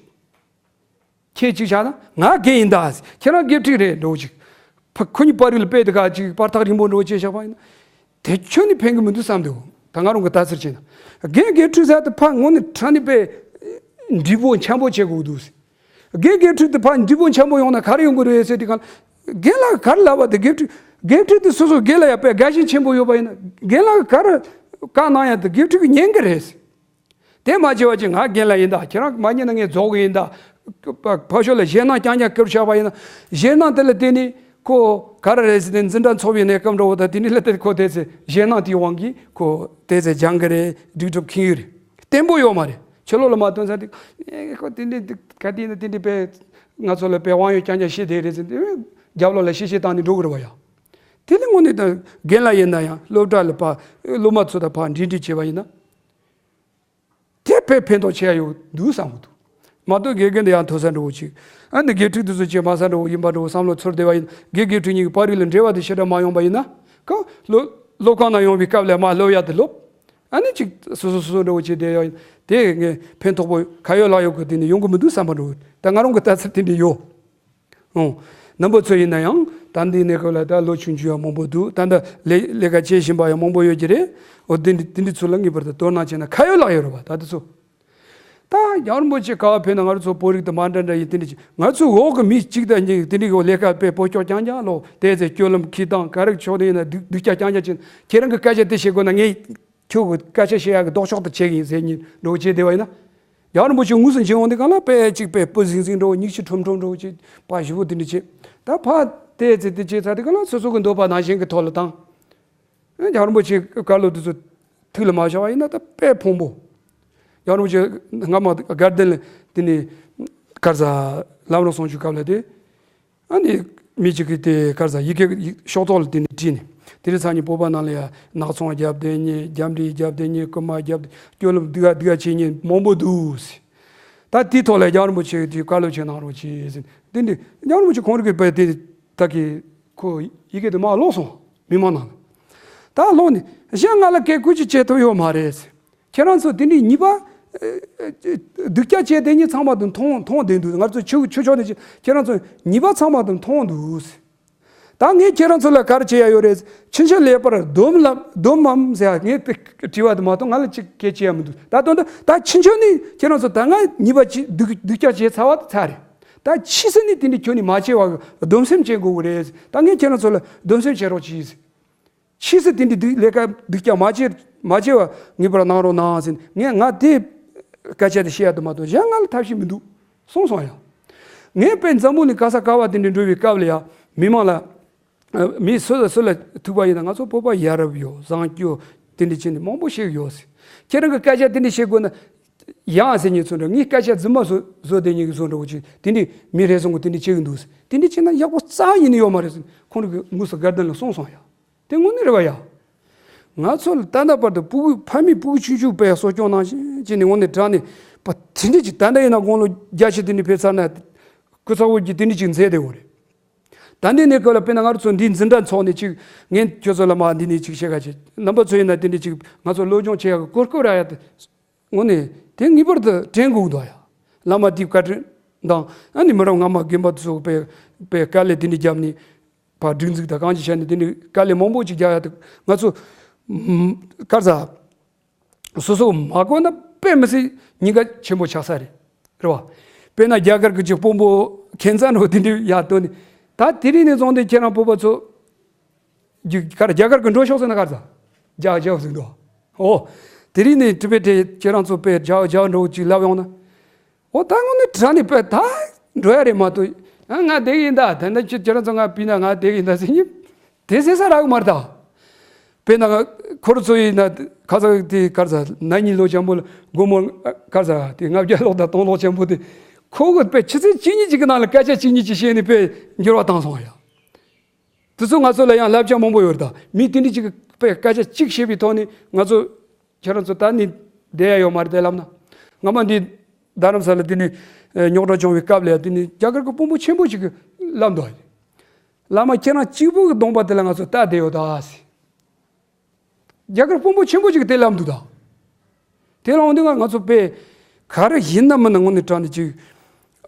ཁྱེད་ཅིག་བཞག་ན་ང་རྒན་ཡིན་ད། ཁྱེད་རང་དགེ་ཕྲུག་རེད་འགྲོ་ཅིག་ཕ་ཁོ་གཉིས་བར་རིགས་ལ་དཔེ་དེ་ག་ཅིག་བར་ཐག་རིང་པོ་འགྲོ་བྱས་བཞག་པ་ཡིན་ན། དེ་ཁྱོན་ནས་ཕན་གི་མི་འདུག་བསམ་འདུག་ད་ང་རང་གི་ལྟ་ཚུལ་བྱས་ན། རྒན་དགེ་ཕྲུག་ཟེར་དེ་ཕ་ངོ་ནས་དྲང་ནས་དཔེ་འདྲིས་པོ་འཆམ་པོ་བྱེད་དགོས་འདུག་རྒན་དགེ་ཕྲུག་དེ་ཕ་འདྲིས་པོ་འཆམ་པོ་ཡོང་ན་ག་རེ་ཡོང་གི་རེད་ཟེར་དུས་སྒང་ལ། རྒན་ལགས་ག་རེ་ལབ་པ་དེ་དགེ་ཕྲུག་དགེ་ཕྲུག་དེ་སོ་སོ་རྒན་ལ་ཡ་དཔེ་དགའ་ཞེན་ཆེན་པོ་ཡོད་པ་ཡིན་ན་རྒན་ལགས་ག་རེ་བཀའ་གནང་ཡ་དེ་དགེ་ཕྲུག་གི་ཉན་གི་རེད། དེ་མ་བྱས་པ་ཅིག་ང་རྒན་ལགས་ཡིན་ད། ཁྱེད་རང་མ་ཉན་ན་ངས་རྫོགས་གི་ཡིན་ད། ཕ་ཕ་ཕྱོགས་ལ་ཞེད་སྣང་རྐྱང་རྐྱང་བསྐུར་བཞག་པ་ཡིན་ན། ཞེད་སྣང་དེ་ལ་བརྟེན་ནས་ཁོ་ག་རེ་རེད་ཟེར་ཏེ་འཛིན་གྲྭ་ཚོགས་པའི་གནས་སྐབས་འདྲ་བོ་དང་དེ་འདྲའི་ལ་དེ་ཁོ་དེ་ཚེ་ཞེད་སྣང་དེའི་དབང་གིས་ཁོ་དེ་ཚེ་སྦྱང་གི་རེད། སྒྲིག་སྒྲུབ་ཁེངས་ཡོད་རེད། བརྟན་པོ་ཡོད་མ་རེད། ཕྱི་ལོགས་ལ་མ་སྟོན་ས་དེ་ཨེ་ཁོ་དེ་འདྲའི་ག་དེ་ཡིན་ན་དེ་འདྲའི་དཔེ་ང་ཚོ་ལ་དཔེ་དབང་ཡོད་རྐྱང་རྐྱང་བཤད་བསྡད་རེད་ཟེར་ཏེ་རྒྱབ་ལོགས་ལ་བཤད་བཤད་བཏང་ནས་འགྲོ་གི་རེད་བ་ཡ། དེ་ལས་དངོས་གནས་དང་རྒན་ལགས་ཡིན་ན་ཡང་སློབ་གྲྭ་ལ་ཕར་སློབ་མ་ཚོ་དང་ཕར་འབྲེལ་འདྲིས་བྱས་པ་ཡིན་ན། དཔེ་ཕན་ཐོགས་ཆེ་ཡ་ཡོད་འདུག་བསམ་གི་འདུག། མ་གཏོགས་དགེ་རྒན་དེ་ཡང་མཐོ་ས་འགྲོ་བོ་ཅིག། ཨ་ནི་དགེ་ཕྲུག་དེ་ཚོ་ཅིག་དམའ་ས་འགྲོ་བོ་ཡིན་པ་འགྲོ་བོ་བསམ་བློ་ཚོར་བསྡད་པ་ཡིན། དགེ་དགེ་ཕྲུག་གཉིས་ཀྱི་བར་རིགས་ལ་འབྲེལ་བ་དེ་ཞེ་དྲག་མ་ཡོང་པ་ཡིན་ན། ཁོ་སློབ་སློབ་ཁང་ནང་ཡོང་བའི་སྐབས་ལ་མ་སློབ་ཡ་དེ་སློབ། ཨ་ནི་ཅིག་སོ་སོ་སོ་སོ་འགྲོ་བོ་ཅིག་བསྡད་ཡ་ཡིན། དེ་ངས་ཕན་ཐོགས་པོ་ཁ་ཡོད་ལག་ཡོད་གི་དེ་ནི་ཡོང་གི་མི་འདུག་བསམ་པ་འགྲོ་བོ། ད་ང་རང་གི་ལྟ་ཚུལ་དེ་འདྲ་ཡོད། ཨོ། རྣམ་པ་ཚོ་ཡིན་ན་ཡང་ད་འདི་ནས་ཁོ་ལ་ད་ལོ་ཆུང་ཆུང་ཡང་མང་པོ་འདུག། ད་ལྟ་ལས་ལས་ཀ་བྱེད་བཞིན་པ་ཡང་མང་པོ་ཡོད་ཀྱི་རེད། འོ་དེ་འདི་དེ་འདི་ཚོ་ལ་ངེས་པར་དུ་དོ་སྣང་བྱས་ན་ཁ་ཡོད་ལག་ཡོད་རེད་བ། ད་དེ་ཚོ། ད་རྒྱལ་བ་རིན་པོ་ཆེ་ག་བ་ཕེབས་ན་ང་རང་ཚོ་བོད་རིགས་དང་མ་འདྲ་འདྲ་ཡིན། དེ་འདྲ་ཅིག་ང་ཚོའི་འོག་གི་མི་གཅིག་དང་གཉིས་དེ་འདྲ་གི་ལས་ཀ་དཔེ་བོད་སྐྱོར་རྐྱང་རྐྱང་ལོ་དེ་ཚེ་སྤྱོད་ལམ་ཁྱི་དང་ག་རེ་ཕྱོགས་ནས་ཡིན་ན་སྡུག་སྡུག་ཅག་རྐྱང་རྐྱང་བྱེད། ཁྱེད་རང་གི་སྐད་ཆ་དེ་བཤད་དགོས་ན་ངས། ཁྱོད་ཀྱི་སྐད་ཆ་བཤད་ཡག་གི་ལྡོག་ཕྱོགས་དེ་བྱེད་ཀྱི་ཡིན་ཟེར་ཉིན་འགྲོ་བྱེད་བསྡད་པ་ཡིན་ན། རྒྱལ་བ་རིན་པོ་ཆེ་དངོས་སུ་མཇལ་འོང་དུས་གང་ལ་དཔེ་གཅིག་དཔེ་སྤུ་ཟིང་ཟིང་འགྲོ་མིག་ཆུ་ཁྲོམ་ཁྲོམ་འགྲོ་ཅིག་པ་ཞི་བོ་དེ་འདྲ་བྱེད། ད་ཕ་དེ་ཚེ་དེ་བྱེད་ཚར་དུས་གང་ལ་སོ་སོ་གི་འདོད་པ་ནང་བཞིན་གྱི་ཐོག་ལ་བཏང་། རྒྱལ་བ་རིན་པོ་ཆེ་བཀའ་སློབ་དེ་ཚོ་ཐུགས་ལ་མ་བཞག་པ་ཡིན་ན་ད་དཔེ་ཕོངས་པོ། རྒྱལ་བ་རིན་པོ་ཆེ་སྔ་མ་དགའ་ལྡན་ལ་དེ་ནས་གར་ས་ལམ་རིམ་གསུང་ཆོས་སྐབས་ལ་དེ། ཨ་ནི་མི་གཅིག་གིས་དེ་ག་རེ་ཟ་ཡི་གེ་ཤོག་ཐོག་ལ་དེ་ནས་བྲིས་ནས། དེ་རིང་སང་ཉིན་བོད་པ་ནང་ལ་ཡ་ནག་ཚོང་རྒྱབ་བསྡད་མཁན། རྒྱབ་འདྲེ་རྒྱབ་བསྡད་མཁན། རྐུན་མ་རྒྱབ་སྐྱོ་ལམ་སྡུག་ག་སྡུག་ག་བྱེད་མཁན་མང་པོ་འདུག་ཟེར། ད་དེའི་ཐོག་ལ་རྒྱལ་བ་རིན་པོ་ཆེ་གིས་དེ་བཀའ་སློབ་བྱེད་གནང་རོགས་གྱིས་ཟེར། དེ་འདྲ་རྒྱལ་བ་རིན་པོ་ཆེ་ཁོང་རང་གིས་དཔེ་དེ་ད་གི་ཁོ་ཡི་གེ་དེ་མར་ཀློག་སོང་། མི་མང་ནང་ལ། ད་ཀློག་ནས་གཞན་ང་ལ་སྐད་ཁུར་ཅིག་བྱེད་ཐུབ་ཡོད་མ་རེད་ཟེར། ཁྱེད་རང་ཚོ་དེ་འདྲའི་ཉེས་པ་ཨ་ཨ་སྡུག་ཅག་བྱས་དེ་ཉིད་ཚང་མ་དུ་མཐོང་མཐོང་བསྡད་འདུག། ང་ཚོ་ཆོས་ཆོས་ཕྱོགས་ནས་ཁྱེད་རང་ཚོ་ཉེས་པ་ཚང་མ་དུ་མཐོང་འདུག། ད་ངས་ཁྱེད་རང་ཚོ་ལ་ག་རེ་བྱེད་ཡ་ཡོད་རེད། ཕྱིན་ཆད་ལེགས་པར་སྡོམ་ལ་སྡོམ་མམ་ཟེར་ཡ་ངས་དེ་དྲི་བ་དུ་མ་གཏོང་། ང་ལ་ཅིག་སྐད་ཆ་ཡ་མི་འདུག། ད་དོན་དུ་ད་ཕྱིན་ཆད་ནས་ཁྱེད་རང་ཚོ་ད་ང་ཉེས་པ་ཅི་སྡུག་སྡུག་ཅག་བྱས་ཚར་བ་དེ་ཚར་རེད། ད་ཕྱིས་སུ་ནས་དེ་འདྲ་ཁྱོད་ནས་མ་བྱས་པ་སྡོམ་སེམས་བྱེད་དགོས་ཀྱི་རེད། ད་ངས་ཁྱེད་རང་ཚོ་ལ་སྡོམ་སེམས་བྱེད་རོགས་གྱིས། ཕྱིས་སུ་དེ་འདྲའི་སྡུག་ལས་ཀ་སྡུག་ཅག་མ་བྱེད་མ་བྱེད་པ་ངེས་པར་གནང་རོགས་གནང་ཟེར། ངས་ང་དེ་སྐད་ཆ་དེ་བཤད་ཡ་དུ་མ་གཏོགས་གཞན་ང་ལ་ཐབས་ཤེས་མི་འདུག་གསུངས་སོང་ཡ། ངས་དཔེ་འཛམ་བུ་གླིང་ག་ས་ག་བ་དེ་འདྲ་འགྲོ་བའི་སྐབས་ལ་ཡ་མི་མང་ལ་ཨ་མི་སུ་ལ་སུ་ལ་ཐུག་པ་ཡིན་ན་ང་ཚོ་བོད་པ་ཡ་རབས་ཡོད། བཟང་སྤྱོད་དེ་འདྲ་བྱས་ནས་མང་པོ་ཤེས་ཀྱི་ཡོད་ཟེར། ཁྱེད་རང་གི་སྐད་ཆ་དེ་འདྲ་བཤད་དགོས་ན་ཡང་ཟེར་ཉན་ཚོ་འདྲ། ངའི་སྐད་ཆ་རྫུན་མ་བཟོ་བཟོ་བསྡད་ཉན་གི་བཟོ་འདྲ་བོ་ཅིག་དེ་འདྲ་མི་རེ་ཟུང་གི་དེ་འདྲ་བྱེད་ཀྱི་འདུག་ཟེར། དེ་འདྲ་བྱས་ན་ཡག་པོ་རྩ་ཡིན་ནི་ཡོད་མ་རེད་ཟེར་ཁོང་རང་གིས་དངོས་སུ་དགའ་ལྡན་ལ་གསུངས་སོང་ཡ། དེ་དངོས་གནས་རེད་བ་ཡ། ང་ཚོ་ལ་ད་ལྟ་བར་དུ་སྤུ་གུ་ཕ་མས་སྤུ་གུ་ཆུང་ཆུང་དཔེ་གསོ་སྐྱོང་གནང་བཞིན་བྱས་ནས་དངོས་གནས་དྲང་གནས་པ་དེ་འདྲ་ཅིག་ད་ལྟ་ཡིན་ན་དགུང་ལོ་བརྒྱད་ཅུ་དེ་འདྲ་ཕེབས་ཚར་ན་སྐུ་ཚ་བོ་གྱིས་དེ་འདྲ་ཅིག་མཛད་བསྡད་ཡོད་རེད། ད་འདི་ནས་ཁོ་ལ་དཔེར་ན་ང་རང་ཚོ་འདིའི་འཛིན་གྲྭ་ཚོགས་ནས་ཅིག་ངས་ཁྱོད་ཚོ་ལ་མ་འདི་ནས་ཅིག་བཤད་ག་བྱེད། རྣམ་པ་ཚོ་ཡིན་ན་དེ་འདྲ་ཅིག་ང་ཚོ་སློབ་སྦྱོང་བྱེད་ཡག་གི་གོ་སྐབས་རག་ཡ་དེ། དངོས་གནས་དེ་ངེས་པར་དུ་དྲན་དགོས་འདུག་ཡ། བླ་མ་དེའི་བཀའ་དྲིན་དང་ཨ་ནི་མི་རབས་སྔ་མ་རྒན་པ་དེ་ཚོ་དཔེ་དཔེ་དཀའ་ལས་དེ་འདྲ་བརྒྱབ་ནས་ཕར་སྒྲིག་འཛུགས་དང་གང་ཅི་བྱས་ནས་དེ་འདྲ་དཀའ་ལས་མང་པོ་ཅིག་རྒྱག་ཡ་དེ་ང་ཚོ་ཨམ་ག་རེ་ཟ། སོ་སོ་མ་གོ་ན་དཔེ་མི་སྲིད་ཉེན་ཁ་ཆེན་པོ་ཆགས་ས་རེད། རེད་བ། དཔེར་ན་རྒྱ་གར་གྱི་ཅིག་དཔོན་པོ་ཁྱད་མཚར་འདྲ་བོ་དེ་འདྲ་ཡར་བཏོན་ནས། ད་དེ་རིང་ནས་བཟུང་སྟེ་ཁྱེད་རང་བོད་པ་ཚོ་རྒྱ་གར་རྒྱ་གར་གྱི་འགྲོ་ཤོག་ཟེར་ན་ག་རེ་ཟ། རྒྱག་རྒྱག་ཟེར་འདུག། ཨོ། དེ་རིང་ནས་ཊི་བེ་ཊི་ཁྱེད་རང་ཚོ་དཔེ་རྒྱག་རྒྱག་འགྲོ་ཅིག་ལབ་ཡོང་ན། ཨོ་ད་དངོས་གནས་དྲང་གནས་དཔེ་ད་འགྲོ་ཡ་རེད་མ་གཏོགས། ཨ་ང་བསྡད་ཡིན་ད། ད་ནི་ཁྱེད་ཁྱེད་རང་ཚོ་ང་བུད་ན་ང་བསྡད་ཡིན་ད་ཟེར་ཉིན། དེ་ཟེར་ས་རག་གི་མ་རེད་ད། དཔེར་ན་ང་ཁོ་རང་ཚོ་ཡིན་ན་ཁ་སང་དེ་ག་རེ་ཟ་ན་ནིང་ལོ་འཇམ་པོ་ལ་སྒོར་མོ་ག་རེ་ཟ་དེ་ལྔ་བརྒྱ་ལོག་དང་སྟོང་ལོག་འཇམ་པོ་དེ། ཁོ་གི་དཔེ་ཆུ་ཚོད་གཅིག་གཉིས་ཅིག་གི་ནང་ལ་སྐད་ཆ་གཅིག་གཉིས་ཅིག་བཤད་ནས་དཔེ་འགྱུར་བ་བཏང་སོང་ཡ། དེ་ཚོ་ང་ཚོ་ལ་ཡང་བསླབ་བྱ་མང་པོ་ཡོད་རེད་ད། མི་དེ་འདྲ་ཅིག་གི་དཔེ་སྐད་ཆ་གཅིག་བཤད་པའི་ཐོག་ནས་ང་ཚོ་ཁྱེད་རང་ཚོ་ད་ནི་བསྡད་ཡ་ཡོད་མ་རེད་དེ་ལབ་ན། སྔ་མ་འདི་རྡ་རམ་ས་ལ་དེ་ནས་རྙོག་དྲ་བྱུང་བའི་སྐབས་ལ་ཡ་དེ་ནས་རྒྱ་གར་གྱི་དཔོན་པོ་ཆེན་པོ་ཅིག་གིས་ལབ་འདུག། བླ་མ་ཁྱེད་རང་གཅིག་པུ་གི་གདོང་པ་དེ་ལ་ང་ཚོ་ལྟ་བསྡད་ཡོད་ད་ཟེར། རྒྱ་གར་དཔོན་པོ་ཆེན་པོ་ཅིག་གིས་དེ་ལབ་འདུག་ད། དེ་ལ་འོང་དུས་ང་ང་ཚོ་དཔེ་ག་རེ་ཡིན་ན་མིན་ན་དངོས་གནས་དྲང་གནས་ཅིག་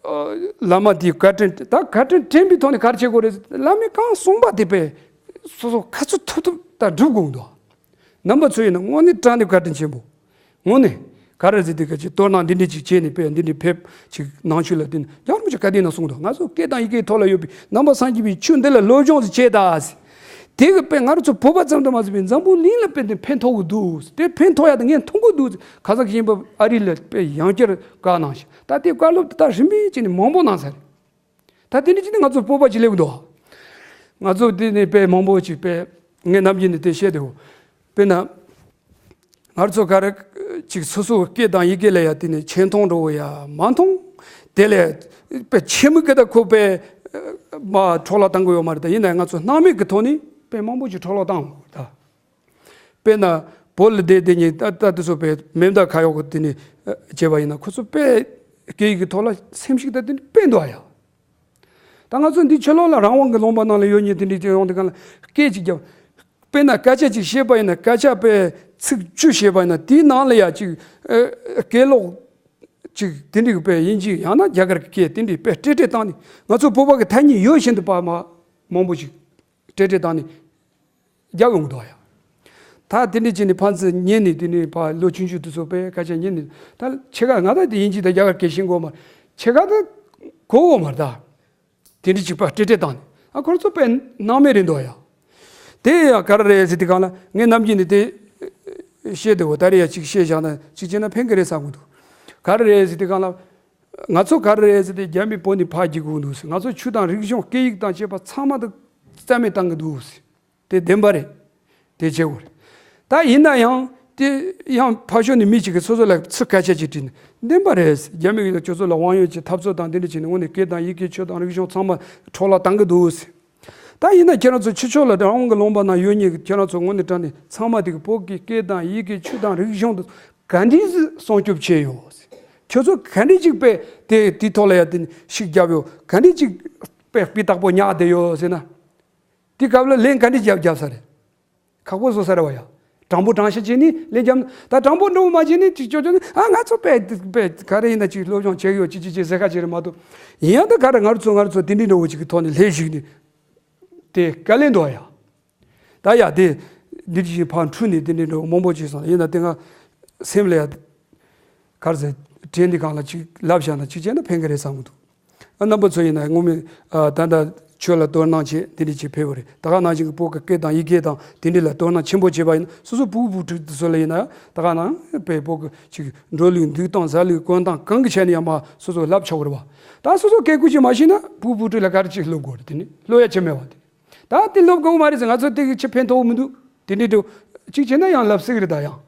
ཨ་བླ་མ་དེའི་བཀའ་དྲིན་ད་བཀའ་དྲིན་དྲན་པའི་ཐོག་ནས་ག་རེ་བྱེད་དགོས་རེད། བླ་མའི་གང་གསུངས་པ་དེ་དཔེ་སོ་སོ་ཁ་ཚུར་ཐུབ་ཐུབ་ད་སྒྲུབ་དགོས་འདུག། རྣམ་པ་ཚོ་ཡིན་ན་དངོས་གནས་དྲང་གནས་བཀའ་དྲིན་ཆེན་པོ། དངོས་གནས་ག་རེ་ཟེར་དུས་ག་ཅིག་དོ་སྣང་འདི་འདྲས་ཅིག་བྱས་ནས་དཔེ་འདི་འདྲས་ཕེབས་ཅིག་ནང་ཆོས་ལ་བསྟུན་ཡང་མི་ཅིག་ག་དེ་ན་གསུངས་འདུག། ང་ཚོ་སྐད་དང་ཡི་གེའི་ཐོག་ལ་ཡོད་པའི་ནང་པ་སངས་རྒྱས་པའི་ཆོས་འདི་ལ་སློབ་སྦྱོང་ཟིག་བྱས་ད་ཟེར། དེ་གི་དཔེ་ང་རང་ཚོ་བོད་པ་ཙམ་དུ་མ་ཟད་པའི་འཛམ་བུ་གླིང་ལ་དཔེ་དེ་ཕན་ཐོགས་གི་འདུག། དེ་ཕན་ཐོགས་ཡ་དེ་ངས་མཐོང་གི་འདུག། ཁ་སང་གི་ཞིང་པ་ཨ་རི་ལ་དཔེ་ཡང་བསྐྱར་བཀའ་གནང་ཞིང་། ད་དེ་བཀའ་སློབ་དེ་ད་རིམ་པས་བྱས་ནས་མང་པོ་གནང་ས་རེད། ད་དེ་འདྲ་བྱས་ནས་ང་ཚོ་བོད་པ་ཅིག་སླེབས་འདུག། ང་ཚོ་དེ་ནས་དཔེ་མང་པོ་ཅིག་དཔེ་ངས་ནམ་རྒྱུན་ནས་དེ་བཤད་དེ་འོ། དཔེར་ན། ང་ཚོ་ག་རེ་ཅིག་སོ་སོ་སྐད་དང་ཡི་གེ་ལ་ཡ་དེ་ནས་ཆེ་མཐོང་འགྲོ་བོ་ཡ་མ་མཐོང་། དེ་ལས་དཔེ་ཆེ་མི་གི་ད་ཁོ་དཔེ་མ་འཕྲོ་བརླག་བཏང་གི་ཡོད་མ་རེད། ད་ཡིན་ན་ང་ཚོ་སྣང་མེད་ཀྱི་ཐོག་ནས་དཔེ་མང་པོ་ཅིག་འཕྲོ་བརླག་བཏང་འོ་ད། དཔེར་ན། བོད་ལ་བསྡད་བསྡད་མཁན་ད་ད་དེ་ཚོ་དཔེ་མེ་མདའ་ཁ་གཡོག་གི་དེ་ནས་བྱས་པ་ཡིན་ན། ཁོ་ཚོ་དཔེ་སྐད་ཡིག་གི་ཐོག་ལ་སེམས་ཤུགས་ད་དེ་ནས་དཔེ་འདུག་ཨ་ཡ། ད་ང་ཚོ་འདི་ཕྱི་ལོགས་ལ་རང་དབང་གི་ལུང་པ་ནང་ལ་ཡོད་མཁན་དེ་འདྲའི་ཅིག་ཡོང་དུས་སྒང་ལ་སྐད་ཅིག་རྒྱབ། དཔེར་ན་སྐད་ཆ་ཅིག་བཤད་པ་ཡིན་ན། སྐད་ཆ་དཔེ་ཚིག་བཅུ་བཤད་པ་ཡིན་ན། དེའི་ནང་ལ་ཡ་ཅིག་ཨ་སྐད་ལོག་ཅིག་དེ་འདྲའི་དཔེ་དབྱིན་ཇི་ཡང་ན་རྒྱ་གར་གྱི་སྐད་དེ་འདྲའི་དཔེ་སྤྲེལ་སྤྲེལ་བཏང་ནས། ང་ཚོ་བོད་པ་གི་ཐ་སྙད་ཡོད་བཞིན་དུ་ཕར་མ་མང་པོ་ཞིག་སྤྲེལ་སྤྲེལ་བཏང་ནས་རྒྱབ་ཡོང་གི་འདུག་ཡ། ད་དེ་འདྲ་བྱས་ནས་ཕན་ཚུན་ཉན་ནས། དེ་ནས་ཕར་ལོ་ཆུང་ཆུང་དེ་ཚོ་དཔེ་སྐད་ཆ་ཉན་ནས། ད་ཕྱེད་ཀ་ང་ད་དེ་དབྱིན་ཇི་དང་རྒྱ་གར་སྐད་ཤེས་གོ་མ་རེད། ཕྱེད་ཀ་ད་གོ་གོ་མ་རེད་ད། དེ་འདྲ་ཅིག་ཕར་སྤྲེལ་སྤྲེལ་བཏང་ནས། ཨ་ཁོ་ཚོ་དཔེ་སྣང་མེད་རེད་འདུག་ཡ། དེ་ཡང་ག་རེ་རེད་ཟེར་དུས་སྒང་ལ་ངས་ནམ་རྒྱུན་ནས་དེ་བཤད་འདུག་གོ། ད་རེས་ཡ་ཅིག་བཤད་བཞག་ན་ཅིག་བྱས་ན་ཕན་གི་རེད་བསམ་གི་འདུག། ག་རེ་རེད་ཟེར་དུས་སྒང་ལ། ང་ཚོ་ག་རེ་རེད་ཟེར་དུས་རྒྱ་མི་བོད་ནས་ཕར་འགྱོ་གི་འདུག་ཟེར། ང་ཚོ་ཆོས་དང་རིག་གཞུང་སྐད་ཡིག་དང་བཅས་པ་ཚང་མ་དེ་རྩ་མེད་བཏང་གི་འདུག་ཟེར། དེ་བདེན་པ་རེད། དེ་བྱེད་དགོས་རེད། ད་ཡིན་ན་ཡང་དེ་ཡང་ཕར་ཕྱོགས་ནས་མི་གཅིག་གིས་སོ་སོ་ལ་ཚིག་སྐད་ཆ་ཅིག་དྲིས་ནས། བདེན་པ་རེད། རྒྱ་མི་གིས་ཁྱོད་ཚོ་ལ་དབང་ཡོད་ཀྱི་འཐབ་རྩོད་དང་དེ་འདྲ་བྱས་ནས་དངོས་གནས་སྐད་དང་ཡི་གེ་ཆོས་དང་རིག་གཞུང་ཚང་མ་འཕྲོ་བརླག་བཏང་གི་འདུག་ཟེར། ད་ཡིན་ན་ཁྱེད་རང་ཚོ་ཕྱི་ཕྱོགས་ལ་རང་དབང་གི་ལུང་པ་ནང་ཡོད་མཁན་གྱི་ཁྱེད་རང་ཚོ་དངོས་གནས་དྲང་གནས་ཚང་མ་དེ་གི་བོད་ཀྱི་སྐད་དང་ཡི་གེ་ཆོས་དང་རིག་གཞུང་དེ་ག་འདྲས་སྲུང་སྐྱོབ་བྱས་ཡོད་ཟེར། ཁྱོད་ཚོ་ག་འདྲས་ཅིག་དཔེ་དེ་དེའི་ཐོག་ལ་ཡ་དེ་ཤུགས་རྒྱབ་ཡོད། ག་འདྲས་ཅིག་དཔེ་སྤུས་དག་པོ་ཉར་བསྡད་ཡོད་ཟེར་ན། དེ་སྐབས་ལ་ལན་ག་འདྲས་རྒྱབ་རྒྱབ་ས་རེད། ཁག་པོ་བཟོ་ས་རེད་བ་ཡ། དྲང་པོ་དྲང་བཞག་བྱས་ནས་ལན་རྒྱབ་ན། ད་དྲང་པོ་འདྲ་བོ་མ་བྱས་ནས་ཅིག་ཅོ་ཅོ་ནས། ཨ་ང་ཚོ་དཔེ་དཔེ་ག་རེ་ཡིན་ན་ཅིག་སློབ་སྦྱོང་བྱས་ཡོད་ཅིག་ཅིག་ཅིག་ཟེར་ཁ་ཅིག་རེད་མ་གཏོགས། ཡིན་ཡང་ད་ག་རེ་ང་ཚོ་ང་ཚོ་དེ་འདྲའི་འདྲ་བོ་ཅིག་གི་ཐོག་ནས་ལྷད་ཞུགས་ནས་དེ་དཀའ་ལས་འདུག་བ་ཡ། ད་ཡ་དེ་འདི་ཅིག་ཕར་འཁྲུལ་ནས་དེ་འདྲའི་འདྲ་བོ་མང་པོ་ཅིག་སོང་། ཡིན་ན་དེ་སྔ་སེམས་ལ་ཡ། ག་རེ་ཟེར། དྲན་དེ་སྒང་ལ་ཅིག་ལབ་བཞག་ན་ཅིག་བྱས་ན་ཕན་གི་རེད་བསམ་གི་འདུག། ཨ་རྣམ་པ་ཚོ་ཡིན་ན་ངོ་མས་ཨ་ད་ལྟ་ཆོས་ལ་དོ་སྣང་བྱེད་དེ་འདྲ་ཅིག་ཕེབས་པ་རེད། ད་ག་ནང་བཞིན་གྱི་བོད་ཀྱི་སྐད་དང་ཡི་གེ་དང་དེ་འདྲ་ལ་དོ་སྣང་ཆེན་པོ་བྱས་པ་ཡིན་ན། སོ་སོ་ཕྲུ་གུ་བུ་ཕྲུག་དེ་ཚོ་ལ་ཡིན་ན་ད་ག་ནང་བའི་བོད་ཀྱི་ཅིག་འགྲོ་ལུགས་འདུག་སྟངས་ཟ་ལུགས་གོན་སྟངས་གང་གི་ཆ་ནས་ཡང་མ་སོ་སོ་ལབ་ཆོག་གི་རེད་བ། ད་སོ་སོ་སྐད་ཁུ་ཅིག་མ་ཤེས་ན་བུ་བུ་ཕྲུག་ལ་ག་རེ་ཅིག་སློབ་དགོས་རེད། དེ་ནི་སློབ་ཡ་ཅི་མེད་བ། དེ་ད་དེ་སློབ་དགོས་མ་རེད་ཟེར། ང་ཚོ་དེ་གི་ཅི་ཕན་ཐོགས་མི་འདུག། དེ་འདྲའི་འགྲོ་ཅིག་བྱས་ན་ཡང་ལབ་སྲིད་གི་རེད། ད་ཡང་།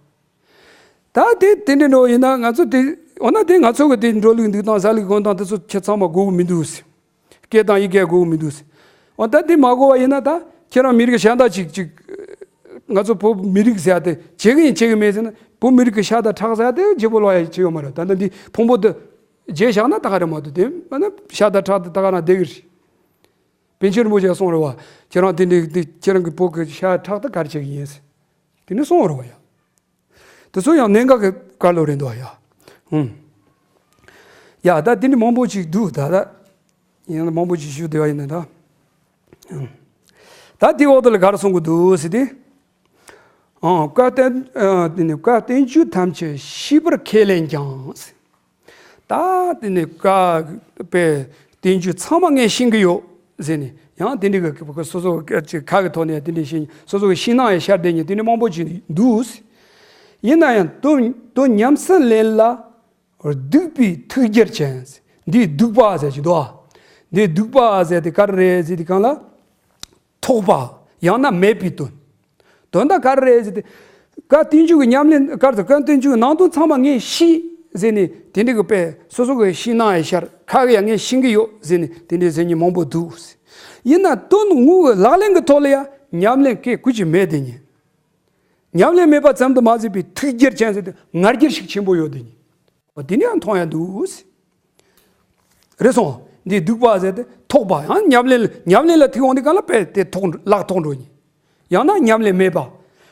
ད་དེ་དེ་འདྲའི་འགྲོ་ཡིན་ན་ང་ཚོ་དེ། འོ་ན་དེ་ང་ཚོ་གི་དེ་འགྲོ་ལུགས་འདུག་སྟངས་ཟ་ལུགས་གོན་སྟངས་དེ་ཚོ་ཁྱེད་ཚང་མ་དགོས་གི་མི་འདུག་ཟེར། སྐད་དང་ཡི་གེ་དགོས་གི་མི་འདུག་ཟེར། འོ་ད་དེ་མ་དགོས་པ་ཡིན་ན་ད་ཁྱེད་རང་མི་རིགས་གཞན་དག་ཅིག་ཅིག། ང་ཚོ་བོད་མི་རིགས་ཟེར་ཡ་དེ་བྱེད་གི་ཡིན་བྱེད་གི་མེད་ཟེར་ན། བོད་མི་རིགས་ཀྱི་ཤ་དང་ཁྲག་ཟེར་ཡ་དེ་བརྗེ་པོ་ལོག་ཡ་བྱེད་ཡོད་མ་རེད། ད་ལྟ་འདི་ཕུང་པོ་དེ་བརྗེ་བཞག་ན་ད་ག་རེད་མ་གཏོགས། དེ་མ་ན་ཤ་དང་ཁྲག་དེ་ད་ག་རང་བསྡད་གི་རེད། པཎ་ཆེན་རིན་པོ་ཆེ་གསུངས་རེད་བ། ཁྱེད་རང་དེ་འདྲའི་དེ་ཁྱེད་རང་གི་བོད་ཀྱི་ཤ་ཁྲག་དེ་ག་རེ་བྱེད་གི་ཡིན་ཟེར། དེ་ནི་གསུངས་རེད་བ་ཡ། དེ་ཚོ་ཡང་གནད་འགག་གི་བཀའ་སློབ་རེད་འདུག་ཡ། ཧུམ། ཡ་ད་དེ་ནི་མང་པོ་ཅིག་འདུག་ད་ད། ཡང་མང་པོ་ཅིག་ཞུ་བདེ་བ་ཡིན་ན་ད། ཧུམ། ད་དེ་འོག་དེ་ལ་ག་རེ་གསུང་གི་འདུག་ཟེར་ཏེ། ཨང་། བཀའ་བསྟན་ཨ་དེ་ནི་བཀའ་བསྟན་བཅོས་ཐམས་ཅད་ཤེས་པར་ཁས་ལེན་ཀྱང་ཟེར། ད་དེ་ནི་བཀའ་པའི་བསྟན་བཅོས་ཚང་མ་ངས་ཤེས་ཀྱི་ཡོད་ཟེར་ནས། ཡང་དེ་འདྲའི་གི་སོ་སོ་གི་ཁ་གི་ཐོག་ནས་དེ་འདྲའི་ཤེས། སོ་སོ་གི་ཤེས་ནའང་ཤར་བསྡད་མཁན་དེ་འདྲའི་མང་པོ་ཅིག་འདུག། ཡིན་ན་ཡང་དོན་དོན་ཉམས་སུ་ལེན་ལ་སྡུག་པའི་ཐུགས་རྒྱལ་ཅན། འདིའི་སྡུག་པ་ཟེར་གྱི་འདུག་ཨ། འདིའི་སྡུག་པ་ཟེར་དེ་ག་རེ་རེད་ཟེར་དུས་སྒང་ལ། ཐོགས་པ་ཡང་ན་མེད་པའི་དོན། དོན་དག་ག་རེ་རེད་ཟེར་ཏེ། བཀའ་བསྟན་བཅོས་ཀྱི་ཉམས་ལེན་ག་རེ་ཟེར། བཀའ་བསྟན་བཅོས་ཀྱི་ནང་དོན་ཚང་མ་ངས་ཤེས་ཟེར་ནས་དེ་འདྲའི་གི་དཔེ་སོ་སོ་གི་ཤེས་ནའང་ཤར། ཁ་གི་ཡང་ངས་ཤེས་ཀྱི་ཡོད་ཟེར་ནས་དེ་འདྲའི་ཟེར་མཁན་མང་པོ་འདུག། ཡིན་ན་དོན་དངོས་ཀྱི་ལག་ལེན་གྱི་ཐོག་ལ་ཡང་ཉམས་ལེན་སྐད་ཁུ་ཅིག་མེད་དེ་ཉིད། ཉམས་ལེན་མེད་པ་ཙམ་དུ་མ་ཟད་པའི་ཐུགས་རྒྱལ་ཅན་ཟེར་ཏེ་ང་རྒྱལ་ཤུགས་ཆེན་པོ་ཡོད་དེ་ཉིད། འོ་དེ་ནས་ཡང་མཐོང་ཡ་འདུག། རེད་སོང་། འདི་སྡུག་པ་ཟེར་ཏེ་ཐོགས་པ་ཡང་ཉམས་ལེན་ཉམས་ལེན་ལ་ཐུག་འོང་དུས་སྒང་ལ་དཔེ་དེ་ཐོགས་ལག་ཐོགས་འགྲོ་ཉིད། ཡང་ན་ཉམས་ལེན་མེད་པ།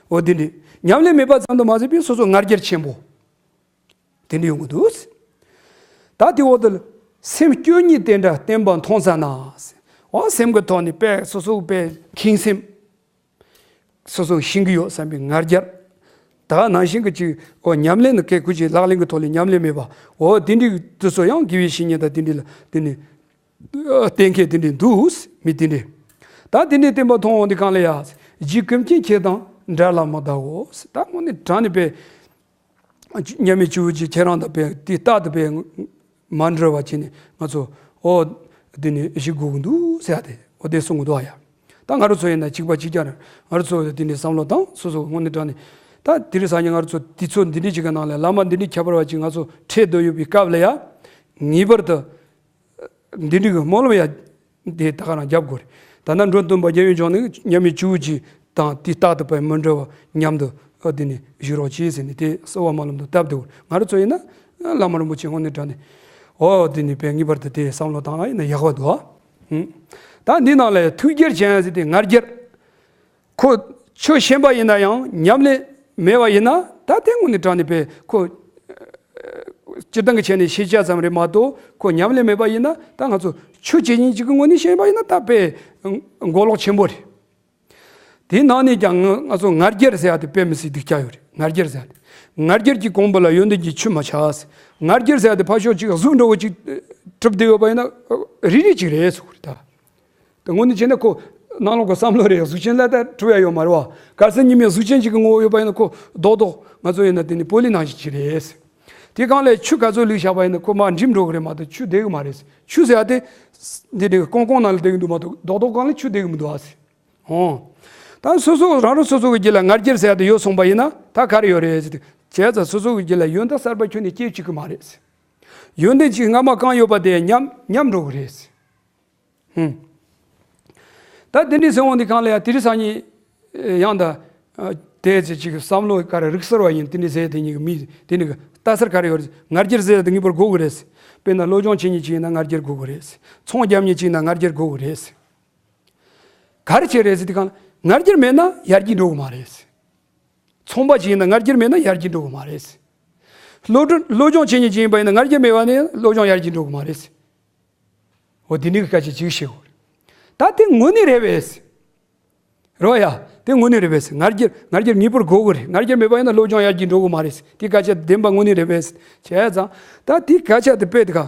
འོ་དེ་འདྲ། ཉམས་ལེན་མེད་པ་ཙམ་དུ་མ་ཟད་པའི་སོ་སོ་ང་རྒྱལ་ཆེན་པོ། དེ་འདྲ་ཡོང་གི་འདུག། ད་དེ་འོག་ཏུ་ལ། སེམས་སྐྱོ་ཉིད་དེ་འདྲ་བསྟན་པ་མཐོང་ཙ་ན། འོ་སེམས་ཀྱི་ཐོག་ནས་དཔེ་སོ་སོ་དཔེ་ཁེངས་སེམས། སོ་སོ་ཤེས་ཀྱི་ཡོད་བསམ་པའི་ང་རྒྱལ། ད་ནང་བཞིན་གྱི་ཅིག་འོ་ཉམས་ལེན་ནི་སྐད་ཁུ་ཅིག་ལག་ལེན་གྱི་ཐོག་ལ་ཉམས་ལེན་མེད་པ། འོ་དེ་འདྲའི་དུས་སུ་ཡང་དགེ་བའི་བཤེས་གཉེན་དང་དེ་འདྲའི་ལ་དེ་ནི་བསྟེན་མཁན་དེ་འདྲའི་འདུག། མི་དེ་འདྲའི། ད་དེ་འདྲའི་བསྟན་པ་མཐོང་འོང་དུས་སྒང་ལ་ཡ། རྗེ་ཀུན་མཁྱེན་ཁྱེད་དང་འབྲལ་ལ་མི་གདའོ། ད་དངོས་གནས་དྲང་གནས་པའི་མཉམ་མེད་སྤྱི་བོ་རྗེ་ཁྱེད་རང་དང་དཔེ་དེ་རྟག་ཏུ་དཔེ་མ་འབྲལ་བ་བྱས་ནས་ང་ཚོ་འོ་འདི་ནས་བཞུགས་དགོས་ཀྱི་འདུག་ཟེར་ཡ་དེ་འོ་དེ་གསུང་གི་འདུག་ཨ་ཡ། ད་ང་རང་ཚོ་ཡིན་ན་གཅིག་པ་གཅིག་རྐྱང་རེད། ང་རང་ཚོ་འདི་ནས་བསམ་བློ་བཏང་སོ་སོ་དངོས་གནས་དྲང་ནས། ད་དེ་རིང་སང་ཉིན་ང་རང་ཚོ་དུས་ཚོད་འདི་འདྲའི་ཅིག་གི་ནང་ལ་བླ་མ་འདི་འདྲའི་ཁྱད་པར་བ་ཅིག་ང་ཚོ་འཕྲད་སྡོད་ཡོད་པའི་སྐབས་ལ་ཡ། ངེས་པར་དུ། འདི་འདྲའི་གི་སྨོན་ལམ་ཡ། དེ་ད་ག་རང་རྒྱབ་དགོས་རེད། ད་ནང་འགྲོ་འདུན་པ་རྒྱལ་ཡོངས་ལྗོངས་ནས་མཉམ་མེད་སྤྱི་བོ་རྗེ་དང་དེ་རྟག་ཏུ་དཔེ་མི་འབྲལ་བ་མཉམ་དུ་ ཨ་དེ་ནི་བཞུགས་རོགས་གྱིས་ཟེར་ནས་དེ་གསོལ་བ་སྨོན་ལམ་དང་སྟབས་བདེ་བོར། ང་རང་ཚོ་ཡིན་ན་བླ་མ་རིན་པོ་ཆེ་དངོས་གནས་དྲང་གནས་ཨོ་དེ་ནི་དཔེ་ངེས་པར་དུ་དེ་བསམ་བློ་བཏང་ཡིན་ན་ཡག་པ་འདུག་ཨ། ཧུམ། ད་འདི་ནང་ལ་ཡང་ཐུགས་རྒྱལ་ཅན་ཟེར་དེ་ང་རྒྱལ། ཁོ་ཆོས་ཤེས་པ་ཡིན་ན་ཡང་ཉམས་ལེན་མེད་པ་ཡིན་ན་ད་དེ་དངོས་གནས་དྲང་གནས་དཔེ་ཁོ་སྤྱིར་བཏང་གི་ཆ་ནས་ཤེས་བྱ་ཙམ་རེད་མ་གཏོགས་ཁོ་ཉམས་ལེན་མེད་པ་ཡིན་ན་ད་ང་ཚོ་ཆོས་བྱེད་མཁན་ཅིག་གི་ངོས་ནས་བཤད་པ་ཡིན་ན་ད་དཔེ་མགོ་ལོག་ཆེན་པོ་རེད། དེའི་ནང་ནས་ཀྱང་ང་ང་ཚོ་ང་རྒྱལ་ཟེར་ཡ་དེ་དཔེ་མི་སྲིད་སྡུག་ཅག་ཡོད་རེད། ང་རྒྱལ་ཟེར་ཡ་དེ། ང་རྒྱལ་གྱི་གོང་བུ་ལ་ཡོན་ཏན་གྱི་ཆུ་མ་ཆགས། ང་རྒྱལ་ཟེར་ཡ་དེ་ཕར་ཕྱོགས་གཅིག་གཟུགས་འདྲ་བོ་གཅིག་གྲུབ་བསྡད་ཡོད་པ་ཡིན་ན་རིལ་རིལ་གཅིག་རེད་ཟེར་གི་རེད་ད། དེ་དངོས་གནས་བྱས་ན་ཁོ་ནང་ལོགས་ཀྱི་བསམ་བློ་རེད། གཟུགས་ཅན་ལ་ད་གྲུབ་ཡ་ཡོད་མ་རེད་བ། གལ་སྲིད་ཉི་མའི་གཟུགས་ཅན་གཅིག་གི་ངོ་བོ་ཡོད་པ་ཡིན་ན་ཁོ་རྡོག་རྡོག་ང་ཚོ་ཡིན་ན་དེ་ནི་པོ་ལི་ནང་བཞིན་གཅིག་རེད། དེ་གང་ལས་ཆུ་ག་ཚོད་བླུགས་བཞག་པ་ཡིན་ན་ཁོ་མར་འགྲིབ་འགྲོ་གི་རེད་མ་གཏོགས་ཆུ་བསྡད་གི་མ་རེད། ཆུ་ཟེར་ཡ་དེ་འདི་འདྲའི་ཀོང་ཀོང་ནང་ལ་བསྡད་གི་འདུག་མ་གཏོགས་རྡོག་རྡོག་སྒང་ལ་ཆུ་བསྡད་གི་མི་འདུག་ཨ་ཟེར། ཨོ། ད་སོ་སོ་རང་རང་སོ་སོ་གི་རྒྱུད་ལ་ང་རྒྱལ་ཟེར་ཡ་དེ་ཡོད་སོང་པ་ཡིན་ན་ད་ག་རེ་ཡོད་རེད་ཟེར་དུས་བྱས་ཙང་སོ་སོ་གི་རྒྱུད་ལ་ཡོན་ཏན་གསར་པ་ཁྱོན་ནས་སྐྱེ་བཅུག་གི་མ་རེད། ཡོན་ཏན་གཅིག་སྔ་མ་གང་ཡོད་པ་དེ་ཉམས་ཉམས་འགྲོ་གི་རེད། ཧུམ། ད་དེ་འདྲའི་ཟེར་འོང་དུས་གང་ལ་ཡང་དེ་རིང་སང་ཉིན་ཡང་ད་དེ་ཚེ་གཅིག་བསམ་བློ་ག་རེ་རིག་གསར་བ་ཡིན་དེ་འདྲའི་ཟེར་དེ་གཉིས་ཀྱི་མི་དེ་ནི་ལྟ་སར་ག་རེ་ཡོད་རེད། ང་རྒྱལ་ཟེར་དེ་ངེས་པར་དགོས་ཀྱི་རེད། དཔེར་ན་སློབ་སྦྱོང་བྱེད་མཁན་ཅིག་ཡིན་ན་ང་རྒྱལ་དགོས་ཀྱི་རེད། ཚོང་རྒྱབ་མཁན་ཅིག་ཡིན་ན་ང་རྒྱལ་དགོས་ཀྱི་རེད། ག་རེ་བྱས་རེད་ཟེར་དུས་གང་ལ་ང་རྒྱལ་མེད་ན་ཡར་རྒྱས་འགྲོ་གི་མ་རེད། ཚོང་པ་ཅིག་ཡིན་ན་ང་རྒྱལ་མེད་ན་ཡར་རྒྱས་འགྲོ་གི་མ་རེད། སློབ་སློབ་སྦྱོང་བྱེད་མཁན་ཅིག་ཡིན་པ་ཡིན་ན་ང་རྒྱལ་མེད་པ་ནས་སློབ་སྦྱོང་ཡར་རྒྱས་འགྲོ་གི་མ་རེད། འོ་དེ་འདྲའི་སྐད་ཆ་ཅིག་བཤད་དགོས་རེད། ད་དེ་དངོས་གནས་རེད་པས། རོ་ཡ། དེ་དངོས་གནས་རེད་པས། ང་རྒྱལ་ང་རྒྱལ་ངེས་པར་དགོས་ཀྱི་རེད། ང་རྒྱལ་མེད་པ་ཡིན་ན་སློབ་སྦྱོང་ཡར་རྒྱས་འགྲོ་གི་མ་རེད། དེ་སྐད་ཆ་བདེན་པ་དངོས་གནས་རེད་པས། བྱས་ཙང་ད་དེ་སྐད་ཆ་དེ་དཔེ་དེ་ག་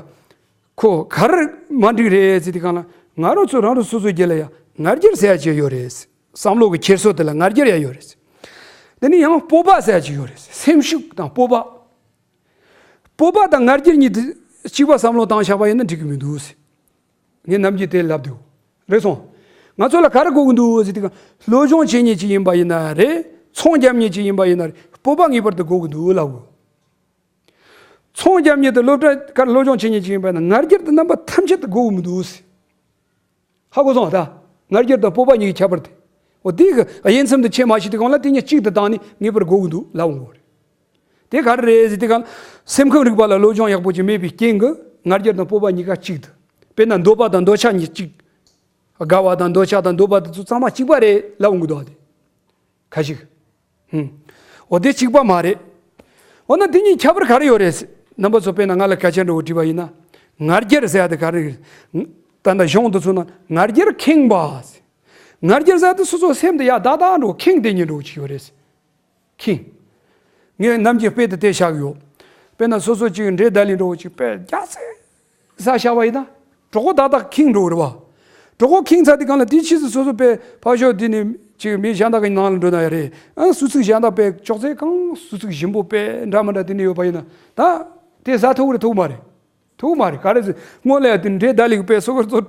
ཁོ་ག་རེ་མ་འགྲིག་རེད་ཟེར་དུས་གང་ལ་ང་རང་ཚོ་རང་རང་སོ་སོའི་རྒྱུད་ལ་ཡ་ང་རྒྱལ་ཟེར་ཡ་ཅིག་ཡོད་རེད། བསམ་བློ་གི་འཁྱེར་སོ་དེ་ལ་ང་རྒྱལ་ཡ་ཡོད་རེད། དེ་ནས་ཡང་སྤོབས་པ་ཟེར་ཡ་ཅིག་ཡོད་རེད། སེམས་ཤུགས་དང་སྤོབས་པ། སྤོབས་པ་དང་ང་རྒྱལ་གཉིས་དེ་གཅིག་པ་བསམ་བློ་བཏང་བཞག་པ་ཡིན་ན་འགྲིག་གི་མི་འདུག་ཟེར། ངས་ནམ་རྒྱུན་དེ་ལབ་འདུག་རེད་སོང་། ང་ཚོ་ལ་ག་རེ་དགོས་ཀྱི་འདུག་ཟེར་དུས་སློབ་སྦྱོང་བྱེད་མཁན་ཅིག་ཡིན་པ་ཡིན་ན་རེད། ཚོང་རྒྱབ་མཁན་ཅིག་ཡིན་པ་ཡིན་ན་རེད། སྤོབས་པ་ངེས་པར་དུ་དགོས་ཀྱི་འདུག་ལབ་དགོས། ཚོང་རྒྱབ་མཁན་དེ་སློབ་གྲྭ་གར་སློབ་སྦྱོང་བྱེད་མཁན་ཅིག་ཡིན་པ་ཡིན་ན་ང་རྒྱལ་དེ་རྣམ་པ་ཐམས་ཅད་དུ་དགོས་ཀྱི་མི་འདུག་ཟེར། ཧ་གོ་སོང་ད། ང་རྒྱལ་དང་སྤོབས་པ་གཉིས་ཀྱི་ཁྱད་པར་དེ། འོ་དེ་གི་དབྱེ་མཚམས་དེ་ཕྱེ་མ་ཤེས་དུས་གང་ལ་དེ་གཉིས་གཅིག་ཏུ་བཏང་ནས་ངེས་པར་དགོས་ཀྱི་འདུག་ལབ་འོང་གི་རེད། དེ་ག་རེ་རེད་ཟེར་དུས་གང་ལ་སེམས་ཁམས་རིག་པ་ལ་སློབ་སྦྱོང་ཡག་པོ་ཅིག་མེད་པའི་རྐྱེན་གྱིས་ང་རྒྱལ་དང་སྤོབས་པ་གཉིས་ཀ་གཅིག་ཏུ། དཔེར་ན་འདོད་པ་དང་འདོད་ཆགས་གཉིས་གཅིག་དགའ་བ་དང་འདོད་ཆགས་དང་འདོད་པ་དེ་ཚོ་ཚང་མ་གཅིག་པ་རེད་ལབ་འོང་གི་འདུག་ཨ་དེ། ཁ་ཞིག་ཧུམ། འོ་དེ་གཅིག་པ་མ་རེད། འོ་ན་དེ་གཉིས་ཁྱད་པར་ག་རེ་ཡོད་རེད། རྣམ་པ་ཚོ་དཔེར་ན་ང་ལ་སྐད་ཆ་འདྲ་བོ་དྲིས་པ་ཡིན་ན། ང་རྒྱལ་ཟེར་ཡ་དེ་ག་རེ་རེད། ད་ལྟ་གཞུང་དུ་མཚོན་ན་ང་རྒྱལ་ཁེངས་པ། ང་རྒྱལ་ཟེར་ཡ་དེ་སོ་སོ་སེམས་དེ་ཡ་ད་ད་འགྲོ་ཁེངས་དེ་ཉིད་འགྲོ་གི་ཡོད་རེད། ཁེངས། ངས་ནམ་རྒྱུན་དཔེ་དེ་དེ་བཞག་ཡོད། དཔེར་ན་སོ་སོ་གཅིག་འདྲེ་ད་ལི་འགྲོ་བོ་གཅིག་དཔེ་རྒྱ་ཚད། ས་བཞག་པ་ཡིན་ན། གྲོད་ཁོག་ཏག་ཏག་ཁེངས་འགྲོ་གི་རེད་བ། གྲོད་ཁོག་ཁེངས་ཚར་དུས་གང་ལ་དེ་ཕྱིས་སུ་སོ་སོ་དཔེ་ཕར་ཕྱོགས་དེ་ནས་ཅིག་མི་གཞན་དག་གི་ནང་ལ་འགྲོ་ན་ཡ་རེད། ཨ་སུ་ཚིག་གཞན་དག་དཔེ་ཅོག་ཙེ་གང་སུ་ཚིག་ཞིམ་པོ་དཔེ་འདྲ་མི་འདྲ་དེ་འདྲ་ཡོད་པ་ཡིན་ན་ད། དེ་ཟ་ཐུབ་ཀྱི་རེད་ཐུབ་མ་རེད། ཐུབ་མ་རེད་ག་རེ་ཟེར། སྔོན་ལ་ཡ་དེ་འདྲའི་ད་ལིག་དཔེ་སོ་སོ་ཚོ་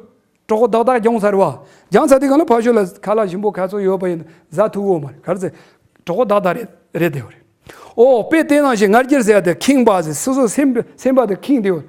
གྲོད་ཁོག་ཏག་ཏག་རྒྱང་ཚར་བ། རྒྱང་ཚར་དུས་གང་ལ་ཕར་ཕྱོགས་ལ་ཁ་ལག་ཞིམ་པོ་ག་ཚོད་ཡོད་པ་ཡིན་ན་ཟ་ཐུབ་ཀྱི་མ་རེད་ག་རེ་ཟེར། གྲོད་ཁོག་ཏག་ཏག་རེད་རེད་དེ་བ་རེད། ཨོ་དཔེ་དེ་ནང་བཞིན་ང་རྒྱལ་ཟེར་ཡ་དེ་ཁེངས་པ་ཟེར་སོ་སོ་སེམས་སེམས་པ་དེ་ཁེངས་དེ་བ།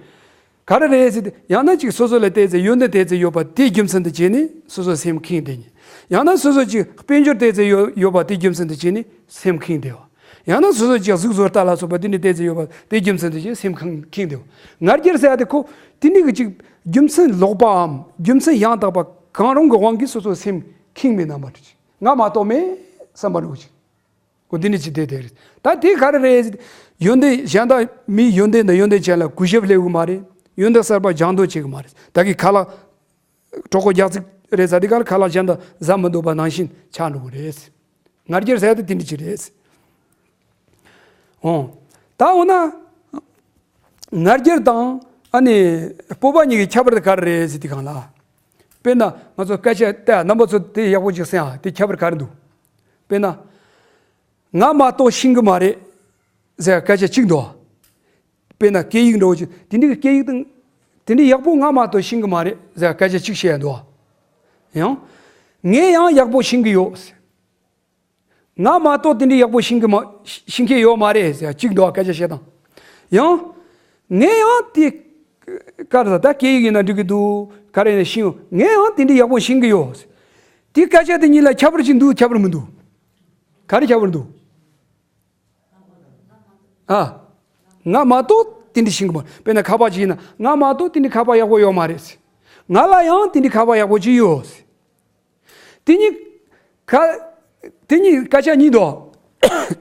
ག་རེ་རེད་ཟེར་ཏེ་ཡང་ན་ཅིག་སོ་སོ་ལ་བལྟས་ཚེ་ཡོན་ཏན་བལྟས་ཚེ་ཡོད་པ་དེ་རྒྱུ་མཚན་དུ་བྱས་ནས་སོ་སོ་སེམས་ཁེངས་དེ་ཉིད། ཡང་ན་སོ་སོ་ཅིག་དཔལ་འབྱོར་བལྟས་ཚེ་ཡོད་ཡོད་པ་དེ་རྒྱུ་མཚན་དུ་བྱས་ནས་སེམས་ཁེངས་དེ་བ། ཡང་ན་སོ་སོ་ཅིག་གཟུགས་བཟོ་ལྟ་ལ་སོགས་པ་དེ་འདྲ་བལྟས་ཚེ་ཡོད་པ་དེ་རྒྱུ་མཚན་དུ་བྱས་སེམས་ཁེངས་ཁེངས་དེ་བ། ང་རྒྱལ་ཟེར་ཡ་དེ་ཁོ་དེ་འདྲ་གི་ཅིག་རྒྱུ་མཚན་ལོག་པའམ་རྒྱུ་མཚན་ཡང་དག་པ་གང་རུང་གི་དབང་གིས་སོ་སོ་སེམས་ཁེངས་མེད་རྣམ་པ་དེ་ཅིག་ང་མ་གཏོགས་མེད་བསམ་པ་འདྲ་བོ་ཅིག་ཁོ་འདི་ནས་ཅི་བསྡད་བསྡད་རེད། ད་དེ་ག་རེ་རེད། ཡོན་ཏན་གཞན་དག་མིའི་ཡོན་ཏན་དང་ཡོན་ཏན་ཅན་ལ་གུས་ཞབས་སླེབས་གི་མ་རེད། ཡོན་ཏན་གསར་པ་སྦྱང་འདོད་བྱེད་གི་མ་རེད། ད་གི་ཁ་ལག་གྲོད་ཁོག་རྒྱག་ཚིག་རེད་ཟ་དེ་ག་ལ་ཁ་ལག་གཞན་དག་ཟ་མི་འདོད་པ་ནང་བཞིན་ཆགས་འགྲོ་གི་རེད། ང་རྒྱལ་ཟེར་ཡ་དེ་དེ་འདྲ་ཅིག་རེད། འོང་། ད་འོ་ན། ང་རྒྱལ་དང་ཨ་ནི་སྤོབས་པ་གཉིས་ཀྱི་ཁྱད་པར་དེ་ག་རེ་རེད་ཟེར་དུས་གང་ལ། དཔེར་ན་ང་ཚོ་སྐད་ཆ་ལྟ་རྣམ་པ་ཚོ་དེ་ཡག་པོ་ཅིག་གསན་ཨ་དེ་ཁྱད་པར་ག་རེ་འདུག་དཔེར་ན། ང་མ་གཏོགས་ཤེས་གི་མ་རེད་ཟེར་སྐད་ཆ་གཅིག་འདུག་དཔེར་ན་སྐད་ཡིག་འདྲ་བོ་ཅིག་དེ་འདྲའི་སྐད་ཡིག་དང་། དེ་འདྲའི་ཡག་པོ་ང་མ་གཏོགས་ཤེས་གི་མ་རེད་ཟེར་སྐད་ཆ་གཅིག་བཤད་འདུག་ཡང་། ངས་ཡང་ཡག་པོ་ཤེས་གི་ཡོད། ང་མ་གཏོགས་དེ་འདྲའི་ཡག་པོ་ཤེས་གི་མ་ཤེས་མཁན་ཡོད་མ་རེད་ཟེར་གཅིག་འདུག་སྐད་ཆ་བཤད་དང་། ཡང་། ངས་ཡང་དེ། ག་རེ་ཟ་ད་སྐད་ཡིག་ཡིན་ན་འགྲིག་གི་འདུག་ག་རེ་ཡིན་ན་ཤེས་ཡོང་ངས་ཡང་དེ་འདྲའི་ཡག་པོ་ཤེས་གི་ཡོད། དེ་སྐད་ཆ་དེ་གཉིས་ལ་ཁྱད་པར་ཅིག་འདུག་ཁྱད་པར་མི་འདུག་ག་རེ་ཁྱད་པར་འདུག་ཨ། ང་མ་གཏོགས་དེ་འདྲ་ཤེས་ཀྱི་མ་རེད། དཔེར་ན་ཁ་པར་ཅིག་ཡིན་ན་ང་མ་གཏོགས་དེ་འདྲ་ཁ་པར་ཡག་པོ་ཡོད་མ་རེད། ང་ལ་ཡང་དེ་འདྲ་ཁ་པར་ཡག་པོ་ཅིག་ཡོད། དེ་གཉིས་ཁ། དེ་གཉིས་སྐད་ཆ་གཉིས་འདུག་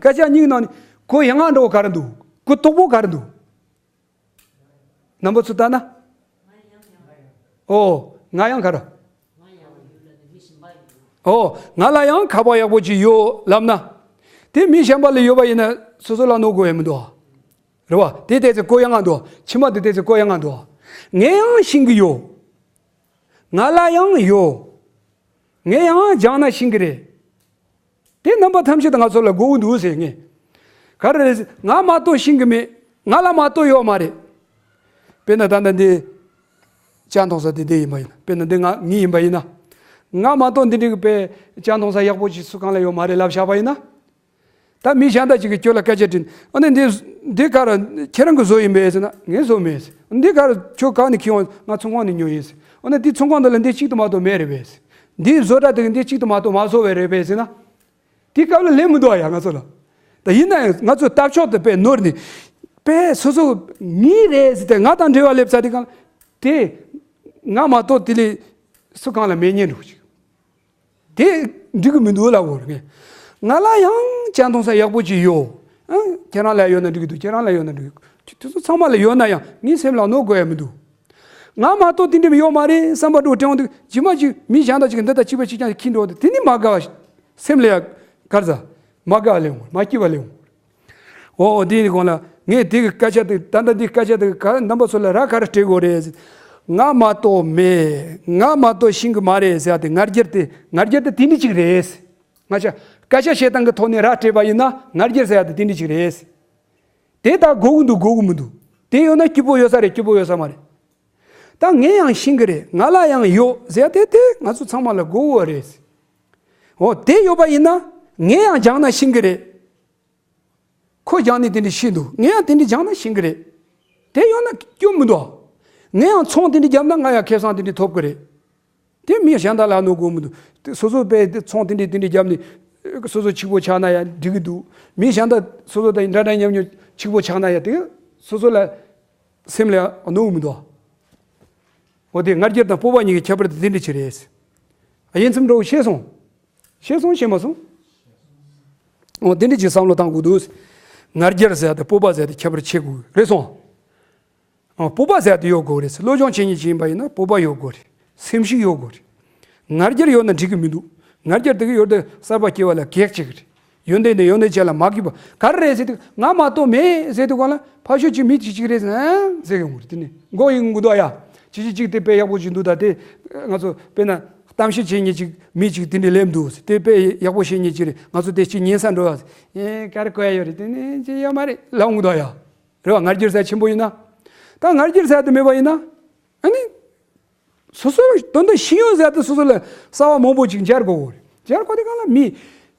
སྐད་ཆ་གཉིས་ནང་ནས་གོ་ཡག་འདྲ་བོ་ག་རེ་འདུག་གོ་དོག་པོ་ག་རེ་འདུག་རྣམ་པ་ཚོ་ལྟ་ན། ཨོ། ང་ཡང་ག་རེ། ཨོ། ང་ལ་ཡང་ཁ་པར་ཡག་པོ་ཅིག་ཡོད་ལབ་ན། དེ་མི་གཞན་པ་ལ་ཡོད་པ་ཡིན་ན་སོ་སོ་ལ་གནོད་དགོས་ཡ་མི་འདུག་རེད་བ། དེ་ལྟས་ཚེ་གོ་ཡག་འདུག་ཕྱི་མ་དེ་ལྟས་ཚེ་གོ་ཡག་འདུག་ངས་ཡང་ཤེས་ཀྱི་ཡོད། ང་ལ་ཡང་ཡོད། ངས་ཡང་སྦྱངས་ན་ཤེས་ཀྱི་རེད། དེ་རྣམ་པ་ཐམས་ཅད་ང་ཚོ་ལ་དགོས་ཀྱི་འདུག་ཟེར་ངས། ག་རེ་རེད། ང་མ་གཏོགས་ཤེས་ཀྱི་མེད། ང་ལ་མ་གཏོགས་ཡོད་མ་རེད། དཔེར་ན་ད་ལྟ་འདི། ཇ་འཐུང་ས་དེ་འདི་ཡིན་པ་ཡིན་ན། དཔེར་ན་འདི་ང་ངའི་ཡིན་པ་ཡིན་ན། ང་མ་གཏོགས་འདི་འདྲའི་གི་དཔེ་ཇ་འཐུང་ས་ཡག་པོ་ཞིག་སུ་གང་ལ་ཡོད་མ་རེད་ལབ་བཞག་པ་ཡིན་ན། ད་མི་གཞན་དག་ཅིག་གིས་ཁྱོད་ལ་སྐད་ཆ་དྲིས། ཨ་ནི་འདི་འདི་ག་རེ་ཁྱེད་རང་གི་བཟོ་ཡིན་པས་ཟེར་ན། ངའི་བཟོ་མེད་ཟེར། འདི་ག་རེ་ཁྱོད་གང་ནས་ཁྱེར་ཡོང་། ང་ཚོང་ཁང་ནས་ཉོས་ཡིན་ཟེར། ཨ་ནི་འདི་ཚོང་ཁང་འདི་ལ་འདི་གཅིག་ཏུ་མ་གཏོགས་མེད་རེད་པས་ཟེར། འདིའི་བཟོ་གྲྭ་དེ་གི་འདི་གཅིག་ཏུ་མ་གཏོགས་མ་བཟོ་བས་རེད་པས་ཟེར་ན། དེ་སྐབས་ལ་ལན་མི་འདུག་ཡ་ང་ཚོ་ལ། ད་ཡིན་ན་ཡང་ང་ཚོ་ལྟ་ཕྱོགས་དེ་དཔེ་ནོར་ནས། དཔེ་སོ་སོ་ངའི་རེད་ཟེར་ཏེ་ང་དང་འབྲེལ་བ་སླེབས་ཚར་དེ་གང་། དེ་ང་མ་གཏོགས་དེ་ལས་སུ་གང་ལ་མེད་ཉེན་འགྲོ་ཅིག་དེ་འགྲིག་གི་མི་འདུག་ལབ་དགོས་རེད། ང་ལ་ཡང་ཇ་འཐུང་ས་ཡག་པོ་ཅིག་ཡོད། ཨང་། ཁྱེད་རང་ལ་ཡོད་ན་འགྲིག་གི་འདུག་ཁྱེད་རང་ལ་ཡོད་ན་འགྲིག་གི་འདུག་དེ་ཚོ་ཚང་མ་ལ་ཡོད་ན་ཡང་ངའི་སེམས་ལ་གནོད་དགོས་ཡ་མི་འདུག་ང་མ་གཏོགས་དེ་འདྲ་ཡོད་མ་རེད་བསམ་པ་འདྲ་བོ་དྲན་འོང་དུས། རྗེས་མ་ཅིག་མི་གཞན་དག་ཅིག་གིས་འདི་དང་གཅིག་པ་གཅིག་རྐྱང་ཞིག་འཁྱེར་འགྲོ་དུས། དེ་ནི་མ་དགའ་བ་ཞིག་སེམས་ལ་ཡ་གར་ཟ། མ་དགའ་བ་སླེབས་འོང་། མ་སྐྱིད་པ་སླེབས་འོང་། འོ་འདི་ནི་གོང་ལ་ངས་དེ་གི་སྐད་ཆ་དེ། ད་ལྟ་འདི་སྐད་ཆ་དེ་ག་རྣམ་པ་ཚོ་ལ་ར་ག་རེ་སྤྲད་དགོས་རེད། ང་མ་གཏོགས་མེད། ང་མ་གཏོགས་ཤེས་ཀྱི་མ་རེད་ཟེར་ཡ་དེ་ང་རྒྱལ་དེ། ང་རྒྱལ་དེ་དེ་འདྲ་ཅིག་རེད། ང་ཆ་སྐད་ཆ་བཤད་སྟངས་ཀྱི་ཐོག་ནས་ར་སྤྲད་པ་ཡིན་ན་ང་རྒྱལ་ཟེར་ཡ་དེ་དེ་འདྲ་ཅིག་རེད། དེ་ད་དགོས་ཀྱི་འདུག་དགོས་ཀྱི་མི་འདུག་དེ་ཡོད་ན་སྐྱིད་པོ་ཡོད་ས་རེད། སྐྱིད་པོ་ཡོད་ས་མ་རེད། ད་ངས་ཡང་ཤེས་ཀྱི་རེད། ང་ལ་ཡང་ཡོད་ཟེར་ཡ་དེ་དེ་ང་ཚོ་ཚང་མ་ལ་དགོས་པ་རེད། འོ་དེ་ཡོད་པ་ཡིན་ན་ངས་ཡང་སྦྱངས་ན་ཤེས་ཀྱི་རེད། ཁོ་སྦྱངས་ནས་དེ་འདྲ་ཤེས་འདུག་ངས་ཡང་དེ་འདྲ་སྦྱངས་ན་ཤེས་ཀྱི་རེད། དེ་ཡོད་ན་སྐྱོན་མི་འདུག་ངས་ཡང་ཚོང་དེ་འདྲ་བརྒྱབ་ན་ང་ཡང་ཁེ་བཟང་དེ་འདྲ་ཐོབ་ཀྱི་རེད། དེ་མི་གཞན་དག་ལ་གནོད་དགོས་མི་འདུག་དེ་སོ་སོ་དཔེ་དེ་ཚོང་དེ་འདྲ་དེ་འདྲ་བརྒྱབ་ནས་སོ་སོ་གཅིག་པོ་ཆགས་ན་ཡང་འགྲིག་གི་འདུག་མི་གཞན་དག་སོ་སོ་དང་འདྲ་འདྲ་མཉམ་མཉམ་གཅིག་པོ་ཆགས་ན་ཡང་དེ་སོ་སོ་ལ་སེམས་ལ་གནོད་མི་འདུག་འོ་དེ་ང་རྒྱལ་དང་སྤོབས་པ་གཉིས་ཀྱི་ཁྱད་པར་དེ་དེ་འདྲ་ཅིག་རེད། ཨ། ཡིན་ཙམ་འགྲོ་ཤེས་སོང་། ཤེས་སོང་། ཤེས་མ་སོང་། འོ་དེ་འདྲ་ཅིག་བསམ་བློ་བཏང་དགོས་འདུག་ང་རྒྱལ་ཟེར་ཡ་དེ་སྤོབས་པ་ཟེར་ཡ་དེ་ཁྱད་པར་ཕྱེ་དགོས་རེད་སོང་། ཨ། སྤོབས་པ་ཟེར་ཡ་དེ་ཡོད་དགོས་རེད། སློབ་སྦྱོང་བྱེད་མཁན་ཅིག་ཡིན་པ་ཡིན་ན་སྤོབས་པ་ཡོད་དགོས་རེད། སེམས་ཤུགས་ཡོད་དགོས་རེད། ང་རྒྱལ་ཡོད་ན་འགྲིག་གི་མི་འདུག་ང་རྒྱལ་དེ་གི་ཡོད་དེ་གསར་པ་སྐྱེ་བ་ལ་གེགས་བྱེད་ཀྱི་རེད། ཡོན་ཏན་དེ་ཡོན་ཏན་ཅན་ལ་མ་གུས་པ། ག་རེ་རེད་ཟེར་དུས་ང་མ་གཏོགས་མེད་ཟེར་དུས་གང་ལ་ཕར་ཕྱོགས་ཀྱི་མི་གཅིག་གཅིག་རེད་ཟེར་ན་ཟེར་གི་ཡོང་གི་རེད། དེ་ནི་མགོ་ཡིན་མགོ་དོག་ཡ། ཅི་ཅི་ཅིག་དེ་དཔེ་ཡག་པོ་ཅིག་འདུག་ད་དེ་ང་ཚོ་དཔེར་ན་གཏམ་བཤད་བྱེད་མཁན་ཅིག་མི་ཅིག་དེ་འདྲ་སླེབས་འདུག་དེ་དཔེ་ཡག་པོ་བཤད་མཁན་ཅིག་རེད། ང་ཚོ་དེ་ཅིག་ཉན་ས་འགྲོ་ཡ། ཨེ་ག་རེ་གོ་ཡ་ཡོད་རེད། དེ་ནི་ཅི་ཡོད་མ་རེད་ལབ་མགོ་དོག་ཡ། རེད་བ། ང་རྒྱལ་ཟེར་ཆེན་པོ་ཡིན་ན། ད་ང་རྒྱལ་ཟེར་དེ་མེད་པ་ཡིན་ན། ཨ་ནི། སོ་སོ་དོན་དུ་ཤེས་ཡོན་ཟེར་དུས་སོ་སོ་ལ་གསར་བ་མང་པོ་ཅིག་སྦྱར་དགོས་རེད། སྦྱར་དགོས་དེ་གང་ལ་མི་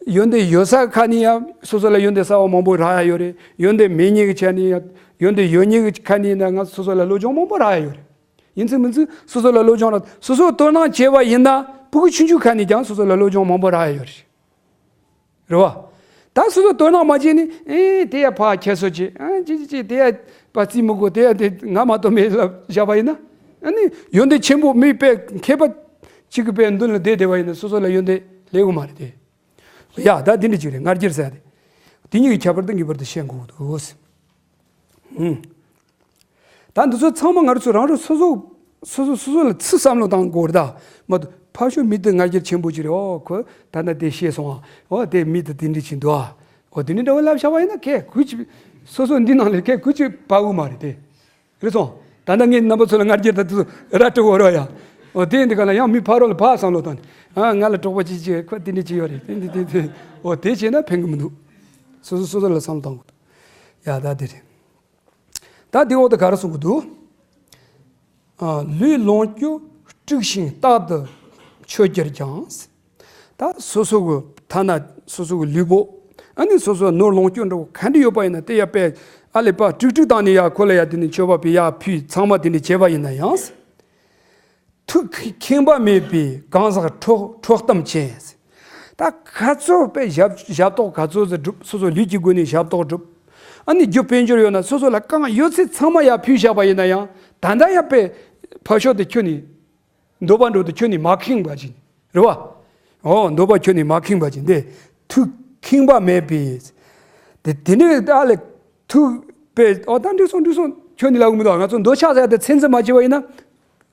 ཡོན་ཏན་ཡོད་ས་ཁ་ནས་ཡང་སོ་སོ་ལ་ཡོན་ཏན་གསར་བ་མང་པོ་རག་ཡ་ཡོད་རེད། ཡོན་ཏན་མེད་མཁན་གྱི་ཆ་ནས་ཡང་ཡོན་ཏན་ཡོད་མཁན་གྱི་ཁ་ནས་ཡིན་ན་ང་སོ་སོ་ལ་སློབ་སྦྱོང་མང་པོ་རག་ཡ་ཡོད་རེད། ཡིན་ཚུལ་མིན་ཚུལ་སོ་སོ་ལ་སློབ་སྦྱོང་རག་སོ་སོ་དོ་སྣང་བྱས་པ་ཡིན་ན་ཕྲུ་གུ་ཆུང་ཆུང་ཁ་ནས་ཀྱང་སོ་སོ་ལ་སློབ་སྦྱོང་མང་པོ་རག་ཡ་ཡོད་རེད། རེད་བ། ད་སོ་སོ་དོ་སྣང་མ་བྱས་ནས་ཨེ་དེ་ཡ་ཕར་ཁྱེར་སོ་བྱེད། ཨ་ཅི་ཅི་ཅི་དེ་ཡ་པ་རྩིས་མི་དགོས། དེ་ཡ་དེ་ང་མ་གཏོགས་མེད་ལབ་བཞག་པ་ཡིན་ན། ཨ་ནི་ཡོན་ཏན་ཆེན་པོ་མི་དཔེ་མཁས་པ་གཅིག་གི་དཔེ་མདུན་ལ་བསྡད་བསྡད་པ་ཡིན་ན་སོ་སོ་ལ་ཡོན་ཏན་སླེབས་ཀྱི་མ་རེད་དེ། ཡ་ད་དེ་འདྲ་ཅིག་རེད། ང་རྒྱལ་ཟེར་ཡ་དེ། དེ་གཉིས་ཀྱི་ཁྱད་པར་དེ་ངེས་པར་དུ་ཤེས་དགོས་འདུག་ཨུམ། ད་འདི་ཚོ་ཚང་མ་ང་རང་ཚོ་རང་རང་སོ་སོ་སོ་སོ་སོ་སོ་ལ་ཚུར་བསམ་བློ་བཏང་དགོས་རེད་ད། མ་གཏོགས་ཕར་ཕྱོགས་མི་དེ་ང་རྒྱལ་ཆེན་པོ་ཅིག་རེད། ཨོ་ཁོ་ད་ལྟ་དེ་ཤེས་སོང་ཨ། ཨོ་དེ་མི་དེ་དེ་འདྲ་ཅིག་འདུག་ཨ། ཨོ་དེ་འདྲ་འདྲ་བོ་ལབ་བཞག་པ་ཡིན་ན་ཁྱེད་ཀྱིས་སོ་སོ་འདི་ནང་ལ་ཁྱེད་ཀྱིས་བབས་ཀྱི་མ་རེད་དེ། རེད་སོང་། ད་ལྟ་ངས་རྣམ་པ་ཚོ་ལ་ང་རྒྱལ་ད་དུ་ར་སྤྲོད་དགོས་རེད་ཡ། ཨོ་དེ་འདི་ག་ལ་ཡང་མི་ཕ་རོལ་ལ་ཕར་བསམ་བློ་བཏང་ནས། ཨ་ང་ལ་གྲོགས་པོ་ཅིག་ཅིག་ཁོ་དེ་འདྲ་ཅིག་ཡོད་རེད། དེ་འདི་དེ་དེ། ཨོ་དེ་བྱས་ན་ཕན་གྱི་མི་འདུག་སོ་སོ་སོ་སོ་ལ་བསམ་བློ་བཏང་དགོས་འདུག་ཡ་ད་དེ་རེད། ད་དེ་འོག་ཏུ་ག་རེ་གསུང་གི་འདུག་ཨ། ལུས་ལོངས་སྤྱོད་དཀྲུགས་ཤིང་རྟག་ཏུ་མཆོད་གྱུར་ཀྱང་། ད་སོ་སོ་གི་ཐ་ན་སོ་སོ་གི་ལུས་པོ། ཨ་ནི་སོ་སོ་ནོར་ལོངས་སྤྱོད་འདྲ་བོ་ག་འདྲ་ཡོད་པ་ཡིན་ན་དེ་ཡ་དཔེ་ཨ་ལས་པ་དཀྲུག་དཀྲུག་བཏང་ནས་ཡ་ཁོ་ལ་ཡ་དེ་ནི་མཆོད་པ་ཕུལ། ཡ་ཕུལ། ཚང་མ་དེ་འདྲ་བྱས་པ་ཡིན་ན་ཡང་། ཐུགས་ཁེངས་པ་མེད་པའི་གང་ཟག་ཁྲོ་ཁྲོ་གཏམ་ཆེ། ད་ག་ཚོད་དཔེ་ཞབས་ཞབས་ཏོག་ག་ཚོད་ཟིག་སྒྲུབ། སོ་སོ་ལུས་ཀྱི་སྒོ་ནས་ཞབས་ཏོག་སྒྲུབ། ཨ་ནི་རྒྱུ་དཔལ་འབྱོར་ཡོད་ན་སོ་སོ་ལ་གང་ཡོད་ཚད་ཚང་མ་ཡར་ཕུལ་བཞག་པ་ཡིན་ན་ཡང་ད་ལྟ་ཡང་དཔེ་ཕར་ཕྱོགས་དེ་ཁྱོད་ནི་འདོད་པ་འགྲོ་དུས་ཁྱོད་ནི་མ་ཁེངས་པ་ཅིག་རེད་བ། ཨོ་འདོད་པ་ཁྱོད་ནི་མ་ཁེངས་པ་ཅིག་འདི་ཐུགས་ཁེངས་པ་མེད་པས། དེ་དེ་ནི་ཨ་ལས་ཐུགས་པས་ཨོ་ད་འགྲིག་སོང་འགྲིག་སོང་ཁྱོད་ནི་ལབ་གི་མི་འདུག་ང་ཚོ་འདོད་ཆགས་ཟེར་ཡ་དེ་ཚད་འཛིན་མ་བྱས་པ་ཡིན་ན་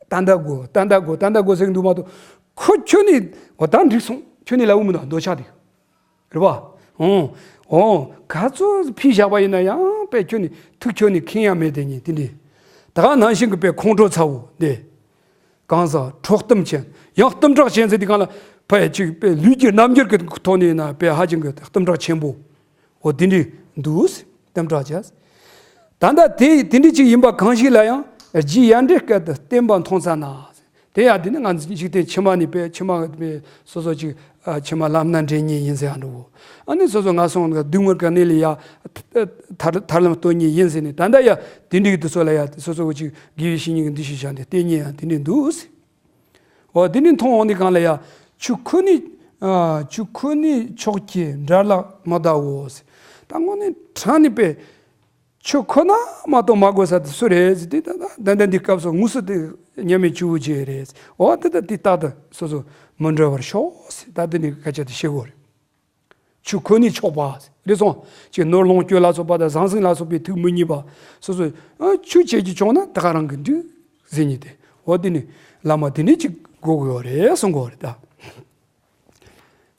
ད་ལྟ་དགོས་ད་ལྟ་དགོས་ད་ལྟ་དགོས་ཟེར་གི་འདུག་མ་གཏོགས་ཁོ་ཁྱོད་ནི་ཨོ་ད་འགྲིག་སོང་ཁྱོད་ནི་ལབ་གི་མི་འདུག་འདོད་ཆགས་དེ། རེད་བ། ཨོ། ཨོ། ག་ཚོད་ཕུལ་བཞག་པ་ཡིན་ན་ཡང་དཔེ་ཁྱོད་ནི་ཐུགས་ཁྱོད་ནི་ཁེངས་ཡ་མེད་དེ་ཉིད་དེ་འདྲ། ད་ག་ནང་བཞིན་གྱི་དཔེ་ཁོང་ཁྲོ་ཚ་བོ་འདི། གང་ཟག་ཁྲོ་གཏུམ་ཅན། ཡང་གཏུམ་དྲག་ཅན་ཟེར་དེ་གང་ལ་ཕ་ཡ་ཅིག་དཔེ་ལུས་ཀྱི་རྣམ་འགྱུར་གྱི་ཐོག་ནས་ཡིན་ན་དཔེ་ཧ་ཅང་གི་གཏུམ་དྲག་ཆེན་པོ། འོ་དེ་འདྲ་འདུག་གཏུམ་དྲག་ཅན། ད་ལྟ་དེ་དེ་འདྲ་ཅིག་ཡིན་པ་གང་ཞིག་ལ་ཡང་རྗེ་ཡབ་འདྲེ་སྐད་དུ་བསྟན་པ་མཐོང་ཚར་ན། དེ་ཡང་དེ་ནི་ང་འཇིག་རྟེན་ཕྱི་མ་ནི་དཔེ་ཕྱི་མ་དཔེ་སོ་སོ་ཅིག་ཨ་ཕྱི་མ་ལམ་སྣ་འདྲེན་མཁན་ཡིན་ཟེར་ཡ་འགྲོ་གོ་ཨ་ནི་སོ་སོ་ང་སོང་གི་སྡུག་བསྔལ་ག་ནས་ལས་ཡ་ཐར་ཐར་ལམ་སྟོན་མཁན་ཡིན་ཟེར་ནས་ད་ལྟ་ཡ་དེ་འདྲའི་དུས་ཚོད་ལ་ཡ་སོ་སོ་གི་ཅིག་དགེ་བའི་བཤེས་གཉེན་གྱི་འདུ་ཤེས་བཞག་ནས་བསྟེན་མཁན་ཡང་དེ་འདྲའི་འདུག་ཟེར། འོ་དེ་འདྲའི་མཐོང་འོང་དེ་གང་ལ་ཡ་ཆོས་ཁོ་ནས་ཨ་ཆོས་ཁོ་ནས་ཕྱོགས་ཀྱི་འདྲ་ལ་མ་གདའ་འོ་ཟེར། ད་དངོས་གནས་དྲང་ནས་དཔེ། ཆོས་ཁོ་ན་མ་གཏོགས་མ་དགོས་ས་དེ་སུ་རེད་ཟེར་དུས་ད་ལྟ་ད་ལྟ་འདི་སྐབས་སུ་དངོས་སུ་དེ་མཉམ་མེད་སྤྱི་བོ་རྗེ་རེད། འོ་དེ་ད་དེ་རྟག་ཏུ་སོ་སོ་མི་འབྲལ་བར་ཤོག་ཟེར་ད་དེ་ནི་སྐད་ཆ་དེ་བཤད་དགོས་རེད། ཆོས་ཁོ་ནས་ཆོག་པ་རེད་སོང་ཅིག་ནོར་ལོངས་སྤྱོད་ལ་སོགས་པ་དང་ཟང་ཟིང་ལ་སོགས་པའི་ཐུགས་མི་མཉེས་པ་སོ་སོ་ཨ་ཆོས་བྱེད་ཀྱི་བྱུང་ན་ད་ག་རང་གི་འདུག་ཟེར་ཉིད་དེ་འོ་དེ་ནི་བླ་མ་དེ་ནི་ཅིག་དགོས་དགོས་ཡོད་རེད་གསུང་དགོས་རེད་ད།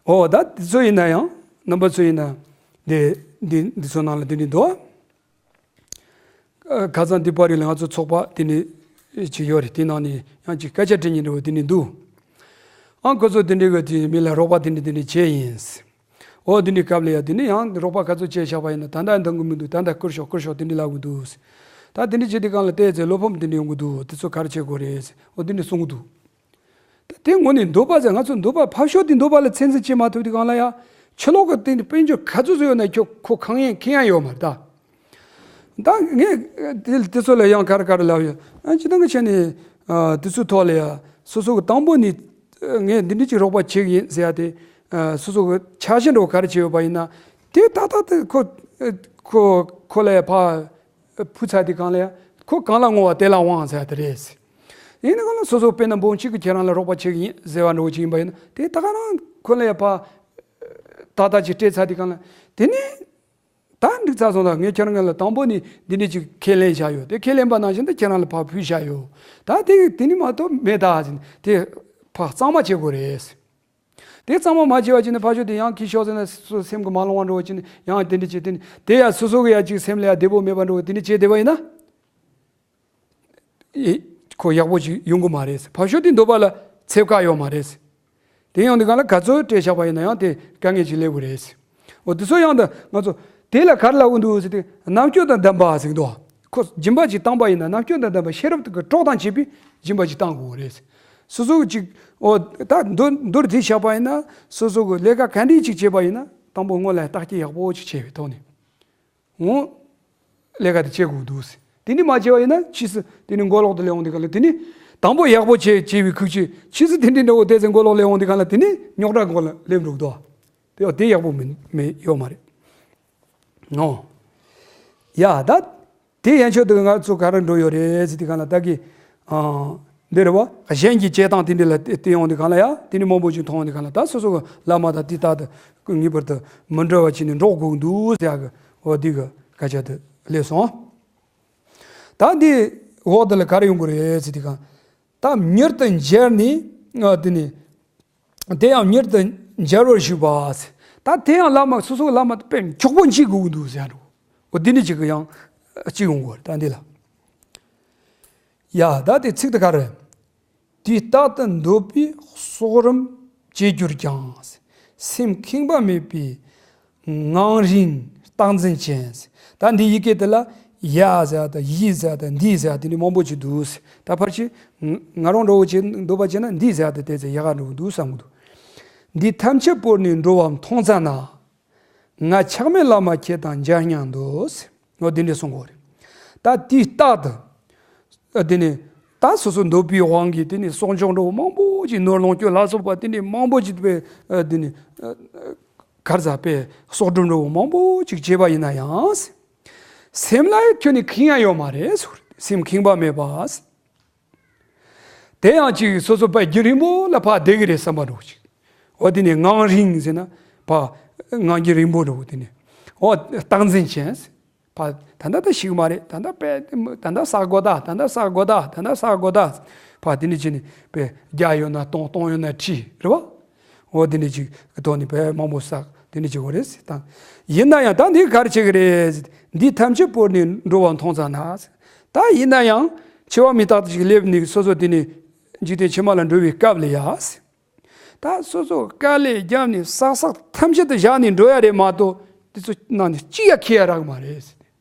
འོ་ད་དེ་ཚོ་ཡིན་ན་ཡང་རྣམ་པ་ཚོ་ཡིན་ན་དེ་འདི་འདི་ཚོ་ནང་ལ་དེ་ནི་འདུག་ཁ་སང་འདི་པར་རིགས་ལ་ང་ཚོ་ཚོགས་པ་དེ་ནི་ཅིག་ཡོད་རེད། དེ་ནང་ནས་ཡང་ཅིག་སྐད་ཆ་དྲི་ཉན་འདྲ་བོ་དེ་ནི་འདུག་ཨང་ཁོ་ཚོ་དེ་འདྲའི་གི་དེ་མི་ལ་རོགས་པ་དེ་འདྲ་དེ་འདྲ་བྱས་ཡིན། འོ་དེ་འདྲའི་སྐབས་ལ་ཡང་དེ་ནི་ཡང་རོགས་པ་ག་ཚོད་བྱས་བཞག་པ་ཡིན་ན་ད་ལྟ་འདང་གི་མི་འདུག་ད་ལྟ་བསྐུར་ཤོག་བསྐུར་ཤོག་དེ་འདྲ་ལབ་གི་འདུག་ད་དེ་འདྲ་བྱས་དེ་གང་ལ་བལྟས་ཚེ་བློ་ཕམ་དེ་འདྲ་ཡོང་གི་འདུག་དེ་ཚོ་ག་རེ་བྱེད་དགོས་རེད། འོ་དེ་འདྲ་གསུང་གི་འདུག་ད་དེ་དངོས་གནས་འདོད་པ་ཟེར་ང་ཚོ་འདོད་པ་ཕར་ཕྱོགས་དེ་འདོད་པ་ལ་ཚད་འཛིན་བྱེད་མ་ཐུབ་དུས་གང་ལ་ཡ་ཕྱི་ལོགས་ཀྱི་སྟེང་དུ་དཔལ་འབྱོར་ག་ཚོད་བཟོས་ཡོད་ན་ཁྱོད་ཁོ་གང་ཡང་ཁེ་ཡང་ཡོད་མ་རེད་ད། ད་ངས་དེ་དེ་ཚོ་ལ་ཡང་ག་རེ་ག་རེ་ལབ་ཡོད་ཨ་སྤྱི་བཏང་གི་ཆ་ནས་ཨ་དེ་ཚོའི་ཐོག་ལ་ཡ་སོ་སོ་གི་དང་པོ་ནས་ངས་འདི་འདྲ་ཅིག་རོགས་པ་བྱེད་ཀྱི་ཡིན་ཟེར་ཡ་དེ་ཨ་སོ་སོ་གི་འཆར་གཞི་འདྲ་བོ་ག་རེ་བྱས་ཡོད་པ་ཡིན་ན་དེ་ཏག་ཏག་དེ་ཁོ་ཁོ་ཁོ་ལ་ཡ་ཕ། ཕུ་ཚ་དེ་གང་ལ་ཡ་ཁོ་གང་ལ་བསྔོ་བ་དེ་ལ་དབང་ཟེར་ཡ་དེ་རེད། ཡིན་ན་གང་ལ་སོ་སོ་དཔེར་ན་འབུམ་གཅིག་གི་ཁྱེད་རང་ལ་རོགས་པ་བྱེད་ཀྱི་ཡིན་ཟེར་བ་འདྲ་བོ་ཅིག་ཡིན་པ་ཡིན་ན་དེ་ད་ག་རང་ཁོ་ལ་ཡ་ཕ་ཏག་ཏག་ཅིག་སྤྲད་ཚར་དེ་གང་ལ་དེ་ནི་ད་འགྲིག་ཚར་སོང་ད་ངས་ཁྱེད་རང་ལ་དང་པོ་ནི་འདི་འདྲ་ཅིག་ཁས་ལེན་བཞག་ཡོད་དེ་ཁས་ལེན་པ་ནང་བཞིན་དུ་ཁྱེད་རང་ལ་ཕར་ཕུལ་བཞག་ཡོད་ད་དེ་དེ་ནི་མ་གཏོགས་མེད་ད་ཟིན་དེ་ཕར་གཙང་མ་བྱེད་དགོས་རེད། དེ་གཙང་མ་མ་བྱས་པ་ཅིག་ནི་ཕར་ཕྱོགས་དེ་ཡང་ཁྱི་ཤོག་ཟེར་ན་སོ་སེམས་ཀྱི་མ་ལོང་བ་འགྲོ་བ་ཅིག་ནི་ཡང་དེ་འདྲ་བྱས་དེ་ནི་དེ་ཡང་སོ་སོ་གི་ཡང་ཅིག་སེམས་ལ་ཡང་བདེ་པོ་མེད་པ་འགྲོ་བ་དེ་འདྲ་བྱས་བསྡད་པ་ཡིན་ན། ཨེ། ཁོ་ཡག་པོ་ཅིག་ཡོང་གི་མ་རེད། ཕར་ཕྱོགས་དེ་འདོད་པ་ལ་ཚེ་བཀག་ཡོད་མ་རེད། དེ་ཡང་དེ་གང་ལ་ག་ཚོད་སྤྲད་བཞག་པ་ཡིན་ན་ཡང་དེ་དཀའ་ངལ་ཅིག་སླེབས་ཀྱི་རེད། འོ་དེ་ཚོ་ཡང་ད་ང་ཚོ་དེ་ལ་ག་རེ་ལབ་ཀྱི་འདུག་ཟེར་དུས་རྣམ་དཔྱོད་དང་ལྡན་པ་ཟེར་གྱི་འདུག་ཁོ་སྦྱིན་པ་ཅིག་བཏང་པ་ཡིན་ན་རྣམ་དཔྱོད་དང་ལྡན་པ་ཤེས་རབ་ཀྱི་གྲོགས་དང་བཅས་པའི་སྦྱིན་པ་ཅིག་བཏང་དགོས་རེད། སོ་སོ་གི་ཅིག་འོ་ད་མདོར་མདོར་དེ་བཞག་པ་ཡིན་ན་སོ་སོ་གི་ལས་ཀ་ག་འདྲ་ཅིག་བྱས་པ་ཡིན་ན་དང་པོ་སྔོན་ལ་བརྟག་དཔྱད་ཡག་པོ་ཅིག་བྱས་པའི་ཐོག་ནས། འོ། ལས་ཀ་དེ་བྱེད་དགོས་འདུག་ཟེར། དེ་ནི་མ་བྱས་པ་ཡིན་ན་ཕྱིས་སུ་དེ་ནི་མགོ་ལོག་ཏུ་སླེབས་འོང་དུས་ག་ལ་དེ་ནི་དང་པོ་ཡག་པོ་བྱས་བྱས་པའི་ཁུག་ཅིག་ཕྱིས་སུ་དེ་འདྲའི་འདྲ་བོ་བལྟས་ཚེ་མགོ་ལོག་སླེབས་འོང་དུས་ག་ལ་དེ་ནི་རྙོག་དྲ་མགོ་ལ་སླེབས་འགྲོ་གི་འདུག་དེ་དེ་ཡག་པོ་མིན་མིན་ཡོད་མ་རེད། ཨོ། ཡ་ད། དེ་ཡན་ཆོད་དུ་ང་ཚོ་ག་རེ་འགྲོ་ཡོད་རེད་ཟེར་དུས་ག་ལ་ད་གི་ཨ། འདི་རེད་བ། གཞན་གྱི་བྱེད་སྟངས་དེ་འདྲ་ལ་བལྟས་ཡོང་དུས་གང་ལ་ཡ་དེ་ནི་མང་པོ་ཅིག་མཐོང་ཡོང་དུས་གང་ལ་ད་སོ་སོ་གི་བླ་མ་དང་དེ་ལྟར་དུ་ངེས་པར་དུ་མི་འབྲལ་བ་བྱས་ནས་འགྲོགས་དགོས་འདུག་ཟེར་ཡ་གི་འོ་འདི་གི་སྐད་ཆ་དེ་སླེབས་སོང་། ད་འདི་འོག་དེ་ལ་ག་རེ་ཡོང་གི་རེད་ཟེར་དུས་གང་ད་མྱུར་དུ་མཇལ་ནས་ཨ་དེ་ནི་དེ་ཡང་མྱུར་དུ་མཇལ་བར་ཞུས་པ། ད་དེ་ཡང་བླ་མ་སོ་སོ་བླ་མ་དཔེ་མགྱོགས་པོ་མཇལ་དགོས་ཀྱི་འདུག་ཟེར་ཡ་འགྲོ། འོ་འདི་ནི་ཅིག་གི་ཡང་ཅིག་ཡོང་གི་རེད་ད་འདི་ལ། ཡ་ད་དེ་ཚིག་དེ་ག་རེ། དུས་རྟག་ཏུ་འདོད་པའི་གསོག་རུམ་བཅས་གྱུར་ཀྱང་། སེམས་ཁེངས་པ་མེད་པའི་ངང་རིང་རྟག་འཛིན་ཅན། ད་འདི་ཡི་གེ་དེ་ལ་ཡ་ཟེར་ཡ་དང་ཡི་ཟེར་ཡ་དང་འདི་ཟེར་ཡ་དེ་འདྲ་མང་པོ་ཅིག་འདུག་ད་ཕལ་ཆེར་ང་རང་འདྲ་བོ་བྱས་འདོད་པ་བྱས་ན་འདི་ཟེར་ཡ་དེ་དེ་ཚོ་ཡག་ག་འགྲོ་གི་འདུག་བསམ་གི་འདུག་འདི་ཐམས་ཅད་བོར་ནས་འགྲོ་བ་མཐོང་ཙ་ན། ང་ཆགས་མེད་བླ་མ་ཁྱེད་དང་མཇལ་སྙམ་དུ། འོ་འདི་འདྲ་གསུང་གི་རེད། ད་དུས་རྟག་ཏུ། ཨ་དེ་ནི། ད་སོ་སོ་འདོད་པའི་དབང་གིས་དེ་ནི་གསོག་འཇོག་འགྲོ་བ་མང་པོ་ཅིག་ནོར་ལོངས་སྤྱོད་ལ་སོགས་པ་དེ་འདྲ་མང་པོ་ཅིག་དཔེ་ཨ་དེ་ནི། ཨ་གར་ཟ་དཔེ་གསོག་སྒྲུབ་འགྲོ་བ་མང་པོ་ཅིག་བྱས་པ་ཡིན་ན་ཡང་། སེམས་ལ་ཁྱོན་ནས་ཁེངས་ཡ་ཡོད་མ་རེད་ཟེར། སེམས་ཁེངས་པ་མེད་པ། དེ་ཡང་ཅིག་སོ་སོ་པའི་རྒྱུན་རིང་པོ་ལ་ཕར་བསྡད་ཀྱི་རེད་བསམ་པ་འདྲ་བོ་ཅིག་འོ་དེ་ནས་ངང་རིང་ཟེར་ན་ཕར་ངང་རྒྱུན་རིང་པོ་འདྲ་བོ། དེ་ནས་འོ་རྟག་འཛིན་ཅན། ཕར་ད་ལྟ་ད་ཤི་གི་མ་རེད། ད་ལྟ་པས་ད་ལྟ་བསག་དགོས་ད། ད་ལྟ་བསག་དགོས་ད། ད་ལྟ་བསག་དགོས་ད། ཕར་དེ་ནས་ཅི་ནས་པས་བརྒྱ་ཡོད་ན་སྟོང་། སྟོང་ཡོད་ན་ཁྲི་རེད་བ། འོ་དེ་ནས་ཅིག་གི་ཐོག་ནས་པས་མང་པོ་བསག་དེ་ནས་ཅིག་འོ་རེད་ཟེར་དང་། ཡིན་ན་ཡང་ད་འདི་ག་རེ་བྱེད་ཀྱི་རེད། འདི་ཐམས་ཅད་བོར་ནས་འགྲོ་བ་མཐོང་ཙ་ན། ད་ཡིན་ན་ཡང་འཆི་བ་མི་རྟག་ཏུ་ཅིག་སླེབས་ནས་སོ་སོ་དེ་ནས་འཇིག་རྟེན་ཕྱི་མ་ལ་འགྲོ་བའི་སྐབས་ལ་ཡ། ད་སོ་སོ་དཀའ་ལས་བརྒྱབ་ནས་བསགས་བསགས་ཐམས་ཅད་དུ་བཞག་ནས་འགྲོ་ཡ་རེད་མ་གཏོགས། དེ་ཚོ་ནང་ནས་གཅིག་ཡ་ཁེ་ཡ་རག་མ་རེད།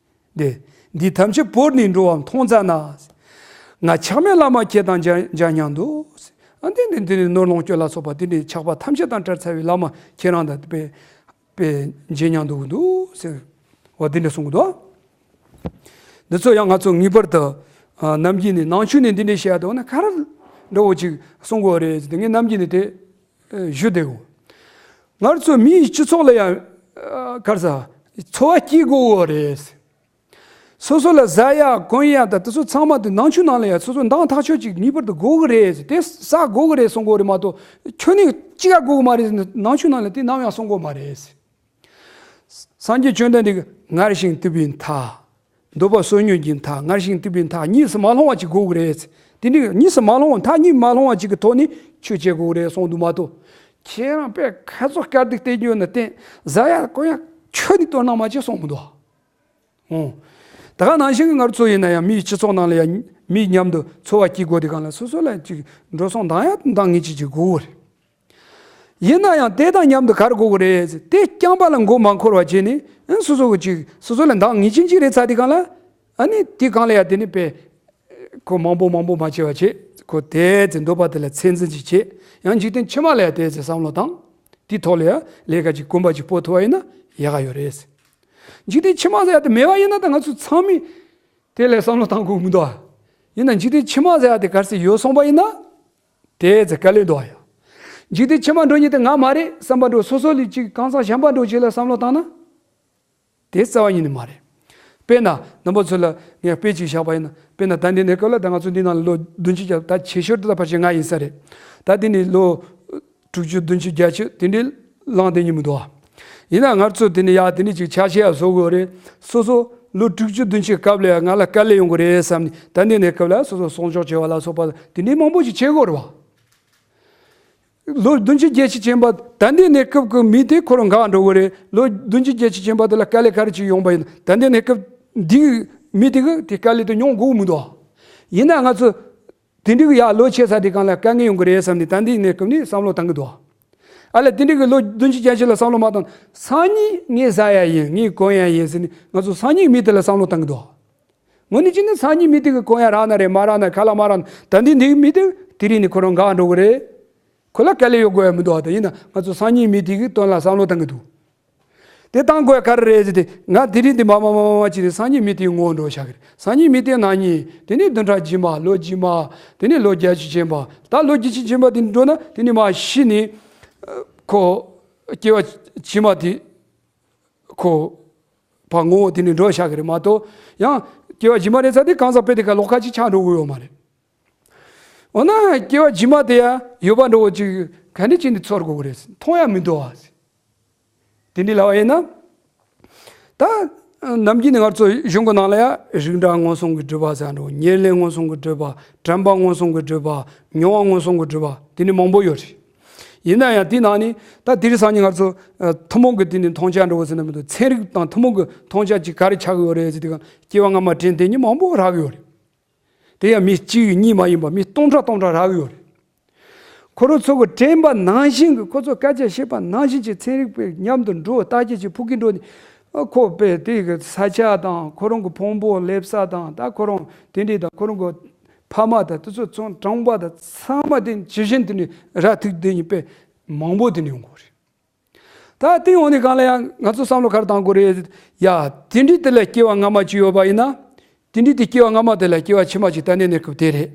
དེ་འདི་ཐམས་ཅད་བོར་ནས་འགྲོ་བ་མཐོང་ཙ་ན། ང་ཆགས་མེད་བླ་མ་ཁྱེད་དང་མཇལ་མཇལ་སྙམ་འདུག་ཨ་འདི་འདི་འདི་ནི་ནོར་ལོངས་སྤྱོད་ལ་སོགས་པ་འདི་འདྲའི་ཆགས་པ་ཐམས་ཅད་དང་བྲལ་ཚར་བའི་བླ་མ་ཁྱེད་རང་དང་དཔེ་དཔེ་མཇལ་སྙམ་འདུག་འདུག་ཟེར་བ་འདི་འདྲ་གསུང་གི་འདུག་འདི་ཚོ་ཡང་ང་ཚོ་ངེས་པར་དུ་ཨ་ནམ་རྒྱུན་ནས་ནང་ཆོས་ནས་འདི་འདྲའི་བཤད་དོ་ན་ག་རེ་འདྲ་བོ་ཅིག་གསུང་དགོས་རེད་ཟེར་ཏེ། ངས་ནམ་རྒྱུན་ནས་དེ་ཨ་ཞུ་བསྡད་གོ། ང་ཚོ་མིའི་སྤྱི་ཚོགས་ལ་ཡང་ཨ་ག་རེ་ཟ་འཚོ་བ་སྐྱེལ་དགོས་གོ་རེད། སོ་སོ་ལ་ཟ་ཡ་གོན་ཡ་དང་དེ་ཚོ་ཚང་མ་དེ་ནང་ཆོས་ནང་ལ་ཡ་སོ་སོ་འདང་ཐག་ཆོད་ཅིག་ངེས་པར་དུ་དགོས་གི་རེད། དེ་བསགས་དགོས་གི་རེད་གསུང་གི་རེད་མ་གཏོགས། ཁྱོད་ནི་གཅིག་ཡ་དགོས་གི་མ་རེད་ཟེར་ནས་ནང་ཆོས་ནང་ལ་དེ་ནམ་ཡང་གསུང་གི་མ་རེད། སངས་རྒྱས་བཅོམ་ལྡན་འདས་ཀྱིས་ངར་ཞིང་དུབ་པའི་མཐའ། འདོད་པ་སོ་ཉུལ་གྱི་མཐའ། ངར་ཞིང་དུབ་པའི་མཐའ། གཉིས་སུ་མ་ལྷུང་བ་ཅིག་དགོས་གི་རེད། དེ་ནི་གཉིས་སུ་མ་ལྷུང་བ། མཐའ་གཉིས་མ་ལྷུང་བ་ཅིག་གི་ཐོག་ནས་ཆོས་བྱེད་དགོས་གི་རེད་གསུངས་འདུག་མ་གཏོགས། ཁྱེད་རང་དཔེ་ཁ་ཚོ་དཀར་སྡུག་བསྟན་རྒྱུ་ནི་བསྟན། ཟ་ཡ་གོན་ཡ་ཁྱོད་ནི་དོ་སྣང་མ་བྱེད་གསུངས་མི་འདུག་འོ། ད་ག་ནང་བཞིན་གྱི་ང་ཚོ་ཡིན་ན་ཡང་མིའི་སྤྱི་ཚོགས་ནང་ལ་ཡང་མིའི་མཉམ་དུ་འཚོ་བ་སྐྱེལ་དགོས་དེ་གང་ལ་སོ་སོ་ལ་ཅིག་འགྲོ་སོང་འདང་ཡ་འདང་ངེས་ཅིག་ཅིག་དགོས་གི་རེད། ཡིན་ན་ཡང་དེ་དང་མཉམ་དུ་ག་རེ་དགོས་གི་རེད་ཟེར། དེ་རྐྱང་པ་ལ་མགོ་མ་འཁོར་བ་བྱས་ནས། ཨ་སོ་སོ་གི་ཅིག་སོ་སོ་ལ་འདང་ངེས་ཅན་ཅིག་རེད་ཚར་དེ་གང་ལ། ཨ་ནི་དེ་གང་ལ་ཡ་དེ་ནི་དཔེ་ཁོ་མང་པོ་མང་པོ་མ་བྱེད་པ་བྱེད། ཁོ་དེ་ཚེ་འདོད་པ་དེ་ལ་ཚད་འཛིན་ཅིག་བྱེད། ཡང་འཇིག་རྟེན་ཕྱི་མ་ལ་ཡ་དེ་ཚེ་བསམ་བློ་བཏང་། དེའི་ཐོག་ལ་ཡ་ལས་ཀ་ཅིག་གོམ་པ་ཅིག་སྤོ་ཐུབ་པ་ཡིན་ན་ཡག་ག་ཡོད་རེད། འཇིག་རྟེན་ཕྱི་མ་ཟེར་ཡ་དེ་མེད་པ་ཡིན་ན་ད་ང་ཚོ་ཚང་མས་དེ་ལ་བསམ་བློ་བཏང་དགོས་མི་འདུག་ཨ། ཡིན་ན་འཇིག་རྟེན་ཕྱི་མ་ཟེར་ཡ་དེ་ག་རེ་ཟེར་ཡོད་སོང་པ་ཡིན་ན། དེ་ཚེ་དཀའ་ལས་འདུག་ཨ་ཡ། འཇིག་རྟེན་ཕྱི་མ་འགྲོ་མཁན་དེ་ང་མ་རེད་བསམ་པ་འདྲ་བོ། སོ་སོ་ལས་ཅིག་གང་ཟག་གཞན་པ་འདྲ་བོ་ཅིག་ལ་བསམ་བློ་བཏང་ན། དེ་རྩ་བ་ཉིད་ནས་མ་རེད། དཔེར་ན་རྣམ་པ་ཚོ་ལ་ངས་དཔེ་ཅིག་བཞག་པ་ཡིན་ན། དཔེར་ན་ད་འདི་ནས་སྐབས་ལ་ད་ང་ཚོ་འདི་ནང་ལ་ལོ་བདུན་ཅུ་བརྒྱད་ད་ཆེ་ཤོས་དེ་ད་ཕལ་ཆེར་ང་ཡིན་ས་རེད། ད་འདི་ནས་ལོ་དྲུག་ཅུ་བདུན་ཅུ་བརྒྱད་ཅུ་དེ་འདྲའི་ལངས་བསྡད་མཁན་མི་འདུག་ཨ། ཡིན་ན་ང་ཚོ་དེ་ནས་ཡ་དེ་ནས་ཅིག་ཆ་ཤས་ཡ་བཟོ་དགོས་རེད། སོ་སོ་ལོ་དྲུག་ཅུ་བདུན་ཅུའི་སྐབས་ལ་ཡ་ང་ལ་དཀའ་ལས་ཡོང་གི་རེད་བསམ་ནས། ད་འདི་ནས་སྐབས་ལ་སོ་སོ་སྲུང་སྐྱོབ་བྱེད་པ་ལ་སོགས་པ་དེ་འདྲའི་མང་པོ་ཞིག་བྱེད་དགོས་རེད་བ། ལོ་བདུན་ཅུ་བརྒྱད་ཅུ་ཕྱིན་པ་ད་ལྟའི་གནས་སྐབས་ཀྱི་མི་དེ་ཁོ་རང་འགག་འགྲོ་གི་རེད། ལོ་བདུན་ཅུ་བརྒྱད་ཅུ་ཕྱིན་པ་དེ་ལ་དཀའ་ལས་ག་རེ་ཅིག་ཡོང་པ་ཡིན་ན། ད་ལྟའི་གནས་སྐབས་འདིའི་མི་དེ་གི་དེ་དཀའ་ལས་དེ་མྱོང་དགོས་མི་འདུག་ཡིན་ན་ང་ཚོ་དེ་འདྲའི་ཡ་ལོ་ཆེ་ས་དེ་གང་ལ་དཀའ་ངལ་ཡོང་གི་རེད་བསམ་ནས་ད་ལྟའི་གནས་སྐབས་ནས་བསམ་བློ་བཏང་གི་འདུག་ཨ་ལ་དེ་འདྲའི་གི་ལོ་བདུན་ཅུ་བརྒྱད་ཅུ་ལ་བསམ་བློ་མ་བཏང་། སང་ཉིན་ངས་ཟ་ཡ་ཡིན། ངས་གོན་ཡ་ཡིན་ཟེར་ནས་ང་ཚོ་སང་ཉིན་མི་དེ་ལ་བསམ་བློ་བཏང་གི་འདུག་དངོས་གནས་བྱས་ན་སང་ཉིན་མི་དེ་གི་གོན་ཡ་རག་ན་རེད། མ་རག་ན་ཁ་ལག་མ་རག་ན། ད་འདི་འདི་མི་དེ་དེ་རིང་ནས་ཁོ་རང་འགག་འགྲོ་གི་རེད། ཁོ་ལ་དཀའ་ལས་ཡོང་དགོས་ཡ་མི་འདུག་ཨ། ད་ཡིན་ན་ང་ཚོ་སང་ཉིན་མི་དེ་གི་དོན་ལ་བསམ་བློ་བཏང་གི་འདུག་དེ་བཏང་དགོས་ཡ་ག་རེ་རེད་ཟེར་ཏེ། ང་དེ་རིང་འདི་མ་མ་མ་མ་མ་བྱས་ཏེ་སང་ཉིན་མི་དེ་ངོ་འགྲོ་བྱ་གི་རེད། སང་ཉིན་མི་དེ་ན་ནིང་དེ་ནས་བདུན་ཕྲག་རྗེས་མ། ལོ་རྗེས་མ། དེ་ནས་ལོ་བརྒྱད་ཅུ་ཕྱིན་པ། ད་ལོ་བརྒྱད་ཅུ་ཕྱིན་པ་དེ་འགྲོ་ན་དེ་ནས་མ་ཤི་ནས་ཁོ་སྐྱེ་བ་ཕྱི་མ་དེ། ཁོ་ཕར་ངོ་བོ་དེ་ནས་འགྲོ་བཞག་གི་རེད་མ་གཏོགས། ཡང་སྐྱེ་བ་རྗེས་མ་རེད་ཚར་དེ་གང་ཟག་དཔེ་དེ་ག་ལོག་ཁ་ཅིག་ཆགས་འགྲོ་གི་ཡོད་མ་རེད། འོ་ན་སྐྱེ་བ་རྗེས་མ་དེ་ཡང་ཡོད་པ་འདྲ་བོ་ཅིག་ག་འདྲ་བྱས་ནས་ཚོར་དགོས་ཀྱི་རེད། མཐོང་ཡ་མི་འདུག་ཨ། དེ་འདྲ་ལབ་པ་ཡིན་ན། ད་ནམ་རྒྱུན་ནས་ང་ཚོ་གཞུང་གི་ནང་ལ་ཡ་རིགས་འདྲ་མངོན་སུམ་གྱི་སྒྲུབ་པ་ཟེར་འགྲོ། ཉེར་ལེན་མངོན་སུམ་གྱི་སྒྲུབ་པ། དྲན་པ་མངོན་སུམ་གྱི་སྒྲུབ་པ། མྱོང་བ་མངོན་སུམ་གྱི་སྒྲུབ་པ། དེ་འདྲ་མང་པོ་ཡོད་རེད། ཡིན་ན་ཡང་དེའི་ནང་ནས་ད་དེ་རིང་སང་ཉིན་ང་ཚོ་ཨ་ཐུན་མོང་གི་དེ་ནས་མཐོང་རྒྱ་འདྲ་བོ་ཟེར་ན་མི་འདུག་ཚན་རིག་དང་ཐུན་མོང་གི་མཐོང་རྒྱ་ཅིག་ག་རེ་ཆགས་ཀྱི་ཡོད་རེད་ཟེར་དུས་སྐབས། སྐྱེ་བ་སྔ་མ་དྲན་བསྡད་མཁན་མང་པོ་རག་གི་ཡོད་རེད། དེ་ཡང་མི་གཅིག་གཉིས་མ་ཡིན་པ་མི་སྟོང་ཕྲག་སྟོང་ཕྲག་རག་གི་ཡོད་རེད། ཁོ་རང་ཚོ་གི་དྲན་པ་ནང་བཞིན་གྱི། ཁོ་ཚོ་སྐད་ཆ་བཤད་པ་ནང་བཞིན་གྱི་ཚན་རིག་པའི་མཉམ་དུ་འགྲོ། བརྟག་དཔྱད་ཅིག་ཕུགས་ཀྱི་འགྲོ་ནས། ཨ་ཁོ་དཔེ་དེ་གི་ས་ཆ་དང་། ཁོ་རང་གི་ཕུང་པོ་སླེབས་ས་དང་། ད་ཁོ་རང་དེ་འདྲས་དང་། ཁོ་རང་གི་ཕ་མ་དང་དེ་ཚོ་ཚང་གྲོང་པ་དང་ཚང་མ་དེ་ཇི་བཞིན་དེ་ནས་ར་ཐུག་དེ་ནས་དཔེ་མང་པོ་དེ་ནས་ཡོང་གི་རེད། ད་དེ་ཡོང་ནས་གང་ལ་ཡང་ང་ཚོ་བསམ་བློ་ག་རེ་བཏང་དགོས་རེད། ཡ་དེ་འདྲས་དེ་ལ་སྐྱེ་བ་སྔ་མ་ཅིག་ཡོད་པ་ཡིན་ན། དེ་འདྲས་དེ་སྐྱེ་བ་སྔ་མ་དེ་ལ་སྐྱེ་བ་ཕྱི་མ་ཅིག་ད་ནས་གནས་སྐབས་དེ་རེད།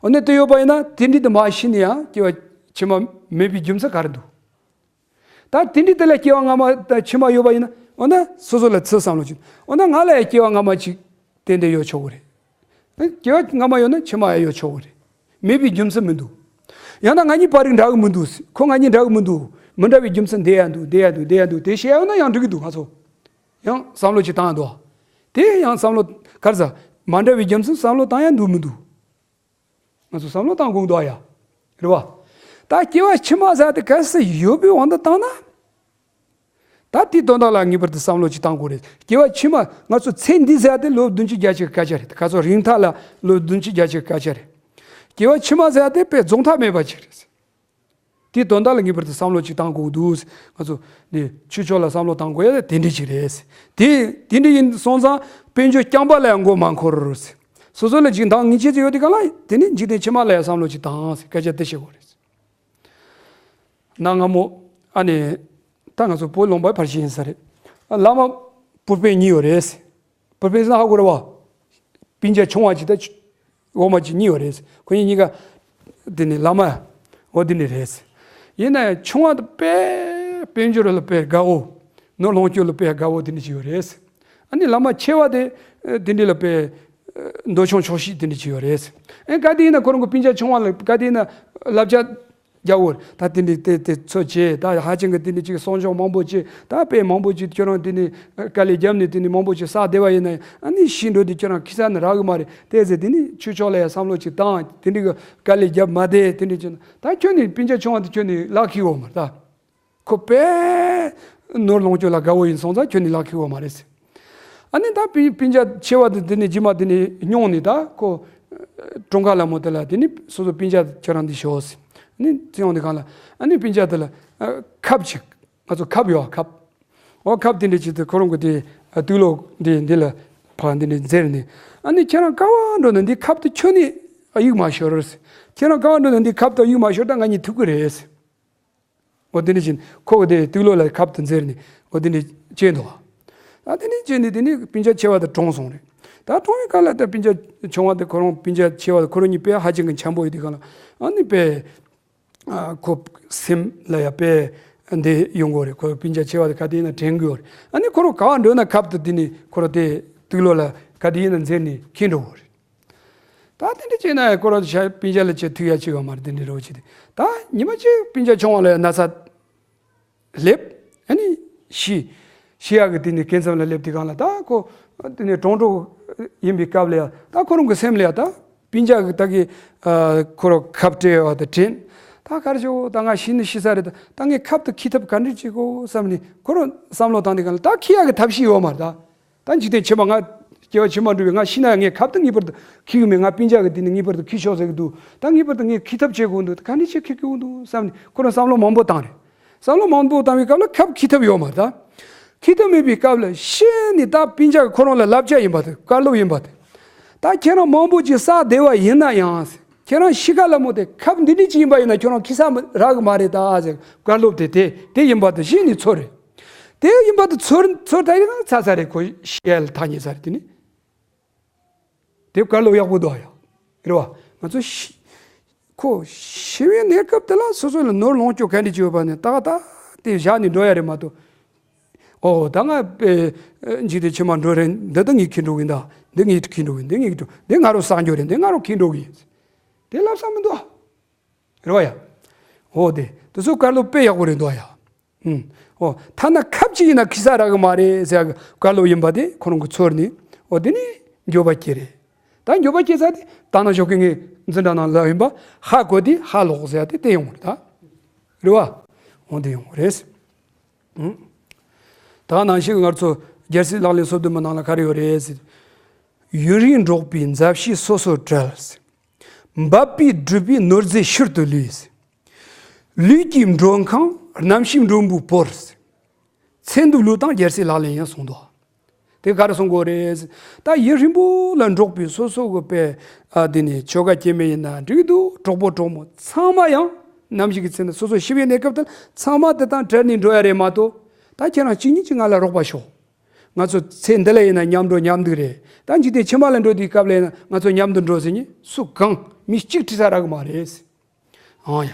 འོ་ན་དེ་ཡོད་པ་ཡིན་ན་དེ་འདྲས་དེ་མ་ཤི་ནས་ཡང་སྐྱེ་བ་ཕྱི་མ་མེད་པའི་རྒྱུ་མཚན་ག་རེ་འདུག་ད་དེ་འདྲས་དེ་ལ་སྐྱེ་བ་སྔ་མ་དང་ཕྱི་མ་ཡོད་པ་ཡིན་ན། འོ་ན་སོ་སོ་ལ་ཚུར་བསམ་བློ་ཅིག་འོ་ན་ང་ལ་ཡང་སྐྱེ་བ་སྔ་མ་ཅིག་ཏན་ཏན་ཡོད་ཆོག་གི་རེད། སྐྱེ་བ་སྔ་མ་ཡོད་ན་ཕྱི་མ་ཡང་ཡོད་ཆོག་གི་རེད། མེད་པའི་རྒྱུ་མཚན་མི་འདུག་ཡང་ན་ང་གཉིས་བར་རིགས་འདྲ་གི་མི་འདུག་ཁོ་ང་གཉིས་འདྲ་གི་མི་འདུག་མི་འདྲ་བའི་རྒྱུ་མཚན་འདི་ཡང་འདུག་འདི་ཡང་འདུག་འདི་ཡང་འདུག་དེ་བཤད་ཡོང་ན་ཡང་འགྲིག་གི་འདུག་ང་ཚོ་ཡང་བསམ་བློ་ཅིག་བཏང་འདུག་དེ་ཡང་བསམ་བློ་ག་རེ་ཟ། མ་འདྲ་བའི་རྒྱུ་མཚན་བསམ་བློ་བཏང་ཡང་འདུག་མི་འདུག་ང་ཚོ་བསམ་བློ་བཏང་དགོས་འདུག་ཡ། རེད་བ། ད་སྐྱེ་བ་ཕྱི་མ་ཟེར་དེ་གལ་སྲིད་ཡོད་པའི་དབང་དུ་བཏང་ན། ད་དེའི་དོན་དག་ལ་ངེས་པར་དུ་བསམ་བློ་ཅིག་བཏང་དགོས་རེད། སྐྱེ་བ་ཕྱི་མ་ང་ཚོ་ཚེ་འདི་ཟེར་དེ་ལོ་བདུན་ཅུ་བརྒྱད་ཅུ་གི་སྐད་ཆ་རེད། ཁ་སང་རིང་ཐག་ལ་ལོ་བདུན་ཅུ་བརྒྱད་ཅུ་གི་སྐད་ཆ་རེད། སྐྱེ་བ་ཕྱི་མ་ཟེར་དེ་དཔེ་རྫོགས་མཐའ་མེད་པ་ཅིག་རེད། དེའི་དོན་དག་ལ་ངེས་པར་དུ་བསམ་བློ་ཅིག་བཏང་དགོས་འདུག་ང་ཚོ་ནི་ཆོས་ཕྱོགས་ལ་བསམ་བློ་བཏང་དགོས་ཡ་དེ་འདྲ་ཅིག་རེད། དེ་དེ་འདྲ་ཡིན་སོང་ཙང་དཔལ་འབྱོར་རྐྱང་པ་ལ་ཡང་མགོ་མ་འཁོར། སོ་སོ་ལ་ཅིག་འདང་ངེས་ཅན་ཅིག་ཡོད་དེ་གང་ལ་དེ་ནི་འཇིག་རྟེན་ཕྱི་མ་ལ་ཡང་བསམ་བློ་ཅིག་བཏང་ཟེར་སྐད་ཆ་དེ་བཤད་དགོས་རེད། གནའ་སྔ་མོ་ཨ་ནི་ད་ང་ཚོ་བོད་ལུང་པའི་ཕར་ཕྱིན་ཡིན་ས་རེད། བླ་མ་བུ་སྤུན་གཉིས་ཡོད་རེད། བུ་སྤུན་ཟེར་ན་ཧ་གོ་རེད་བ། སྤུན་ཀྱག་ཆུང་བ་གཅིག་དང་འོག་མ་གཅིག་གཉིས་ཡོད་རེད། ཁོ་གཉིས་གཉིས་ཀ་དེ་ནི་བླ་མ་འོ་དེ་ནི་རེད། ཡིན་ན་ཡང་ཆུང་བ་དེ་དཔེ་དཔལ་འབྱོར་ལ་དཔེ་དགའ་བོ། ནོར་ལོངས་སྤྱོད་ལ་དཔེ་དགའ་བོ་དེ་འདྲ་ཅིག་ཡོད་རེད། ཨ་ནི་བླ་མ་ཆེ་བ་དེ་དེ་འདྲ་ལ་དཔེ་འདོད་ཆུང་ཆོག་ཤེས་དེ་འདྲ་ཅིག་ཡོད་རེད། ཨེ་ག་དེ་ཡིན་ན་ཁོ་རང་གི་སྤུན་ཀྱག་ཆུང་བ་ལ་ག་དེ་ཡིན་ན་བསླབ་བྱ་རྒྱག་འོ་ད་དེ་འདྲ་དེ་དེ་ཚོ་བྱེད་ད་ཧ་ཅང་གི་དེ་འདྲ་ཅིག་གསོག་འཇོག་མང་པོ་བྱེད་ད་དཔེ་མང་པོ་བྱེད་ཁྱོད་རང་དེ་ནི་དཀའ་ལས་བརྒྱབ་ནས་དེ་ནི་མང་པོ་བྱེད་བསགས་བསྡད་པ་ཡིན་ན་ཨ་ནི་ཤི་འགྲོ་དུས་ཁྱོད་རང་ཁེ་ས་ནི་རག་གི་མ་རེད། དེ་ཟེར་དེ་ནི་ཆོས་ཕྱོགས་ལ་ཡང་བསམ་བློ་ཅིག་བཏང་དེ་འདྲ་གི་དཀའ་ལས་བརྒྱབ་མ་བསྡད་དེ་འདྲ་བྱེད་ན་ད་ཁྱོད་ནི་སྤུན་ཀྱག་ཆུང་བ་དེ་ཁྱོད་ནི་ལག་ཁེལ་འོ་མ་རེད་ད། ཁོ་དཔེ་ནོར་ལོངས་སྤྱོད་ལ་དགའ་བོ་ཡིན་སོང་ཙང་ཁྱོད་ནི་ལག་ཁེལ་བ་མ་རེད་ཟེར། ཨ་ནི་ད་སྤུན་སྤུན་ཀྱག་ཆེ་བ་དེ་དེ་ནི་རྗེས་མ་དེ་ནི་སྙུང་ནས་ད་ཁོ་གྲོངས་ཁ་ལ་མོ་དེ་ལ་དེ་ནི་སོ་སོ་སྤུན་ཀྱག་ཁྱོད་རང་འདི་ཤོག་ཟེར། ཨ་ནི་བརྩི་ཡོང་དེ་གང་ལ་ཨ་ནི་སྤུན་ཀྱག་དེ་ལ་ཨ་ཁབ་ཅིག་ང་ཚོ་ཁབ་ཡོད་ཨ་ཁབ། འོ་ཁབ་དེ་འདྲ་ཅིག་དེ་ཁོ་རང་གི་དེ་ཨ་དུག་ལོག་འདི་འདི་ལ་ཕར་འདི་འདྲ་འཛེར་ནས་ཨ་ནི་ཁྱེད་རང་ག་བ་འགྲོ་ན་འདི་ཁབ་དེ་ཁྱོད་ནི་ཨ་གཡུག་མ་ཤོར་ཟེར། ཁྱེད་རང་ག་བ་འགྲོ་ན་འདི་ཁབ་དེ་གཡུག་མ་ཤོར་ད་ང་གཉིས་ཐུག་གི་རེད་ཟེར། འོ་དེ་འདྲ་བྱས་ནས་ཁོ་གི་དེ་དུག་ལོག་ལ་ཁབ་ཏུ་འཛེར་ནས་འོ་དེ་འདྲ་བྱས་འདུག་ད་དེ་འདྲ་བྱས་ནས་དེ་ནས་སྤུན་ཀྱག་ཆེ་བ་དེ་གྲོངས་སོང་རེད། ད་གྲོངས་པའི་སྐབས་ལ་ད་སྤུན་ཀྱག་ཆུང་བ་དེ་ཁོ་རང་སྤུན་ཀྱག་ཆེ་བ་དེ་ཁོ་རང་གཉིས་དཔེ་ཧ་ཅང་གི་འཆམ་པོ་ཡོད་དེ་གང་ལ་ཨ་ནི་དཔེ་ཨ་ཁོ་སེམས་ལ་ཡ་དཔེ་འདི་ཡོང་གི་རེད། ཁོ་སྤུན་ཀྱག་ཆེ་བ་དེ་ག་དེ་ཡིན་ན་དྲན་གི་ཡོད་རེད། ཨ་ནི་ཁོ་རང་ག་བ་འགྲོ་ན་ཁབ་ཏུ་དེ་ནས་ཁོ་རང་དེ་དུག་ལོག་ལ་ག་དེ་ཡིན་ན་འཛེར་ནས་ཁྱེར་འགྲོ་གི་རེད། ད་དེ་འདྲ་བྱས་ན་ཁོ་རང་ཤ་སྤུན་ཀྱག་ལ་ཆེ་ཐུག་ཡ་ཆེ་བ་མ་རེད། དེ་འདྲ་རོ་ཆེ་དེ་ད་ཉི་མ་གཅིག་སྤུན་ཀྱག་ཆུང་བ་ལ་ཡང་ན་ཚ་སླེབས། ཨ་ནི་ཤི་ཤི་ཡག་གི་དེ་ནི་སྐེ་མཚམས་ལ་སླེབས་དེ་གང་ལ་ད་ཁོ་དེ་ནི་གྲོངས་འགྲོ་ཡིན་པའི་སྐབས་ལ་ཡང་ད་ཁོ་རང་གི་སེམས་ལ་ཡང་ད་སྤུན་ཀྱག་གི་ད་གི་ཁོ་རང་ཁབ་སྤྲད་བ་དང་དྲན། ད་ག་རེ་བྱེད་ད་ང་ཤི་ནི་ཤི་ས་རེད། ད་ངས་ཁབ་དེ་འཁྱེར་ཐབས་ག་འདྲ་བྱེད་དགོས་བསམ་ནི་ཁོ་རང་བསམ་བློ་བཏང་དེ་གང་ལ་ད་འཁྱེར་ཡག་གི་ཐབས་ཤེས་ཡོད་མ་རེད་ད། ད་འཇིག་རྟེན་ཕྱི་མ་ང་སྐྱེ་བ་ཕྱི་མ་འགྲོ་བའི་ང་ཤི་ན་ཡང་ངས་ཁབ་ཏུ་ངེས་པར་དུ་འཁྱེར་གི་མེད། ང་སྤུན་ཀྱག་གི་དེ་ནི་ངེས་པར་དུ་འཁྱེར་ཆོག་ཟེར་གི་འདུག་ད་ངེས་པར་དུ་ངས་འཁྱེར་ཐབས་བྱེད་དགོས་འདུག་ད་ག་ནས་ཆེ་འཁྱེར་གི་འདུག་བསམ་ནས་ཁོ་རང་བསམ་བློ་མང་པོ་བཏང་རེད། བསམ་བློ་མང་པོ་བཏང་བའི་སྐབས་ལ་ཁབ་འཁྱེར་ཐབས་ཡོད་མ་རེད་ད། འཁྱེར་ཐབས་མེད་པའི་སྐབས་ལ་ཤེས་ནས་ད་སྤུན་ཀྱག་གི་ཁོ་རང་ལ་བསླབ་བྱ་ཡིན་པ་དེ་བཀའ་སློབ་ཡིན་པ་དེ། ད་ཁྱེད་རང་མང་པོ་ཅིག་བསགས་བསྡད་པ་ཡིན་ན་ཡང་ཁྱེད་རང་ཤི་ཁ་ལ་མོ་དེ་ཁབ་འདི་འདྲ་ཅིག་ཡིན་པ་ཡིན་ན་ཁྱོད་རང་འཁྱེར་ས་རག་གི་མ་རེད་ད་ཟེར་བཀའ་སློབ་དེ་དེ་དེ་ཡིན་པ་དེ་ཤེས་ནས་ཚོར་རེད། དེ་ཡིན་པ་དེ་ཚོར་ཚོར་ད་ཡིན་ན་ཚ་ཚ་རེད། ཁོ་ཤི་ཡ་ལ་ཐག་ཉེ་ས་རེད་དེ་ནི། དེ་བཀའ་སློབ་ཡག་པོ་འདུག་ཡ། རེད་བ། ང་ཚོ་ཤི་ཁོ་ཤི་བའི་གནས་སྐབས་དེ་ལ་སོ་སོ་ལ་ནོར་ལོངས་སྤྱོད་ག་འདྲ་ཅིག་ཡོད་པ་ནས་ཏག་ཏག་དེ་བཞག་ནས་འགྲོ་ཡ་རེད་མ་གཏོགས། ཨོ་ད་ང་དཔེ་འཇིག་རྟེན་ཕྱི་མ་འགྲོ་རན་འདི་ད་ངས་འཁྱེར་འགྲོ་གི་ཡིན་ད། འདི་ངས་འཁྱེར་འགྲོ་གི་འདི་ངས་འགྲོ་འདི་ང་རང་བསགས་འགྱོ་རེད། འདི་ང་རང་འཁྱེར་འགྲོ་གི་ཡིན། དེ་ལབ་ས་མི་འདུག་རེད་བ་ཡ། ཨོ་དེ་དེ་ཚོ་བཀའ་སློབ་དཔེ་ཡག་པོ་རེད་འདུག་ཡ། ཨུམ། ཨོ་ཐ་ན་ཁབ་ཅིག་ཡིན་ན་འཁྱེར་ས་རག་གི་མ་རེད་ཟེར་གི་བཀའ་སློབ་ཡིན་པ་དེ་ཁོ་རང་གི་ཚོར་ནས་ཨོ་དེ་ནི་འགྱོད་པ་སྐྱེ་རེད། ད་འགྱོད་པ་སྐྱེ་ས་དེ་ད་ནང་ཞོགས་ཀྱི་ངས་འཛིན་གྲྭ་ནང་ལབ་ཡིན་པ་ཧ་གོ་དེ་ཧ་ལོག་ཟེར་དེ་དེ་ཡོང་རེད་ད། རེད་བ། ཨོ་དེ་ཡོང་རེད། ཨུམ། ད་ནང་བཞིན་ང་ཚོ་རྒྱལ་སྲས་ལག་ལེན་སོ་བདུན་མའི་ནང་ལ་ག་རེ་ཡོད་རེད་ཟེར། ཡུན་རིང་འགྲོགས་པའི་མཛའ་བཤེས་སོ་སོར་བྲལ། འབབ་པས་བསྒྲུབས་པའི་ནོར་རྫས་ཕྱིར་དུ་ལུས། ལུས་ཀྱི་མགྲོན་ཁང་རྣམ་ཤེས་མགྲོན་པོས་བོར། ཚེ་འདི་བློས་བཏང་རྒྱལ་སྲས་ལག་ལེན་ཡིན་གསུངས་འདུག་དེ་ག་རེ་གསུང་དགོས་རེད། ད་ཡུན་རིང་པོ་ལ་འགྲོགས་པའི་སོ་སོ་གི་དཔེ་ཨ་དེ་ནས་ཆོལ་ཁ་སྐྱེ་དམན་ཡིན་ན་འགྲིག་འདུག་གྲོགས་པོ་གྲོགས་མོ་ཚང་མ་ཡང་ནམ་ཞིག་གི་ཚེ་ན་སོ་སོ་ཤི་བའི་གནས་སྐབས་དེར་ཚང་མ་དེ་དང་བྲལ་ནས་འགྲོ་ཡ་རེད་མ་གཏོགས། ད་ཁྱེད་རང་གཅིག་གཉིས་ཀྱིས་ང་ལ་རོགས་པ་ཤོག་ང་ཚོ་ཚེ་འདི་ལ་ཡིན་ན་མཉམ་འགྲོ་མཉམ་འདུག་རེད། ད་འཇིག་རྟེན་ཕྱི་མ་ལ་འགྲོ་དུས་སྐབས་ལ་ཡིན་ན་ང་ཚོ་མཉམ་དུ་འགྲོ་ཟེར་ནས་སུ་གང་མི་གཅིག་ཁྲིད་ས་རག་གི་མ་རེད། ཨང་ཡ།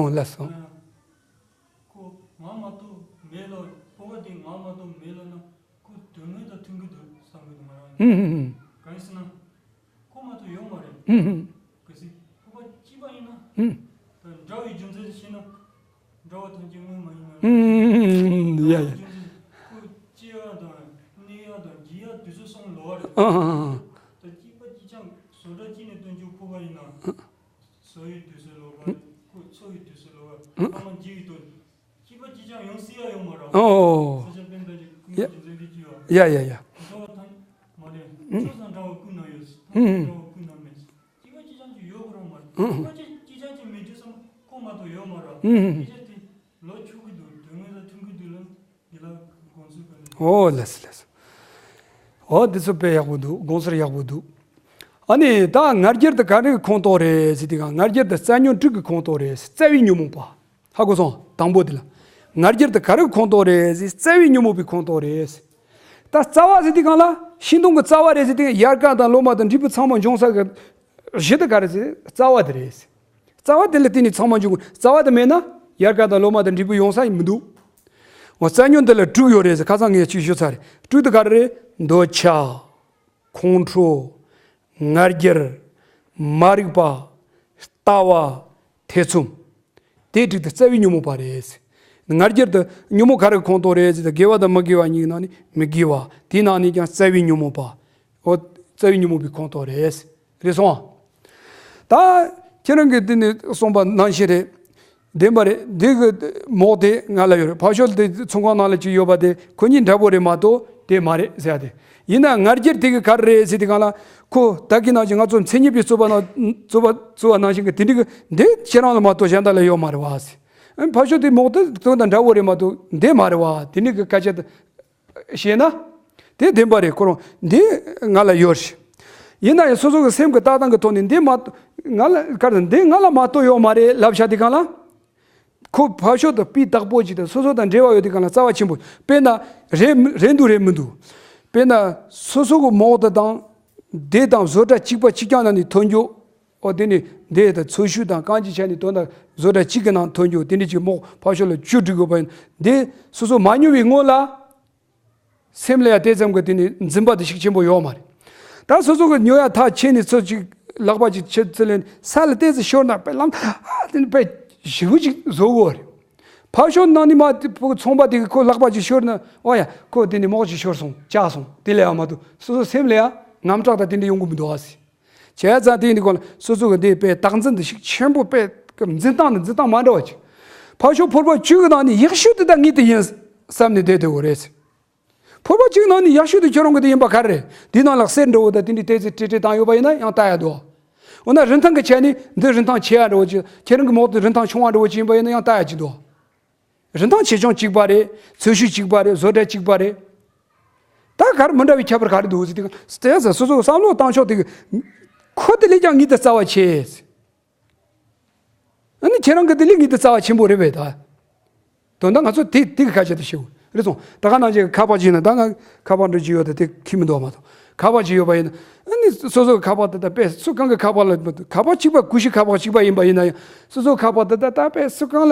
ཨོ་ལགས་སོ། ཁོ་ང་མ་གཏོགས་མེད་ལ། སྤོབས་པ་དེ་ང་མ་གཏོགས་མེད་ལ་ན་ཁོ་དོན་དངོས་དང་མཐུན་གྱི་འདུག་བསམ་གྱི་འདུག་ང་རང་ཨུམ་ཨུམ་ཨུམ། གང་ཡིན་ཟེར་ན། ཁོ་མ་གཏོགས་ཡོད་མ་རེད། ཧུམ་ཧུམ། གལ་སྲིད་ཁོ་པ་གཅིག་པ་ཡིན་ན། ཧུམ། ད་འདྲ་བའི་རྒྱུ་མཚན་ཤེས་ན། འདྲ་བ་ཐམས་ཅད་དངོས་མ་ཡིན་ན། ཧུམ་ཧུམ་ཧུམ། ཡ་ཡ། འདྲ་བའི་རྒྱུ་མཚན་ཁོ་སྐྱེ་ཡ་དང་གནས་ཡ་དང་འཇིག་ཡ་དུས་ཚོད་སོང་ལོ་བ་རེད། ཨ་ཨ་ཨ། ད་གཅིག་པ་གཅིག་རྐྱང་བཟོ་གྲྭ་གཅིག་ནས་སྟོན་རྒྱུ་ཁོ་པ་ཡིན་ན། བཟོ་ཡི་དུས་ཚོད་ལོ་བ་རེད། ཁོ་འཚོ་ཡི་དུས་ཚོད་ལོ་བ་རེད། ཨ་མ་འཇིག་ཡི་དུས། སྐྱིད་པ་སྐྱིད་ཆགས་ཡོང་སྲིད་ཡ་ཡོད་མ་རེད། ཨོ། ས་ཆ་སྤེན་པ་ཅིག་ཀུན་ཡ་སྤྱོད་འཛིན་གྱི་སྐྱིད་པ། ཡ་ཡ་ཡ། འགྲོ་བ་ཐང་མ་རེད། ཨུམ། ཆོས་སང་འདྲ་བ་ཀུན་ན་ཡོད། ཐང་ཨུམ། འདྲ་བ་ཀུན་ན་མེད། སྐྱིད་པ་སྐྱིད་ཆགས་ཅིག་ཡོད་གོ་རང་མ་རེད། ཨུམ། སྐྱིད་པ་སྐྱིད་ཆགས་ཅིག་མེད་དུས་སམ་ཁོ་མ་གཏོགས་ཡོད་མ་རེད། ཨུམ། སྐད་ཆ་དེ་ལོ་ཆུ་གི་འདུག་དོན་དངོས་ལ་མཐུན་གི་འདུག་ལ་འདི་ལ་དགོངས་ཚུལ་ག་འདུག་ཨོ་ལགས་སོ་ལགས་སོ། ཨོ་འདི་ཚོ་དཔེ་ཡག་པོ་འདུག་དགོངས་ཚུལ་ཡག་པོ་འདུག་ཨ་ནི་ད་ང་རྒྱལ་དེ་ག་རེ་གི་ཁོངས་གཏོགས་རེད་ཟེར་དུས་གང་ང་རྒྱལ་དེ་རྩ་ཉོན་དྲུག་གི་ཁོངས་གཏོགས་རེད། རྩ་བའི་ཉོན་མོངས་པ། ཧ་གོ་སོང་། དང་པོ་དེ་ལ། ང་རྒྱལ་དེ་ག་རེ་ཁོངས་གཏོགས་རེད་ཟེར། རྩ་བའི་ཉོན་མོངས་པའི་ཁོངས་གཏོགས་རེད། ད་རྩ་བ་ཟེར་དུས་གང་ལ། ཤིང་སྡོང་གི་རྩ་བ་རེད་ཟེར་དུས་གང་ཡལ་ག་དང་ལོ་མ་དང་འབྲས་བུ་ཚང་མ་འབྱུང་ས་གི་གཞི་དེ་ག་རེ་ཟེར། རྩ་བ་དེ་རེད། རྩ་བ་དེ་ལ་བརྟེན་ནས་ཚང་མ་འབྱུང་དགོས། རྩ་བ་དེ་མེད་ན་ཡལ་ག་དང་ལོ་མ་དང་འབྲས་བུ་ཡོང་ས་ཡང་མི་འདུག་འོ་རྩ་ཉོན་དེ་ལ་དྲུག་ཡོད་རེད་ཟེར། ཁ་སང་ངས་ཅིག་ཞུས་ཚར་རེད། དྲུག་དེ་ག་རེ་རེད། འདོད་ཆགས། ཁོང་ཁྲོ། ང་རྒྱལ། མ་རིག་པ། ལྟ་བ། ཐེ་ཚོམ། དེ་དྲུག་དེ་རྩ་བའི་ཉོན་མོངས་པ་རེད། ང་རྒྱལ་དེ་ཉོན་མོངས་ག་རེ་ཁོངས་གཏོགས་རེད་ཟེར་ན། དགེ་བ་དང་མི་དགེ་བ་གཉིས་ཀྱི་ནང་ནས་མི་དགེ་བ། དེའི་ནང་ནས་ཀྱང་རྩ་བའི་ཉོན་མོངས་པ། འོ་རྩ་བའི་ཉོན་མོངས་པའི་ཁོངས་གཏོགས་རེད། རེད་སོང་ཨ། ད་ཁྱེད་རང་གིས་འདི་ནས་གསུངས་པ་ནང་བཞིན་རེད། བདེན་པ་རེད། འདི་གི་མོག་དེ་ང་ལ་ཡོད་རེད། ཕར་ཕྱོགས་དེ་ཚོང་ཁང་ནང་ལ་ཅིག་ཡོད་པ་དེ་ཁོ་གཉིས་འདྲ་པོ་རེད་མ་གཏོགས་དེ་མ་རེད་ཟེར་ཡ་དེ། ཡིན་ན་ང་རྒྱལ་དེ་གི་ག་རེ་རེད་ཟེར་དུས་གང་ལ། ཁོ་ད་གི་ནང་བཞིན་ང་ཚོ་མཚན་ཉིད་པའི་རྩོད་པ་ནང་རྩོད་པ་རྩོད་པ་ནང་བཞིན་གི་དེ་འདྲ་གི་འདི་ཁྱེད་རང་ལ་མ་གཏོགས་གཞན་དག་ལ་ཡོད་མ་རེད་བ་ཟེར། ཕར་ཕྱོགས་དེ་མོག་དེ་དོན་དང་འདྲ་པོ་རེད་མ་གཏོགས་འདི་མ་རེད་བ། དེ་འདྲ་གི་སྐད་ཆ་དེ་བཤད་ན། དེ་བདེན་པ་རེད། ཁོ་རང་འདི་ང་ལ་ཡོད་རེད། ཡིན་ན་ཡང་སོ་སོ་གི་སེམས་ཀྱི་ལྟ་སྟངས་ཀྱི་ཐོག་ནས་འདི་མ་ང་ལ་ག་རེ་འདི་ང་ལ་མ་གཏོགས་ཡོད་མ་རེད་ལབ་བཞག་དུས་གང་ལ། ཁོ་ཕར་ཕྱོགས་དང་སྤུས་དག་པོ་ཅིག་དང་སོ་སོ་དང་འབྲེལ་བ་ཡོད་དུས་གང་ལ་རྩ་བ་ཆེན་པོ། དཔེར་ན་རེད་རེད་འདུག་རེད་མི་འདུག་དཔེར་ན་སོ་སོ་གི་མོག་དེ་དང་དེ་དང་བཟོ་གྲྭ་གཅིག་པ་གཅིག་རྐྱང་ནང་ནས་ཐོན་རྒྱུ། ཨོ་དེ་ནི་འདི་ད་འཚོ་བཞུད་དང་གང་ཅི་བྱས་ནས་དོན་དག་བཟོ་གྲྭ་གཅིག་གི་ནང་ཐོན་རྒྱུ་དེ་འདྲ་ཅིག་མོག་ཕར་ཕྱོགས་ལ་བཅུ་སྒྲིག་དགོས་པ་ཡིན། འདི་སོ་སོ་མ་ཉོ་བའི་སྔོན་ལ་སེམས་ལ་ཡ་དེ་ཙམ་གྱི་དེ་ནི་འཛིན་པ་དེ་ཤུགས་ཆེན་པོ་ཡོད་མ་རེད། ད་སོ་སོ་གི་ཉོ་ཡ་ཐག་ཆད་ནས་ཚོ་ཅིག་ལག་པ་ཅིག་ཆད་ཚུལ་ལེན་ས་ལ་ཏོག་ཙམ་ཤོར་ན་དཔེ་ལམ་ཨ་དེ་ནི་དཔེ་ཞེ་པོ་ཅིག་བཟོ་དགོས་རེད། ཕར་ཕྱོགས་ནང་ནས་མ་དེ་ཕོ་ཚོང་པ་དེ་གི་ཁོ་ལག་པ་ཅིག་ཤོར་ན་ཨོ་ཡ་ཁོ་དེ་ནི་མོག་ཅིག་ཤོར་སོང་བཅག་སོང་དེ་ལས་ཡ་མ་གཏོགས་སོ་སོ་སེམས་ལ་ཡ་དངངས་སྐྲག་དང་དེ་འདྲ་ཡོང་གི་མི་འདུག་ཨ་སི། བྱས་ཙང་དེ་ཡིན་དུས་གོང་ལ་སོ་སོ་གི་འདི་དཔེ་རྟག་འཛིན་འདི་ཤུགས་ཆེན་པོ་དཔེ་འཛིན་སྟངས་འདི་འཛིན་སྟངས་མ་འདྲ་བ་ཅིག་ཕར་ཕྱོགས་ཕོར་པ་བཅུ་གི་ནང་ནས་ཡག་ཤོས་དེ་ད་ངའི་དེ་ཡིན་བསམ་ནས་བསྡད་བསྡད་དགོས་རེད། ཕོར་པ་བཅུ་གི་ནང་ནས་ཡག་ཤོས་དེ་ཁྱོད་རང་གི་དེ་ཡིན་པ་ག་རེ་རེད། དེའི་ནང་ལ་གསེར་འདྲ་བོ་དང་དེ་འདྲའི་ཏོག་ཙམ་བྲིས་བྲིས་བཏང་ཡོད་པ་ཡིན་ན་ཡང་ལྟ་ཡ་འདུག་འོ་ན་རིན་ཐང་གི་ཆ་ནས་འདི་རིན་ཐང་ཆེ་བ་འདྲ་བོ་ཅིག་ཁྱེད་རང་གི་མོག་དེ་རིན་ཐང་ཆུང་བ་འདྲ་བོ་ཅིག་ཡིན་པ་ཡིན་ན་ཡང་ལྟ་ཡ་ཅིག་འདུག་རིན་ཐང་ཆེ་ཆུང་གཅིག་པ་རེད། འཚོ་བཞུད་གཅིག་པ་རེད། བཟོ་གྲྭ་གཅིག་པ་རེད། ད་ག་རེ་མི་འདྲ་བའི་ཁྱད་པར་ག་རེ་འདུག་ཟེར་དུས་དེ་ཡང་སོ་སོ་བསམ་བློ་བཏང་ཕྱོགས་དེ་གི་ཁོ་དེ་ལས་ཀྱང་ངའི་དེ་རྩ་བ་ཆེ། ཨ་ནི་ཁྱེད་རང་གི་དེ་ལས་ངའི་དེ་རྩ་བ་ཆེན་པོ་རེད་པས་ད། དོན་དག་ང་ཚོ་དེ་དེ་གི་ཁ་ཆེ་དུ་ཤེས་རེད་སོང་། ད་ག་ནང་བཞིན་ཁ་པར་ཅིག་ཡིན་ན་ད་ང་ཁ་པར་འགྲོ་གི་ཡོད་དེ་དེ་ཁྱི་མི་འདུག་མ་གཏོགས་ཁ་པར་ཅིག་ཡོད་པ་ཡིན་ན་ཨ་ནི་སོ་སོ་གི་ཁ་པར་དེ་ད་དཔེ་སུ་གང་གི་ཁ་པར་ལ་ཁ་པར་གཅིག་པ་ཀུ་ཤུ་ཁ་པར་གཅིག་པ་ཡིན་པ་ཡིན་ན་ཡང་སོ་སོ་ཁ་པར་དེ་ད་ད་དཔེ་སུ་གང་ལ་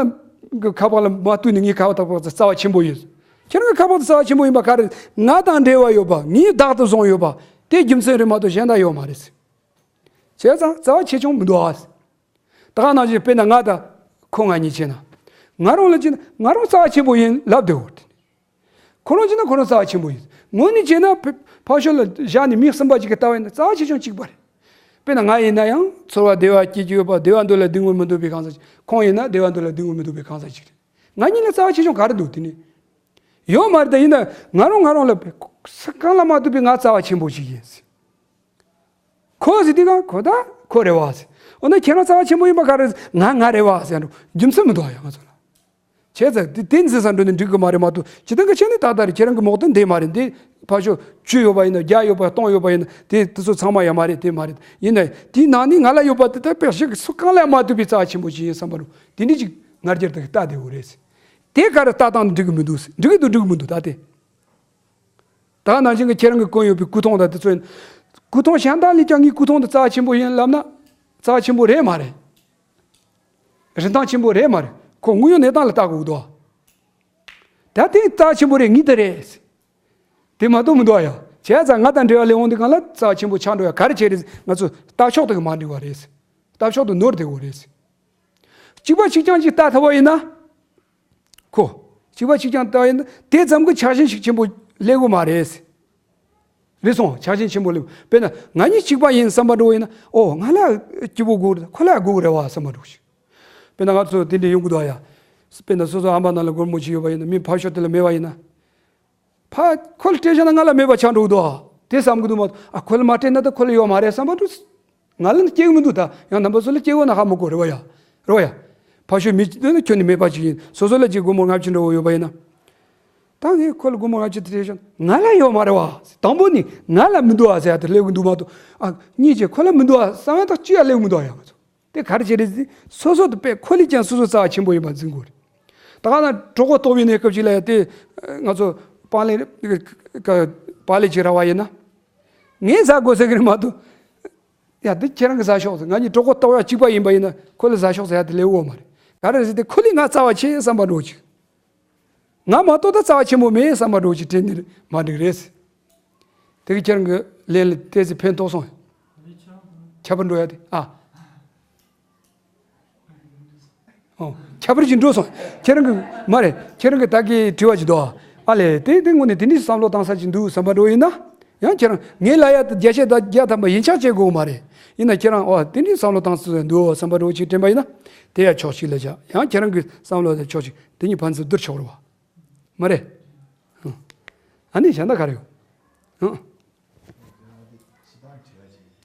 གི་ཁ་པར་ལ་མ་ལྟོས་ནས་ངའི་ཁ་པར་དག་པ་རྩ་བ་ཆེན་པོ་ཡོད། ཁྱེད་རང་གི་ཁ་པར་དེ་རྩ་བ་ཆེན་པོ་ཡིན་པ་ག་རེ་ང་དང་འབྲེལ་བ་ཡོད་པ་ངས་བདག་ཏུ་བཟུང་ཡོད་པ་དེ་རྒྱུ་མཚན་རེད་མ་གཏོགས་གཞན་དག་ཡོད་མ་རེད། བྱས་ཙང་རྩ་བ་ཆེ་ཆུང་མི་འདུག་ཨ། ད་ག་ནང་བཞིན་དཔེར་ན་ང་དང་ཁོ་ང་གཉིས་བྱས་ན། ང་རང་ལ་བྱས་ན་ང་རང་རྩ་བ་ཆེན་པོ་ཡིན་ལབ་བསྡད་འོ། ཁོ་རང་བྱས་ན་ཁོ་རང་རྩ་བ་ཆེན་པོ་ཡིན། ངོ་ནས་བྱས་ན་ཕ་ཕར་ཕྱོགས་ལ་བཞག་ནས་མི་གསུམ་པ་ཅིག་གི་ལྟ་བ་ཡིན་ན་རྩ་བ་ཆེ་ཆུང་གཅིག་པ་རེད། དཔེར་ན་ང་ཡིན་ན་ཡང་ཚོར་བ་བདེ་བ་སྐྱེ་རྒྱུ་ཡོད་པ་བདེ་བ་འདོད་ལ་སྡུག་བསྔལ་མི་འདོད་པའི་གང་ཟག་ཅིག་ཁོང་ཡིན་ན་བདེ་བ་འདོད་ལ་སྡུག་བསྔལ་མི་འདོད་པའི་གང་ཟག་ཅིག་རེད། ང་གཉིས་ལ་རྩ་བ་ཆེ་ཆུང་ག་རེ་འདུག་དེ་ནི། ཡོད་མ་རེད་ད་ཡིན་ན་ང་རང་ང་རང་ལ་ས་གང་ལ་མ་ཐུག་པའི་ང་རྩ་བ་ཆེན་པོ་ཅིག་ཡིན། ཁོ་ཟེར་དུས་གང་ཁོ་ད་ཁོ་རེད་བ་ཟེར། འོ་ན་ཁྱེད་རང་རྩ་བ་ཆེན་པོ་ཡིན་པ་ག་རེ་ང་ང་རེད་བ་ཟེར་འགྲོ་རྒྱུ་མཚན་མི་འདུག་ཨ་ཡ་ང་ཚོ་ལ། བྱས་ཙང་དེ་དེ་འཛིན་ས་འགྲོ་ནས་འགྲིག་གི་མ་རེད་མ་གཏོགས་སྤྱི་བཏང་གི་ཆ་ནས་ཏག་ཏག་རེད། ཁྱེད་རང་གི་མོག་དོན་འདི་མ་རེད། འདི་ཕར་ཕྱོགས་བཅུ་ཡོད་པ་ཡིན་ན་བརྒྱ་ཡོད་པ་སྟོང་ཡོད་པ་ཡིན་ན་དེ་དེ་ཚོ་ཚང་མ་ཡ་མ་རེད་དེ་མ་རེད། ཡིན་ན་དེའི་ནང་ནས་ང་ལ་ཡོད་པ་དེ་ད་དཔེ་ཞིག་སུ་གང་ལ་ཡང་མ་ཐུག་པའི་རྩ་བ་ཆེན་པོ་ཅིག་ཡིན་བསམ་པ་རུ་དེ་འདྲ་ཅིག་ང་རྒྱལ་དང་ལྟ་བདེ་བོ་རེད། དེ་ག་རེ་ལྟ་སྟངས་འགྲིག་གི་མི་འདུག་འགྲིག་གི་འདུག་འགྲིག་གི་མི་འདུག་ད་དེ། ད་ནང་བཞིན་གྱི་ཁྱེད་རང་གི་གོན་ཡོད་པའི་སྐུ་ཐང་དང་དེ་ཚོ་ཡིན། སྐུ་ཐང་གཞན་དག་ལས་ཀྱང་ངའི་སྐུ་ཐང་དེ་རྩ་བ་ཆེན་པོ་ཡིན་ལབ་ན་རྩ་བ་ཆེན་པོ་རེད་མ་རེད། རིན་ཐང་ཆེན་པོ་རེད་མ་རེད། ཁོ་དངོས་ཡོད་གནས་སྟངས་ལ་ལྟ་དགོས་འདུག་ད་དེ་རྩ་བ་ཆེན་པོ་རེད་ངའི་དེ་རེད། དེ་མ་གཏོགས་མི་འདུག་ཨ་ཡ། བྱས་ཙང་ང་དང་འབྲེལ་བ་ལས་འོང་དུས་གང་ལ་རྩ་བ་ཆེན་པོ་ཆགས་འགྲོ་ཡ་ག་རེ་བྱས་རེད། ང་ཚོ་ལྟ་ཕྱོགས་དེ་གི་མ་འགྲིག་པ་རེད། ལྟ་ཕྱོགས་དེ་ནོར་བསྡད་ཡོད་རེད། གཅིག་པ་གཅིག་རྐྱང་གཅིག་ལྟ་ཐུབ་པ་ཡིན་ན། ཁོ། གཅིག་པ་གཅིག་རྐྱང་ལྟ་བ་ཡིན་ན་དེ་ཙམ་གྱི་ཆགས་ཞེན་ཞིག་ཆེན་པོ་སླེབས་ཀྱི་མ་རེད། རེད་སོང་། ཆགས་ཞེན་ཆེན་པོ་སླེབས། དཔེར་ན་ང་གཉིས་གཅིག་པ་ཡིན་བསམ་པ་འདྲ་བོ་ཡིན་ན་ཨོ་ང་ལ་སྐྱིད་པོ་དགོས་རེད་ཁོ་ལ་དགོས་རེད་བ་བསམ་པ་འདྲ་བོ་ཞིག་དཔེར་ན་ང་ཚོ་དེ་འདྲ་ཡོང་གི་འདུག་ཨ་ཡ། དཔེར་ན་སོ་སོ་ཨ་མ་ནང་ལ་སྒོར་མོ་ཅིག་ཡོད་པ་ཡིན་ན་མི་ཕར་ཕྱོགས་དེ་ལ་མེད་པ་ཡིན་ན། ཕ་ཁོ་ལ་སྤྲད་བཞག་ན་ང་ལ་མེད་པ་ཆགས་འགྲོ་གི་འདུག་ཨ། དེ་བསམ་གི་འདུག་མ་གཏོགས་ཨ་ཁོ་ལ་མ་སྤྲད་ན་ད་ཁོ་ལ་ཡོད་མ་རེད་བསམ་པ་འདུག་ང་ལ་ནི་སྐྱེ་གི་མི་འདུག་ད་ཡང་རྣམ་པ་ཚོ་ལ་སྐྱེ་གོ་ན་ཧ་མི་གོ་རེད་བ་ཡ། རེད་བ་ཡ། ཕ་ཤོད་མི་གཅིག་ནི་ཁྱོད་ནི་མེད་པ་ཅིག་ཡིན། སོ་སོ་ལ་ཅིག་སྒོར་མོ་ལྔ་བཅུ་འདྲ་བོ་ཡོད་པ་ཡིན་ན། ད་ངས་ཁོ་ལ་སྒོར་མོ་ལྔ་བཅུ་དེ་སྤྲད་བཞག་ན་ང་ལ་ཡོད་མ་རེད་བ། དང་པོ་ནི་ང་ལ་མི་འདུག་ཨ་ཟེར་ཡ་དེ་སླེབས་གི་འདུག་མ་གཏོགས་ཨ་གཉིས་ཀྱིས་ཁོ་ལ་མི་འདུག་ཨ་བསམ་ཡ་ད་ཅི་ཡ་སླེབས་གི་མི་འདུག་ཨ་ཡ་ང་ཚོ། དེ་ག་རེ་བྱས་རེད་ཟེར། སོ་སོ་དེ་དཔེ་ཁོ་ལས་ཀྱང་སོ་སོ་རྩ་བ་ཆེན་པོ་ཡིན་པ་འཛིན་དགོས་རེད། ད་ག་ན་གྲོད་ཁོག་ལྟོགས་པའི་གནས་སྐབས་ཅིག་ལ་ཡ་དེ་ང་ཚོ་པགས་ལེབ་པགས་ལེབ་ཅིག་རག་པ་ཡིན་ན། ངས་ཟ་དགོས་ཟེར་གི་རེད་མ་གཏོགས། ཡ་དེ་ཁྱེད་རང་གིས་ཟ་ཤོག་ཟེར། ང་གཉིས་གྲོད་ཁོག་ལྟོགས་ཡ་གཅིག་པ་ཡིན་པ་ཡིན་ན་ཁོ་ལ་ཟ་ཤོག་ཟེར་ཡ་དེ་སླེབས་ཡོད་མ་རེད། ག་རེ་ཟེར་དེ་ཁོ་ལས་ང་རྩ་བ་ཆེ་བསམ་པ་འདྲ་བོ་ཅིག་ང་མ་གཏོགས་ད་རྩ་བ་ཆེན་པོ་མེད་བསམ་པ་འདྲ་བོ་ཅིག་དྲན་ནས་མ་འགྲིག་རེད། དེ་གི་ཁྱེད་རང་གི་ལས་ལ་ཏོག་ཙམ་ཕན་ཐོགས་སོང་། ཁྱད་པར་འགྲོ་ཡ་དེ་ཨ། ཨོ། ཁྱད་པར་ཅིག་འགྲོ་སོང་། ཁྱེད་རང་གི་མ་རེད། ཁྱེད་རང་གི་ད་གི་དྲི་བ་ཅིག་འདུག་ཨ། ཨ་ལས་དེ་དེ་དངོས་གནས་དེ་འདྲའི་བསམ་བློ་བཏང་ས་ཅིག་འདུག་བསམ་པ་འདྲ་བོ་ཡིན་ན། ཡང་ཁྱེད་རང་ངའི་ལ་ཡ་ད་བརྒྱ་ཆ་ད་བརྒྱ་ཐམ་པ་ཡིན་ཆགས་བྱེད་དགོས་མ་རེད། ཡིན་ན་ཁྱེད་རང་ཨོ་དེ་འདྲའི་བསམ་བློ་བཏང་ས་འདུག་བསམ་པ་འདྲ་བོ་ཅིག་དྲན་པ་ཡིན་ན། དེ་ཡ་ཕྱོགས་གཅིག་ལ་བཞག་ཡང་ཁྱེད་རང་གི་བསམ་བློ་དེ་ཕྱོགས་གཅིག་དེ་གཉིས་ཕན་ཚུན་བསྡུར་ཆོག་རེད་བ། མ་རེད། ཨ་ནི་གཞན་དག་ག་རེ་ཡོད།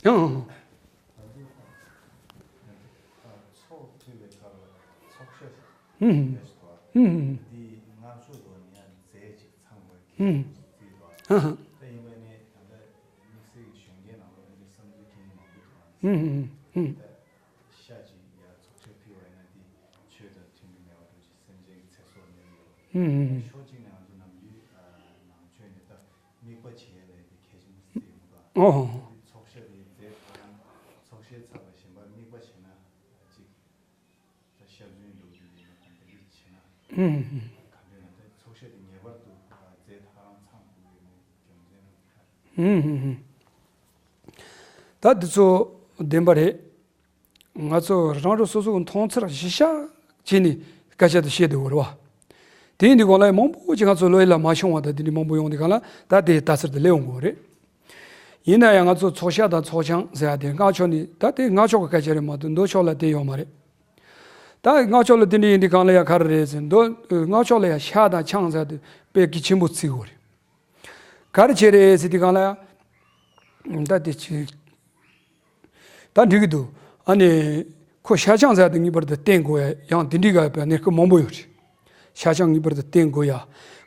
ཨང་། ཨང་། ཨང་། ཨང་། ཨང་། ཨང་། ཤ་ཅིག་ཡར་ཚོགས་ཆེར་ཕུལ་བ་ཡིན་ན་དེ་ཆོས་དང་མཐུན་གྱི་མེད་པ་འགྲོ་ཞིག་སེམས་ཅན་གྱི་ཚེ་སྲོག་གནས་ཡོད། ཨུམ། ཕྱོགས་གཅིག་ནས་ང་ཚོ་ནམ་རྒྱུན་ནང་ཆོས་ནས་ད་དམིགས་པ་བྱེད་ཡ་ལས་དེ་གལ་ཆེན་པོ་སྲིད་ཡོང་ག་ཨོ། ཚོགས་ཤ་དེ་རྫས་ཕ་རང་ཚོགས་ཤའི་ཚབ་ལ་གཞན་པ་མི། ཨུམ། ཨུམ། ཨུམ། ད་འདི་ཚོ་བདེན་པ་རེད། ང་ཚོ་རང་རང་སོ་སོའི་མཐོང་ཚུལ་གཞི་བཞག་བྱས་ནས་སྐད་ཆ་དེ་བཤད་བསྡད་ཡོད་རེད་བ། དེ་ཡིན་དུས་གང་ལ་མང་པོ་ཅིག་ང་ཚོ་བློ་ཡུལ་ལ་མ་ཤོང་བ་དང་དེ་འདྲ་མང་པོ་ཡོང་དུས་གང་ལ་ད་དེ་ལྟ་ཚུལ་དེ་སླེབས་ཡོང་གི་ཡོད་རེད། ཡིན་ན་ཡང་ང་ཚོ་ཚོགས་ཤ་དང་ཚོགས་ཆང་ཟེར་ཡ་དེ་སྔགས་ཕྱོགས་ནས་ད་དེ་སྔགས་ཕྱོགས་ཀྱི་སྐད་ཆ་རེད་མ་གཏོགས་མདོ་ཕྱོགས་ལ་དེ་ཡོད་མ་རེད། ད་སྔགས་ཕྱོགས་ལ་དེ་འདྲ་ཡིན་དུས་གང་ལ་ཡ་ག་རེ་རེད་ཟེར་མདོ་སྔགས་ཕྱོགས་ལ་ཡ་ཤ་དང་ཆང་ཟེར་ཡ་དེ་དཔེ་གལ་ཆེན་པོ་བརྩི་གི་ཡོད་རེད། ག་རེ་བྱས་རེད་ཟེར་དུས་གང་ལ་ཡ། ད་དེ་ཅི། ད་འགྲིག་གི་འདུག་ཨ་ནི། ཁོ་ཤ་ཆང་ཟེར་ཡ་དེ་ངེས་པར་དུ་བསྟེན་དགོས་ཡ་ཡང་དེ་འདྲའི་ག་ཡ་གནས་སྐབས་མང་པོ་ཡོད་རེད། ཤ་ཆང་ངེས་པར་དུ་བསྟེན་དགོས་ཡ།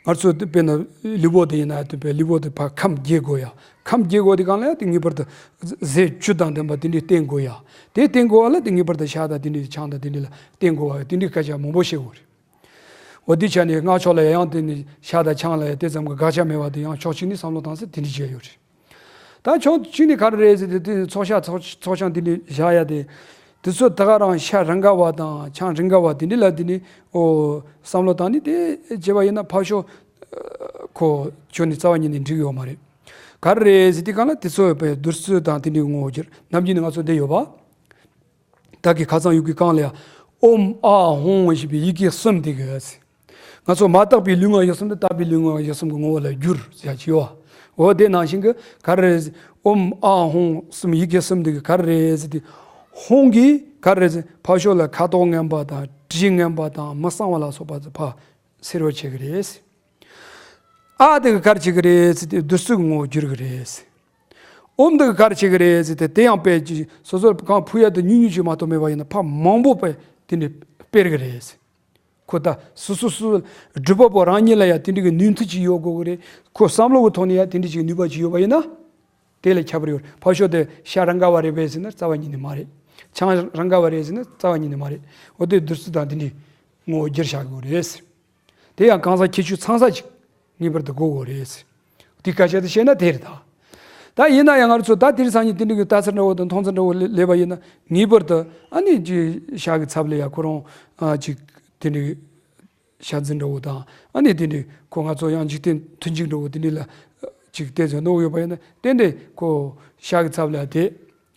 ང་ཚོ་དེ་དཔེར་ན་ལུས་པོ་དེ་ཡིན་ན་དེ་དཔེ་ལུས་པོ་དེ་ཕར་ཁམས་རྒྱས་དགོས་ཡ། ཁམས་རྒྱས་དགོས་དེ་གང་ལ་ཡ་དེ་ངེས་པར་དུ་ཟས་བཅུད་དང་ལྡན་པ་དེ་འདྲའི་བསྟེན་དགོས་ཡ། དེ་བསྟེན་དགོས་པ་ལ་དེ་ངེས་པར་དུ་ཤ་དང་དེ་འདྲའི་ཆང་དང་དེ་འདྲའི་ལ་བསྟེན་དགོས་པ་དེ་འདྲའི་སྐད་ཆ་མང་པོ་བཤད་དགོས་རེད། འོ་དེ་ཆ་ནས་སྔགས་ཕྱོགས་ལ་ཡང་དེ་ནི་ཤ་དང་ཆང་ལ་ཡང་དེ་ཙམ་གྱི་དགག་བྱ་མེད་པ་དེ་ཡང་ཕྱོགས་གཅིག་ནས་བསམ་བློ་བཏང་ཚེ་དེ་འདྲ་བྱས་ཡོད་རེད། ད་ཕྱོགས་གཅིག་ནས་ག་རེ་རེད་ཟེར་དུས་དེ་ཚོགས་ཤ་ཚོགས་ཚོགས་ཆང་དེ་འདྲ་བཞག་ཡ་དེ། དེ་ཚོ་ད་ག་རང་ཤ་རང་ག་བ་དང་ཆང་རང་ག་བ་དེ་འདྲ་ལ་དེ་ནི་ཨོ་བསམ་བློ་བཏང་ནས་དེ་བྱས་པ་ཡིན་ན་ཕར་ཕྱོགས་ཁོ་ཁྱོད་ནི་རྩ་བ་ཉིད་ནས་འགྲིག་ཡོད་མ་རེད། ག་རེ་རེད་ཟེར་དུས་གང་ལ་དེ་ཚོ་བའི་བདུད་རྩི་དང་དེ་འདྲའི་ངོ་བོ་སྒྱུར་ནམ་རྒྱུན་ནས་ང་ཚོ་བསྡད་ཡོད་པ། བདག་གིས་ཁ་སང་ཡུག་གི་རྐང་ལ་ཡ། ཨོཾ་ཨཱཿཧཱུྃ་ཞེས་པའི་ཡི་གེ་གསུམ་དེ་གི། ང་ཚོ་མ་དག་པའི་ལུས་ངག་ཡིད་གསུམ་དེ་དག་པའི་ལུས་ངག་ཡིད་གསུམ་གྱི་ངོ་བོ་ལ་བསྒྱུར་ཟེར་ཡ་ཅིག་ཡོད། འོ་དེ་ནང་བཞིན་གྱི་ག་རེ། ཨོཾ་ཨཱཿཧཱུྃ་གསུམ་ཡི་གེ་གསུམ་དེ་གི་ག་རེ་ཟེར་ཏེ། ཧཱུྃ་གིས་ག་རེ་ཟེར་ཕར་ཕྱོགས་ལ་ཁ་དོག་ངན་པ་དང་དྲི་ངན་པ་དང་མི་གཙང་བ་ལ་སོགས་པ་ཚོ་ཕར་སེལ་བར་བྱེད་ཀྱི་རེད། ཨཱཿ་དེ་གི་ག་རེ་བྱེད་ཀྱི་རེད་ཟེར་ཏེ་བདུད་རྩི་གི་ངོ་བོ་བསྒྱུར་གྱི་རེད། ཨོཾ་དེ་ག་རེ་བྱེད་ཀྱི་རེད་ཟེར་ཏེ་དེ་ཡང་དཔེ་ཅིག་སོ་སོར་གང་ཕུལ་ཡ་དེ་ཉུང་ཉུང་ཅིག་མ་གཏོགས་མེད་པ་ཡིན་ན་ཕར་མང་པོ་དཔེ་དེ་འདྲ་སྤེལ་གྱི་རེད། ཁོ་ད་སོ་སོ་སོ་སྒྲུབ་པ་པོ་རང་ཉིད་ལ་ཡ་དེ་འདྲ་གི་ནུས་མཐུ་ཅིག་ཡོད་དགོས་ཀྱི་རེད། ཁོ་བསམ་བློ་གི་ཐོག་ནས་ཡ་དེ་འདྲ་ཅིག་ནུས་པ་ཅིག་ཡོད་པ་ཡིན་ན། དེ་ལ་ཁྱད་པར་ཡོད་རེད། ཕར་ཕྱོགས་དེ་ཤ་རང་ག་བ་རེད་པས་ཟེར་ན་རྩ་བ་ཉིད་ནས་མ་རེད། ཆང་རང་ག་བ་རེད་ཟེར་ན་རྩ་བ་ཉིད་ནས་མ་རེད། འོ་དེ་བདུད་རྩི་དང་དེ་འདྲའི་ངོ་བོ་བསྒྱུར་བཞག་དགོས་རེད། དེ་ཡང་གང་ཟག་ཁྱད་ཆོས་ཚང་ས་ཅིག་ངེས་པར་དུ་དགོས་དགོས་རེད། དེ་སྐད་ཆ་དེ་བཤད་ན་དེ་རེད་ད། ད་ཡིན་ན་ཡང་ང་ཚོ་ད་དེ་རིང་སང་ཉིན་དེ་འདྲ་གི་ལྟ་ཚུལ་འདྲ་བོ་དང་མཐོང་ཚུལ་འདྲ་བོ་ལེ་ལེབ་པ་ཡིན་ན་ངེས་པར་དུ་ཨ་ནི་ཅི་ཤ་གི་ཚབ་ལ་ཡ་ཁོ་རང་ཨ་ཅིག་དེ་འདྲ་ཤ་འཛིན་འདྲ་བོ་དང་ཨ་ནི་དེ་འདྲ་ཁོ་ང་ཚོ་ཡང་འཇིག་རྟེན་མཐུན་འཇིག་འདྲ་བོ་དེ་འདྲ་ལ་ཅིག་བལྟས་ཚོད་མནོ་ཡོད་པ་ཡིན་ན་ཏན་ཏན་ཁོ་ཤ་གི་ཚབ་ལ་དེ་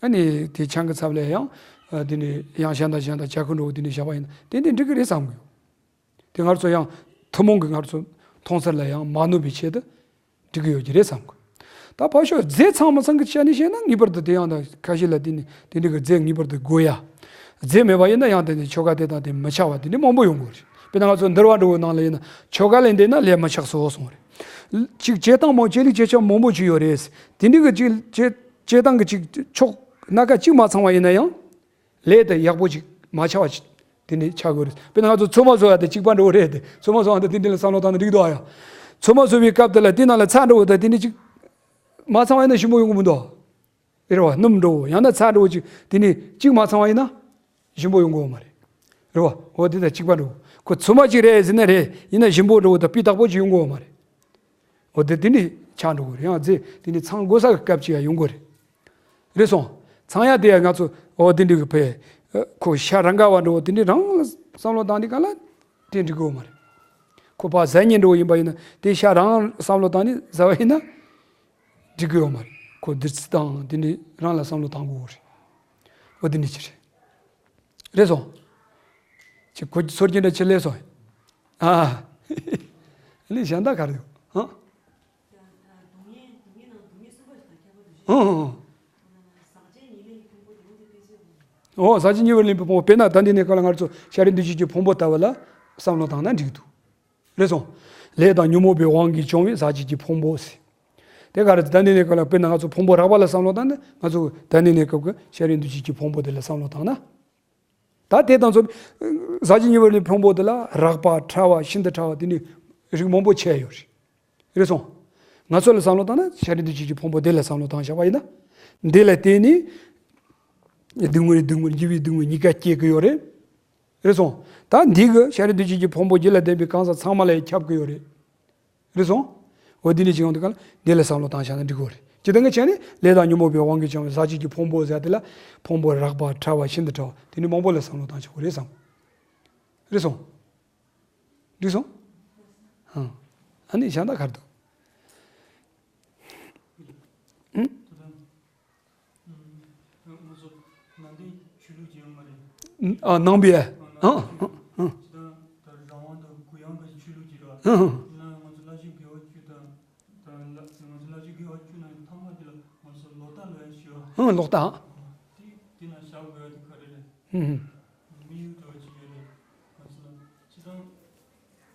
ཨ་ནི་དེ་ཆང་གི་ཚབ་ལ་ཡང་དེ་འདྲ་ཡང་གཞན་དང་གཞན་དང་ཇ་ཁུ་འདྲ་བོ་དེ་འདྲ་བཞག་པ་ཡིན་ན་ཏན་ཏན་འགྲིག་གི་རེད་བསམ་གི་ཡོད། དེ་ང་ཚོ་ཡང་ཐུན་མོང་གི་ང་ཚོ་མཐོང་ཚུལ་ལ་ཡང་མ་གནོད་པའི་ཆེད་དུ་འགྲིག་གི་ཡོད་ཀྱི་རེད་བསམ་གི། ད་ཕར་ཕྱོགས་རྫས་ཚང་མ་ཚང་གི་ཆ་ནས་བཤད་ན་ངེས་པར་དུ་དེ་ཡང་ད་ཁ་ཤས་ལ་དེ་ནི་དེ་འདྲ་གི་རྫས་ངེས་པར་དུ་དགོས་ཡ། རྫས་མེད་པ་ཡིན་ན་ཡང་དེ་ནི་ཆོ་ག་དེ་དང་དེ་མི་ཆགས་པ་དེ་འདྲ་མང་པོ་ཡོང་གི་རེད། དཔེར་ན་ང་ཚོ་འདུལ་བ་འདྲ་བོའི་ནང་ལ་ཡིན་ན་ཆོ་ག་ལས་འདས་ན་ལས་མི་ཆགས་སོ་གསུངས་རེད། ཅིག་བྱེད་སྟངས་མང་བྱེད་ལུགས་བྱེད་ཕྱོགས་མང་པོ་ཅིག་ཡོད་རེད། དེ་འདྲ་གི་ཅིག་བྱེད་བྱེད་སྟངས་ཀྱི་ཅིག་ཕྱོགས་སྣ་ཁ་གཅིག་མ་ཚང་བ་ཡིན་ན་ཡང་། ལས་དེ་ཡག་པོ་ཅིག་མ་ཆགས་པ་ཅིག་དེ་འདྲ་ཆགས་དགོས་རེད། དཔེར་ན་ང་ཚོ་ཚོད་མ་བཟོ་ཡ་དེ་གཅིག་པ་འདྲ་བོ་རེད་དེ། ཚོད་མ་བཟོ་བ་དེ་དེ་འདྲ་ལ་བསམ་བློ་བཏང་ན་འགྲིག་འདུག་ཨ་ཡ། ཚོད་མ་བཟོ་བའི་སྐབས་དེ་ལ་དེ་ནང་ལ་ཚྭ་འདྲ་བོ་དང་དེ་འདྲ་ཅིག་མ་ཚང་བ་ཡིན་ན་ཞིམ་པོ་ཡོང་གི་མི་འདུག་རེད་བ། སྣུམ་འདྲ་བོ་ཡང་ན་ཚྭ་འདྲ་བོ་ཅིག་དེ་འདྲ་གཅིག་མ་ཚང་བ་ཡིན་ན་ཞིམ་པོ་ཡོང་གི་ཡོད་མ་རེད། རེད་བ། འོ་དེ་དང་གཅིག་པ་འདྲ་བོ་ཁོ་ཚོད་མ་ཅིག་རེད་ཟེར་ན་རེད་ཡིན་ན་ཞིམ་པོ་འདྲ་བོ་དང་སྤུས་དག་པོ་ཅིག་ཡོང་གི་ཡོད་མ་རེད། འོ་དེ་དེ་ནི་ཆགས་འགྲོ་གི་རེད། ཡང་རྫས་དེ་ནི་ཚང་དགོས་ས་གི་སྐབས་ཅིག་ཡང་ཡོང་གི་རེད། རེད་སོང་། ཚང་ཡ་དེ་ཡང་ང་ཚོ་འོ་དེ་འདྲ་གི་བས་ཁོ་ཤ་རང་ག་བ་འགྲོ་དེ་འདྲ་རང་ལ་བསམ་བློ་བཏང་དུས་ག་ལ་དེ་འགྲིག་གི་ཡོད་མ་རེད། ཁོ་ཕ་ཟ་ཉེན་འགྲོ་ཡིན་པ་ཡིན་ན་དེ་ཤ་རང་བསམ་བློ་བཏང་ནས་ཟ་བ་ཡིན་ན་འགྲིག་གི་ཡོད་མ་རེད། ཁོ་བདུད་རྩི་དང་དེ་འདྲ་རང་ལ་བསམ་བློ་བཏང་དགོས་རེད། འོ་དེ་འདྲ་ཅིག་རེད། རེད་སོང་། ཅིག་གོ་ཚོར་གྱི་འདྲ་ཅིག་སླེབས་སོང་། ཨ། ཨ་ནི་གཞན་དག་ག་རེ་ཡོད། ཧང་། ཧང་ཧང་ཧང་། འོ་ཟག་བཅས་ཉེ་བར་ལེན་པའི་ཕུང་པོ། དཔེར་ན་ད་འདི་ནས་ག་ལ་ང་ཚོ་ཤཱ་ར་དུས་ཀྱི་ཕུང་པོ་ལྟ་བུ་ལ་བསམ་བློ་བཏང་ན་འགྲིག་འདུག་རེད་སོང་། ལས་དང་ཉོན་མོངས་པའི་དབང་གིས་བྱུང་བའི་ཟག་བཅས་ཀྱི་ཕུང་པོ་ཟེར། དེ་ག་རེ་ད་འདི་ནས་ག་ལ་དཔེར་ན་ང་ཚོ་ཕུང་པོ་རགས་པ་ལ་བསམ་བློ་བཏང་ན་ང་ཚོ་ད་འདི་ནས་སྐབས་ཀྱི་ཤཱ་ར་དུས་ཀྱི་ཕུང་པོ་དེ་ལ་བསམ་བློ་བཏང་ན། ད་དེ་དང་ཚོ། ཟག་བཅས་ཉེ་བར་ལེན་ཕུང་པོ་དེ་ལ་རགས་པ་ཕྲ་བ་ཤིན་ཏུ་ཕྲ་བ་དེ་ནི་རིགས་མང་པོ་ཕྱེ་ཡོད་རེད། རེད་སོང་། ང་ཚོ་ལ་བསམ་བློ་བཏང་ན་ཤཱ་ར་དུས་ཀྱི་ཕུང་པོ་དེ་ལ་བསམ་བློ་བཏང་བཞག་པ་ཡིན་ན། འདི་ལ་བརྟེན་ནས། སྡུག་བསྔལ་སྡུག་བསྔལ་འགྱུར་བའི་སྡུག་བསྔལ་གཉིས་ཀ་སྐྱེ་གི་ཡོད་རེད། རེད་སོང་། ད་འདི་གི་ཤཱ་ར་དུས་ཀྱི་ཕུང་པོ་རྒྱུད་ལ་ལྡན་པའི་གང་ཟག་ཚང་མ་ལ་ཡང་ཁྱབ་གི་ཡོད་རེད། རེད་སོང་། འོ་འདི་ནས་ཅི་ཡོང་འདུག་ག་ལ་འདི་ལ་བསམ་བློ་བཏང་བཞག་ན་འགྲིག་གི་རེད། ཇི་ལྟར་ངས་བྱས་ནས་ལས་དང་ཉོན་མོངས་པའི་དབང་གིས་བྱུང་བའི་ཟག་བཅས་ཀྱི་ཕུང་པོ་ཟེར་དེ་ལ་ཕུང་པོ་རགས་པ་ཕྲ་བ་ཤིན་ཏུ་ཕྲ་བ་དེ་ནི་མང་པོ་ལ་བསམ་བློ་བཏང་ཆོག་གི་རེད་བསམ། རེད་སོང་། འགྲིག་སོང་། ཨང་། ཨ་ནི་གཞན་དག་ག་རེ་འདུག་ཨང་། ང་ཚོ་ནང་བསྟན་ཆོས་ལུགས་ཅིག་ཡོད་མ་རེད། ཨ། ནང་པའི། ཨ། ཨ། ཨ། ཨ། ཅི་ལྟར་རང་དབང་དང་གུ་ཡངས་པའི་ཆོས་ལུགས་ཅིག་རེད་བ། ཨ། ཨ། ཡིན་ན་ང་ཚོ་བླ་ཆེན་དགེ་བ་བཅུ་དང་། ད་ལ་ང་ཚོ་བླ་ཆེན་དགེ་བ་བཅུ་ནང་ཐ་མ་དེ་ལ་ང་ཚོ་ལོག་ལྟ་ལབ་ཡ་ཞུ་བ། ཨ། ལོག་ལྟ། དེ་དེ་ན་བཞག་དགོས་ཡ་དེ་ག་རེ་རེད། ཨ། དམིགས་ཡུལ་འདྲ་བོ་ཅིག་ཡོད་རེད། ང་ཚོ་ལ་སྤྱིར་བཏང་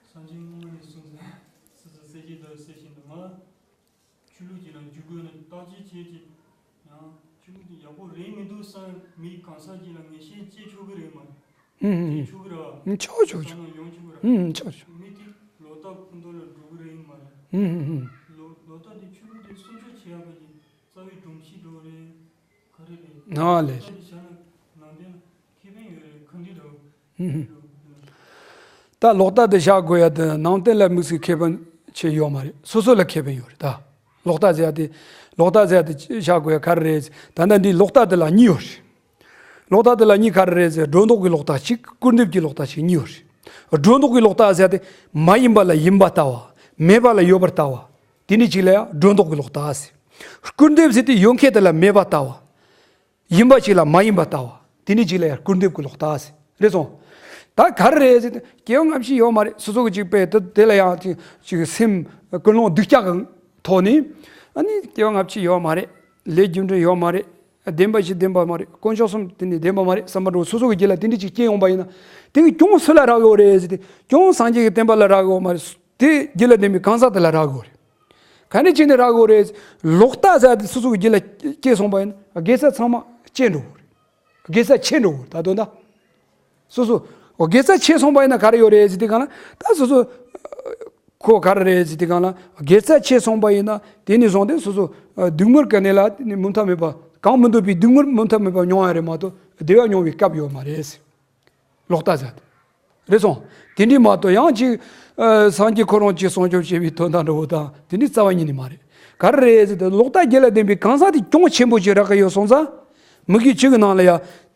སངས་རྒྱས་སྔོན་མ་ནས་གསུངས་ཟིན། སོ་སོ་སྲས་བཅས་དང་སྲས་གཞན་དུ་མ། ཆོས་ལུགས་ཅིག་ལ་འཇུག་དགོས་ན་བརྟག་དཔྱད་བྱས་ཀྱི། ཡང་ཆོས་ལུགས་དེ་ཡག་པོ་རེད་མི་འདུག་བསམ་མི་གང་ཟག་ཅིག་ལ་ངེས་ཤེས་སྐྱེ་ཆོག་གི་རེད་མ་རེད། ཨུམ། སྐྱེ་ཆོག་གི་རེད་བ། ཨུམ། ཆོག་ཆོག་ཆོག་བསམ་ན་ཡོང་ཆོག་གི་རེད། ཨུམ། ཆོག་ཆོག་མི་དེ་ལོག་ལྟ་ཁོ་ཐོག་ལ་འགྲོ་གི་རེད་མ་རེད། ཨུམ། ཨུམ། ལོག་ལོག་ལྟ་དེ་ཆོས་ལུགས་དེ་སྲུང་སྐྱོབ་བྱེད་ཡག་གི་རྩ་བའི་སྒྲོམ་གཞི་འགྲོ་རེད། ག་རེ་རེད། ཨ་ལེ། ལོག་ལྟ་དེ་བྱས་ན་ནང་བསྟན་ལ་ཁེ་ཕན་ཡོད་རེད། ག་འདྲ་འདྲ་བོ། ཨུམ། ད་ལོག་ལྟ་དེ་བཞག་དགོས་ཡ་དེ་ནང་བསྟན་ལ་དམིགས་སུ་ཁེ་ཕན་ཆེ་ཡོད་མ་རེད། སོ་སོ་ལ་ཁེ་ཕན་ཡོད་རེད་ད། ལོག་ལྟ་ཟེར་ཡ་དེ། ལོག་ལྟ་ཟེར་ཡ་དེ་བཞག་དགོས་ཡ་ག་རེ་རེད། ད་ལྟ་འདི་ལོག་ལྟ་དེ་ལ་གཉིས་ཡོད་རེད། ལོག་ལྟ་དེ་ལ་གཉིས་ག་རེ་རེད་ཟེར། སྒྲོ་འདོགས་ཀྱི་ལོག་ལྟ་གཅིག་སྐུར་འདེབས་ཀྱི་ལོག་ལྟ་གཅིག་གཉིས་ཡོད་རེད། སྒྲོ་འདོགས་ཀྱི་ལོག་ལྟ་ཟེར་ཡ་དེ་མ་ཡིན་པ་ལ་ཡིན་པ་ལྟ་བ། མེད་པ་ལ་ཡོད་པར་ལྟ་བ། དེ་ནི་གཅིག་ལ་ཡང་སྒྲོ་འདོགས་ཀྱི་ལོག་ལྟ་ཟེར། སྐུར་འདེབས་ཟེར་དེ་ཡོད་མཁན་དེ་ལ་མེད་པ་ལྟ་བ། ཡིན་པ་ཞིག་ལ་མ་ཡིན་པ་ལྟ་བ། དེ་ནི་གཅིག་ལ་ཡང་སྐུར་འདེབས་ཀྱི་ལོག་ལྟ་ཟེར། རེད་སོང་། ད་ག་རེ་རེད་ཟེར་ཏེ་སྐྱེ་བ་སྔ་ཕྱི་ཡོད་མ་རེད། སོ་སོ་གི་ཅིག་པས་དེ་དེ་ལ་ཡང་ཅིག་ཅིག་སེམས་ཀུན་སློང་སྡུག་ཅག་གི་ཐོག་ནས། ཨ་ནི་སྐྱེ་བ་སྔ་ཕྱི་ཡོད་མ་རེད། ལས་རྒྱུ་འབྲས་ཡོད་མ་རེད། བདེན་པ་བཞི་བདེན་པ་མ་རེད། དཀོན་མཆོག་གསུམ་དེ་ནི་བདེན་པ་མ་རེད་བསམ་པ་འདྲ་བོ་སོ་སོ་གི་རྒྱུད་ལ་དེ་འདྲ་ཅིག་སྐྱེ་ཡོང་པ་ཡིན་ན། དེ་གི་སྐྱོན་སུ་ལ་རག་གི་ཡོད་རེད་ཟེར་ཏེ་སྐྱོན་སངས་རྒྱས་ཀྱི་བསྟན་པ་ལ་རག་གི་ཡོད་མ་རེད། དེ་རྒྱུད་ལ་ལྡན་པའི་གང་ཟག་དེ་ལ་རག་གི་ཡོད་རེད། ག་ནས་བྱས་ནས་རག་གི་ཡོད་རེད། ལོག་ལྟ་ཟེར་དེ་སོ་སོ་གི་རྒྱུད་ལ་སྐྱེས་སོང་པ་ཡིན་ན་དགེ་རྩ་ཚང་མ་བཅད་འགྲོ་གི་རེད། དགེ་རྩ་ཆད་འགྲོ་གི་རེད། ད་དོན་དག་སོ་སོ་དགེ་རྩ་ཆད་སོང་པ་ཡིན་ན་ག་རེ་ཡོད་རེད་ཟེར་དེ་གང་ལ་ད་སོ་སོ་ཁོ་ག་རེ་རེད་ཟེར་དེ་གང་ལ་དགེ་རྩ་ཆད་སོང་པ་ཡིན་ན་དེ་ནས་བཟུང་སྟེ་སོ་སོ་སྡུག་བསྔལ་ག་ནས་ལ་དེ་ནས་མུ་མཐའ་མེད་པ་གང་མི་འདོད་པའི་སྡུག་བསྔལ་མུ་མཐའ་མེད་པ་མྱོང་ཡ་རེད་མ་གཏོགས་བདེ་བ་མྱོང་བའི་སྐབས་ཡོད་མ་རེད། ལོག་ལྟ་ཟེར། རེད་སོང་། དེ་འདྲའི་མ་གཏོགས་ཡང་ཅིག་ཨ། སངས་རྒྱས་ཁོ་རང་ཅིག་སྲུང་སྐྱོབ་བྱེད་པའི་དོན་དག་འདྲ་བོ་དང་དེ་འདྲའི་རྩ་བ་ཉིད་ནས་མ་རེད། ག་རེ་རེད་ཟེར་ཏེ་ལོག་ལྟ་རྒྱུད་ལ་ལྡན་པའི་གང་ཟག་དེ་སྐྱོན་ཆེན་པོ་ཅིག་རག་གི་ཡོད་སོང་ཙང་། མི་དགེ་བཅུ་གི་ནང་ལ་ཡ་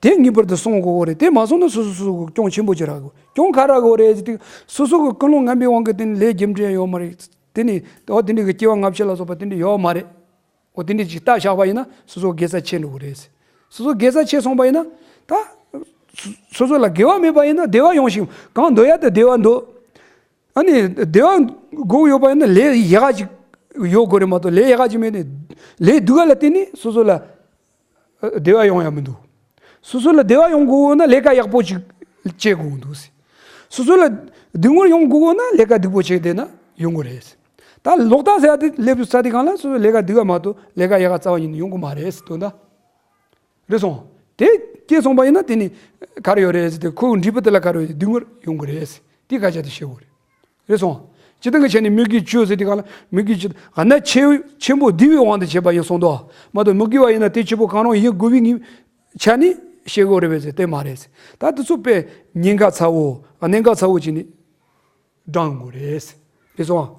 དེ་ངེས་པར་དུ་སྲུང་དགོས་རེད། དེ་མ་སྲུང་ན་སོ་སོ་སོ་སོ་གི་སྐྱོན་ཆེན་པོ་ཅིག་རག་གི། སྐྱོན་ག་རག་གི་རེད་ཟེར་ཏེ་སོ་སོ་གི་ཀུན་སློང་ངན་པའི་དབང་གིས་དེ་ནི་ལས་རྒྱུ་འབྲས་ཡོད་མ་རེད། དེ་ནི་འོ་དེ་འདྲའི་གི་སྐྱེ་བ་སྔ་ཕྱི་ལ་སོགས་པ་དེ་འདྲ་ཡོད་མ་རེད། འོ་དེ་འདྲ་ཅིག་བལྟས་བཞག་པ་ཡིན་ན་སོ་སོ་དགེ་རྩ་ཆད་འགྲོ་གི་རེད། སོ་སོ་དགེ་རྩ་ཆད་སོང་པ་ཡིན་ན་ད་སོ་སོ་ལ་དགེ་བ་མེད་པ་ཡིན་ན་བདེ་བ་ཡོང་ཞིང་གང་འདོད་ཡ་དེ་བདེ་བ་འདོད། ཨ་ནི་བདེ་བ་དགོས་ཡོད་པ་ཡིན་ན་ལས་ཡག་ག་ཅིག་ཡོད་དགོས་རེད་མ་གཏོགས་ལས་ཡག་ག་ཅིག་མེད་ནས་ལས་སྡུག་ག་ལ་བརྟེན་ནས་སོ་སོ་ལ་བདེ་བ་ཡོང་ཡ་མི་འདུག་སོ་སོ་ལ་བདེ་བ་ཡོང་དགོས་ན་ལས་ཀ་ཡག་པོ་ཅིག་བྱེད་དགོས་འདུག་སོ་སོ་ལ་སྡུག་བསྔལ་ཡོང་དགོས་ན་ལས་ཀ་སྡུག་པོ་བྱས་བསྡད་ན་ཡོང་གི་རེད། ད་ལོག་ལྟ་ཟེར་ཡ་དེ་སླེབས་ས་དེ་གང་ལ་སོ་སོ་ལས་ཀ་སྡུག་ག་མ་གཏོགས་ལས་ཀ་ཡག་ག་རྩ་བ་ཉིད་ནས་ཡོང་གི་མ་རེད་དོན་དག་རེད་སོང་། དེ་སྐྱེས་སོང་པ་ཡིན་ན་དེ་ནི་ག་རེ་ཡོད་རེད་ཟེར་ཏེ་ཁོའི་འབྲས་བུ་དེ་ལ་ག་རེ་ཡོད་སྡུག་བསྔལ་ཡོང་གི་རེད། དེ་སྐད་ཆ་དེ་བཤད་དགོས་རེད། རེད་སོང་། སྤྱིར་བཏང་གི་ཆ་ནས་མི་དགེ་བཅུ་ཟེར་དེ་གང་ལ་མི་དགེ་བཅུ་ཨ་ན་ཆེ་ཆེན་པོ་བསྡུས་པའི་དབང་དུ་བྱས་པ་ཡིན་སོང་དོ། མ་གཏོགས་མི་དགེ་བ་ཡིན་ན་དེ་ཆེན་པོ་གང་རུང་ཡིན་དགོས་པའི་ངེས་ཆ་ནས་བཤད་དགོས་རེད་པས་ཟེར་དེ་མ་རེད། ད་དེ་ཚོ་དཔེ་ཉེན་ཁ་ཚ་བོ་གནད་འགག་ཚ་བོ་བྱས་ནས་བགྲང་དགོས་རེད། རེད་སོང་།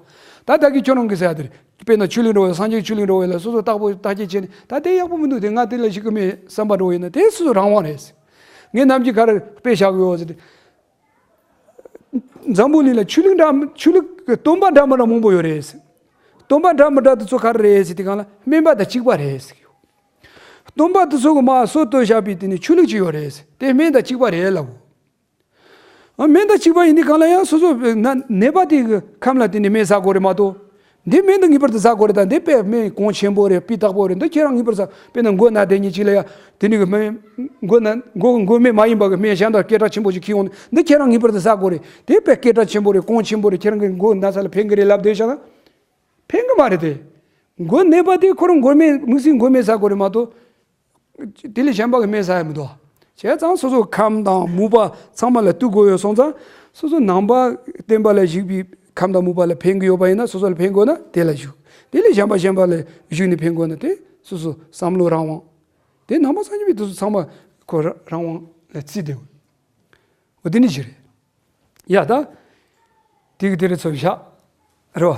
ད་ད་གི་ཁྱོད་རང་གི་ཟེར་ཡ་དེ་རེད། དཔེར་ན་ཆོས་ལུགས་འགྲོ་བའི་སངས་རྒྱས་ཆོས་ལུགས་འགྲོ་བའི་ལ་སོ་སོ་བརྟག་པོ་བརྟག་དཔྱད་བྱས་ནས་ད་དེ་ཡག་པོ་མི་འདུག་དེ་ང་དེ་ལ་ཞིག་གི་མེད་བསམ་པ་འགྲོ་ཡིན་ན་དེ་སོ་སོ་རང་དབང་རེད། ངས་ནམ་རྒྱུན་ག་རེ་དཔེ་བཞག་གི་ཡོད་ཟེར་ཏེ། འཛམ་བུ་གླིང་ལ་ཆོས་ལུགས་འདྲ་ཆོས་ལུགས་ཀྱི་སྟོན་པ་འདྲ་མི་འདྲ་མང་པོ་ཡོད་རེད། སྟོན་པ་འདྲ་མི་འདྲ་དེ་ཚོ་ག་རེ་རེད་ཟེར་དེ་གང་ལ་སྨན་པ་དང་གཅིག་པ་རེད་ཟེར་གི་ཡོད། སྟོན་པ་དེ་ཚོ་གི་མ་སྲོལ་བཏོད་བཞག་པའི་དེ་ནི་ཆོས་ལུགས་ཅིག་ཡོད་རེད་ཟེར་དེ་སྨན་དང་གཅིག་པ་རེད་ལབ་གོ། ཨ་སྨན་དང་གཅིག་པ་ཡིན་དུས་གང་ལ་ཡང་སོ་སོ་ན་ནད་པ་དེ་གི་ཁམས་ལ་དེ་ནི་སྨན་ཟ་དགོས་རེད་མ་གཏོགས། འདི་སྨན་དེ་ངེས་པར་དུ་ཟ་དགོས་རེད་ད་འདི་དཔེ་སྨན་གོང་ཆེན་པོ་རེད་སྤུས་དག་པོ་རེད་འདི་ཁྱེད་རང་ངེས་པར་ཟ་དཔེར་ན་མགོ་ན་བསྡད་མཁན་ཅིག་ལ་ཡ་དེ་ནི་གི་སྨན་མགོ་ན་མགོ་མགོ་སྨན་མ་ཡིན་པ་གི་སྨན་གཞན་དག་སྐད་གྲགས་ཆེན་པོ་ཅིག་ཁྱེར་ཡོང་ནས་འདི་ཁྱེད་རང་ངེས་པར་དུ་ཟ་དགོས་རེད་དེ་དཔེ་སྐད་གྲགས་ཆེན་པོ་རེད་གོང་ཆེན་པོ་རེད་ཁྱེད་རང་གི་མགོ་ན་ས་ལ་ཕན་གི་རེད་ལབ་བསྡད་བཞག་ན་ཕན་གི་མ་རེད་དེ། མགོ་ནད་པ་དེ་ཁོ་རང་མགོ་སྨན་དམིགས་བསལ་མགོ་སྨན་ཟ་དགོས་རེད་མ་གཏོགས། དེ་ལས་གཞན་པ་གི་སྨན་ཟ་ཡ་མི་འདུག་བྱས་ཙང་སོ་སོ་ཁམས་དང་མུ་པ་ཚང་མ་ལ་ལྟོས་དགོས་ཡོད་སོང་ཙང་སོ་སོ་ནང་པ་བསྟན་པ་ལ་གཞིགས་པའི་ཁམས་དང་མུ་པ་ལ་ཕན་གི་ཡོད་པ་ཡིན་ན་སོ་སོ་ལ་ཕན་དགོས་ན་དེ་ལ་གཞིགས། དེ་ལས་གཞན་པ་གཞན་པ་ལ་གཞིགས་ནས་ཕན་དགོས་ན་དེ་སོ་སོ་བསམ་བློ་རང་དབང་། དེ་ནང་པ་སངས་རྒྱས་པའི་དེ་ཚོ་ཚང་མ་ཁོ་རང་དབང་ལ་བརྩིས་བསྡད་ཡོད། འོ་དེ་ནི་ཞིག་རེད། ཡ་ད། དེ་གི་དེ་རེད་ཚོ་བཞག་རེད་བ།